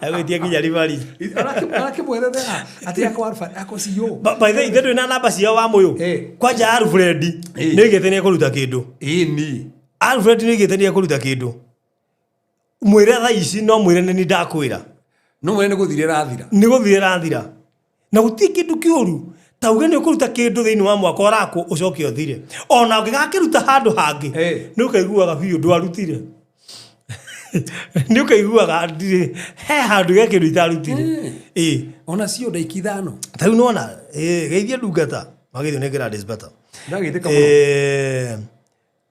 Agwĩtia nginya ribari.
Arakĩmwerethera atĩ akwa Alpha akwa CEO.
By the way, ithe ndwĩ na namba ciao wa mũyũ.
Eh.
Kwanja Alfred
Eh.
nĩ oigĩte nĩ ekũruta kĩndũ.
Ĩni.
Alfred nĩ oigĩte nĩ ekũruta kĩndũ. Mwĩre thaa ici, no mwĩre nĩ ndakwĩra.
No mwene nĩ gũthira ĩrathira.
Nĩ gũthira ĩrathira. Na gũtirĩ kĩndũ kĩũru ta uge nĩ ũkũruta kĩndũ thĩinĩ wa mwaka ũrakwo ũcoke ũthire. Ona ũngĩgakĩruta handũ hangĩ,
Eh.
nĩ ũkaiguaga biũ ndwarutire. Nĩ ũkaiguaga ndirĩ he handũ ge kĩndũ itarutire.
Eh.
Ĩĩ.
Ona cio ndaiki ithano.
Ta rĩu nĩwona, geithia ndungata. Mageithio nĩ Gladys Better.
Ndagĩtĩka mũno.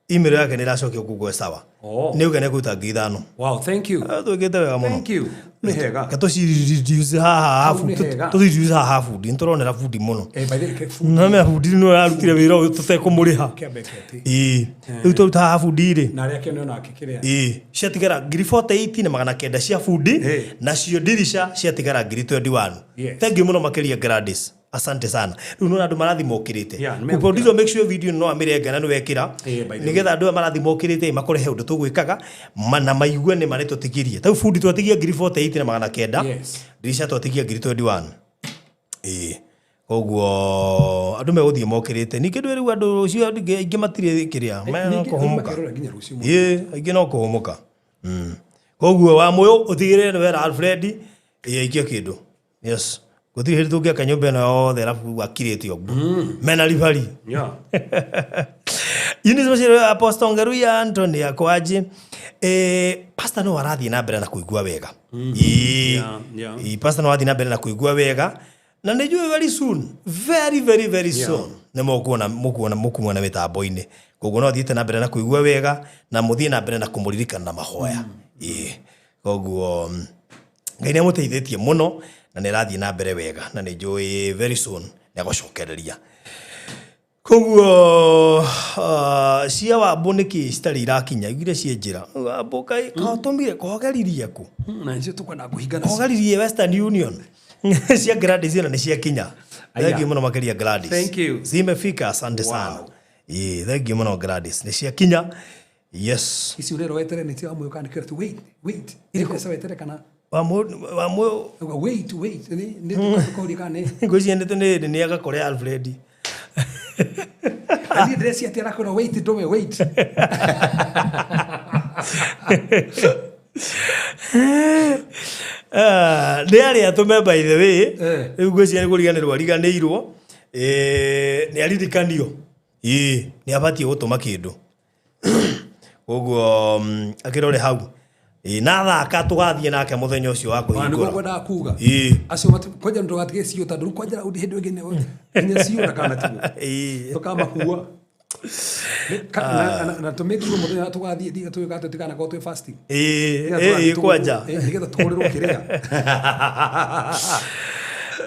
Email yake nĩ ĩracokio Google, sawa.
Oh.
Nĩ uge nĩ kũruta 5,000.
Wow, thank you.
Twĩkĩte wega mũno.
Thank you. Nĩ hega.
Ka tũcireduce haha
Hau
habu,
nĩ hega.
tũcireduce haha bundi, nĩ tũronera bundi mũno.
By the way, ke
Na bundi nĩ ararutire wĩra ũyũ tũtekũmũrĩha.
kĩambeketi.
Ĩĩ. Rĩu twaruta haha bundi rĩ.
Na arĩa kĩoneo nake kĩrĩa.
Ĩĩ. Ciatigara ngiri 48 na magana kenda cia bundi,
Eh.
nacio ndirica ciatigara ngiri 21.
Yes.
Thank you mũno makĩria Gladys. Asante sana. Rĩu nĩwona andũ marathiĩ mokĩrĩte.
Yeah, nĩ
Producer, make sure video no amĩrenga na nĩwekĩra
Eh, by the way.
nĩgetha andũ aya marathiĩ mokĩrĩte makore he ũndũ tũgwĩkaga na maigue nĩ marĩ tũtigirie. Ta rĩu bundi twatigia 48,900.
Yes.
Ndirisha twatigia 21,000. Ĩĩ. Koguo andũ megũthiĩ mokĩrĩte. Ningĩ ndũĩ rĩu andũ rũciũ aingĩ matirĩ kĩrĩa. No
Ningĩ
kũhũmũka.
makerora nginya rũciũ.
Ĩĩ, aingĩ no kũhũmũka. Koguo wa mũyũ ũtigĩrĩre nĩ wera Alfred ĩĩ aikie kĩndũ. Yes. Gũtirĩ hĩndĩ tũngĩaka nyũmba ĩno yothe arabu akirĩte ũguo. Mena ribari.
Yeah.
Eunice Mashiro, Apostle Ngeruya Anthony akwaji. Pastor no arathiĩ na mbere na kũigua wega. Ĩĩ.
Yeah.
Ĩĩ, pastor no arathiĩ na mbere na kũigua wega na nĩ njũĩ very soon, very very very soon nĩ mũkuona mũkuona mũkuona mĩtambo-inĩ. Koguo no athiĩte na mbere na kũigua wega na mũthiĩ na mbere na kũmũririkana na mahoya. Ĩĩ. Koguo Ngai nĩ amũteithĩtie mũno na nĩ arathiĩ na mbere wega na nĩ njũĩ very soon nĩ agũcokereria. Koguo cia wambũ nĩkĩ citarĩ irakinya ugire ciĩ njĩra wambũ kaĩ kahotũmire kohogeririe kũ
Na nĩcio tũkwenda kũhinga nacio.
kohogeririe Western Union cia Gladys ĩno nĩ ciakinya.
Aya.
Thank you mũno makĩria Gladys.
Thank you.
Zimefika, asante sana. Ĩĩ, thank you mũno Gladys, nĩ ciakinya. Yes.
Ici ũrera wetere nĩ cia wamũyũ kana nĩ kĩrĩa tu wait, wait. Irĩkũ wetere kana
Wamũ
uga wait, wait. Nĩ nĩ tũkũria kana nĩ.
ngwĩciria nĩ nĩ agakore Alfred.
Na niĩ ndĩreciria atĩ arakwĩra wait ndũme wait.
Ah, nĩ arĩa atũme by the way.
Eh.
Rĩu ngwĩciria nĩ kũriganĩrwo ariganĩirwo. Nĩ aririkanio. Ĩĩ, nĩ abatiĩ gũtũma kĩndũ. Koguo akĩrore hau. Ĩĩ, na thaka tũgathiĩ nake mũthenya ũcio wa
Ona nĩguo
kũhingũra.
ngwendaga kuga.
Ĩĩ.
Acio kwanja ndũgatige ciũ tondũ rĩu kwanja raundi hĩndĩ ĩngĩ nginya ciũra kana tiguo.
Ĩĩ.
Tũkamakua. Na tũmake sure mũthenya ũrĩa tũgathiĩ thiĩ tũgĩka atĩ tũtikanakorwo twĩ fasting.
Ĩĩ,
Nĩgetha
ĩĩ,
tũgathiĩ
kwanja.
Nĩgetha tũgũrĩrwo kĩrĩa.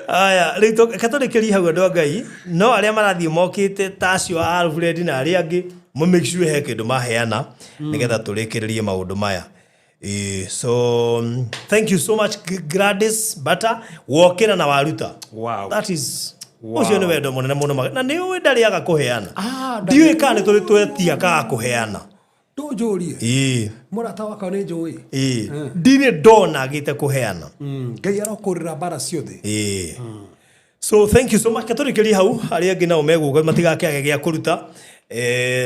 Aya, rĩu reke tũrĩkĩrie hau andũ a Ngai, no arĩa marathiĩ mokĩte ta acio a Alfred na arĩa angĩ, mũ make sure he kĩndũ maheana nĩgetha tũrĩkĩrĩrie maũndũ maya. Ĩĩ, so thank you so much Gladys Bata, wokĩra na waruta.
Wow.
That is
Wow.
ũcio nĩ wendo mũnene mũno na nĩ ũĩ ndarĩaga kũheana.
Ah,
Ndiũĩ kana nĩ tũrĩ twetia kaga kũheana.
Ndũnjũrie.
Ĩĩ,
Mũrata wakwa nĩ njũĩ.
ĩĩ. Ndirĩ ndona agĩte kũheana.
Ngai arokũrĩra mbara ciothe.
Ĩĩ. So thank you so much. Katũrĩkĩrie hau arĩa angĩ nao megũka matigakĩage gĩa kũruta.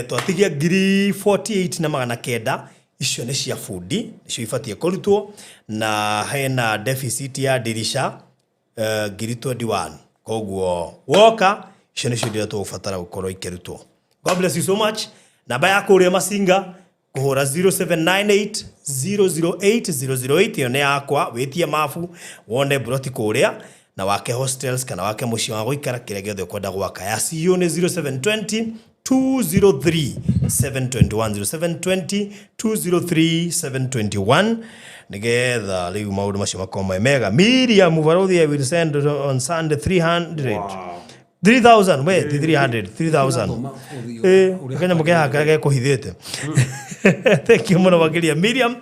Twatigia 48,900 icio nĩ cia bundi nĩcio ibatiĩ kũrutwo na hena deficit ya ndirisha 21,000. Koguo woka icio nĩcio iria tũgũbatara gũkorwo ikĩrutwo. God bless you so much. Namba ya kũrĩa Masinga kũhũra 0798 008 008 ĩyo nĩ yakwa wĩtie mabu wone broti kũrĩa na wake hostels kana wake mũciĩ wa gũikara kĩrĩa gĩothe ũkwenda gwaka. Ya CEO nĩ 0720 203 721 0720 203 721 nĩgetha rĩu maũndũ macio makorwo me mega. Miriam Barothi, I will send on Sunday 300.
Wow.
3000 we ti 300 3000.
Thoma ũthiũ ũrĩa
Kanyamũ ke haha gekũhithĩte. Thank you mũno makĩria Miriam,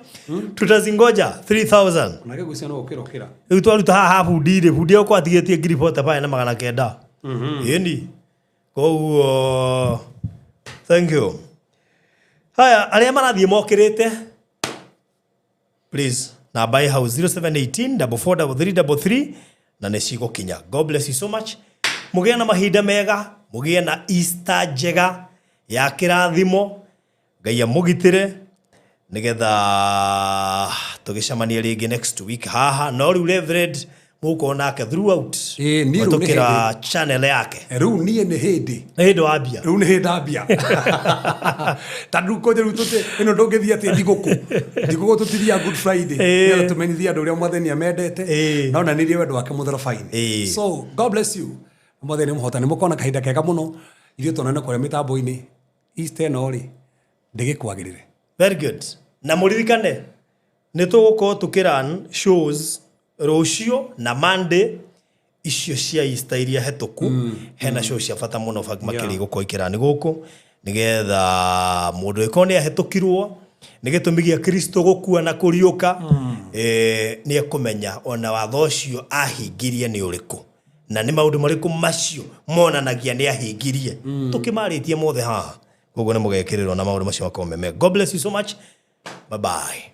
tutazingoja 3000.
Onake ngwĩciria no gũkĩra ũkĩra.
Rĩu twaruta haha bundi rĩ, bundi yakwa atigĩtie 45,900. Ĩni. Koguo thank you. Haya, arĩa marathiĩ mokĩrĩte please namba ĩ hau 0718 443333 na nĩ cigũkinya. God bless you so much. Mũgĩe na mahinda mega, mũgĩe na Easter njega ya kĩrathimo. Ngai amũgitĩre nĩgetha tũgĩcemanie rĩngĩ next week haha. No rĩu Reverend mũgũkorwo nake throughout
Ĩĩ, niĩ rĩu nĩ
kũhetũkĩra channel yake.
Rĩu niĩ nĩ hĩndĩ.
Nĩ hĩndĩ wambia.
Rĩu nĩ hĩndĩ ambia. Tondũ rĩu kwanja rĩu tũtĩ ĩno ndũngĩthiĩ atĩ thigũkũ. Thigũkũ tũtithiaga Good Friday.
Ĩĩ.
Nĩgetha tũmenyithie andũ ũrĩa Mwathani amendete.
Ĩĩ.
Na onanirie wendo wake mũtharaba-inĩ.
Ĩĩ.
So God bless you. Mwathani nĩ mũhotani. Mũkorwo na kahinda kega mũno. Ithuĩ tuonane kũrĩa mĩtambo-inĩ. Easter ĩno rĩ, ndĩgĩkwagĩrĩre.
Very good. Na mũririkane nĩ tũgũkorwo tũkĩrun shows rũciũ na Monday icio cia Easter iria hetũku. Hena show cia bata mũno makĩria igũkorwo ikĩrani gũkũ nĩgetha mũndũ ĩkorwo nĩ ahetũkirwo nĩ gĩtũmi gĩa Kristo gũkua na kũriũka, nĩ ekũmenya ona watho ũcio ahingirie nĩ ũrĩkũ. Na nĩ maũndũ marĩkũ macio monanagia nĩ ahingirie tũkĩmarĩtie mothe haha. Koguo nĩ mũgekĩrĩrwo na maũndũ macio makorwo meme. God bless you so much. Bye bye.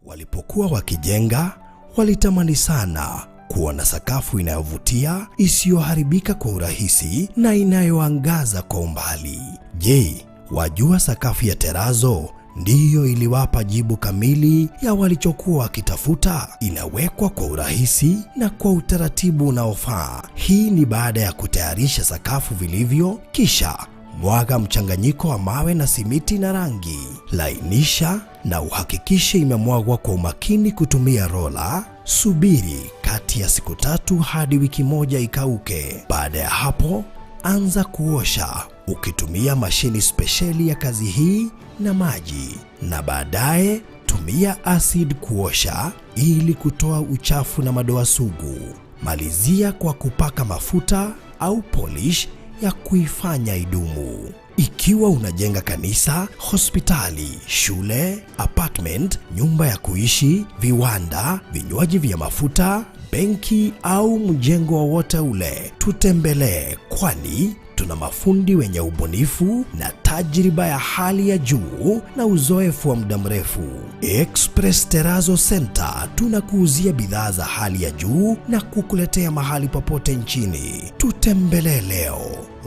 Walipokuwa wakijenga, walitamani sana kuwa na sakafu inayovutia, isiyoharibika kwa urahisi na inayoangaza kwa umbali. Je, wajua sakafu ya terazo ndiyo iliwapa jibu kamili ya walichokuwa wakitafuta? Inawekwa kwa urahisi na kwa utaratibu unaofaa. Hii ni baada ya kutayarisha sakafu vilivyo, kisha mwaga mchanganyiko wa mawe na simiti na rangi. Lainisha na uhakikishe imemwagwa kwa umakini kutumia rola. Subiri kati ya siku 3 hadi wiki 1 ikauke. Baada ya hapo, anza kuosha ukitumia mashini spesheli ya kazi hii na maji, na baadaye tumia acid kuosha ili kutoa uchafu na madoa sugu. Malizia kwa kupaka mafuta au polish ya kuifanya idumu. Ikiwa unajenga kanisa, hospitali, shule, apartment, nyumba ya kuishi, viwanda, vinywaji vya mafuta, benki au mjengo wowote ule, tutembelee, kwani tuna mafundi wenye ubunifu na tajriba ya hali ya juu na uzoefu wa muda mrefu. Express Terrazzo Center tunakuuzia bidhaa za hali ya juu na kukuletea mahali popote nchini. Tutembelee leo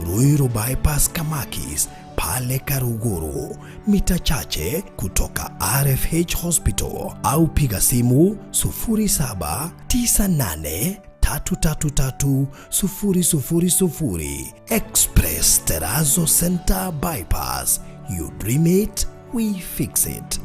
Ruiru Bypass Kamakis pale Karuguru, mita chache kutoka RFH Hospital, au piga simu 0798 333 000. Express Terrazzo Center Bypass. You dream it, we fix it.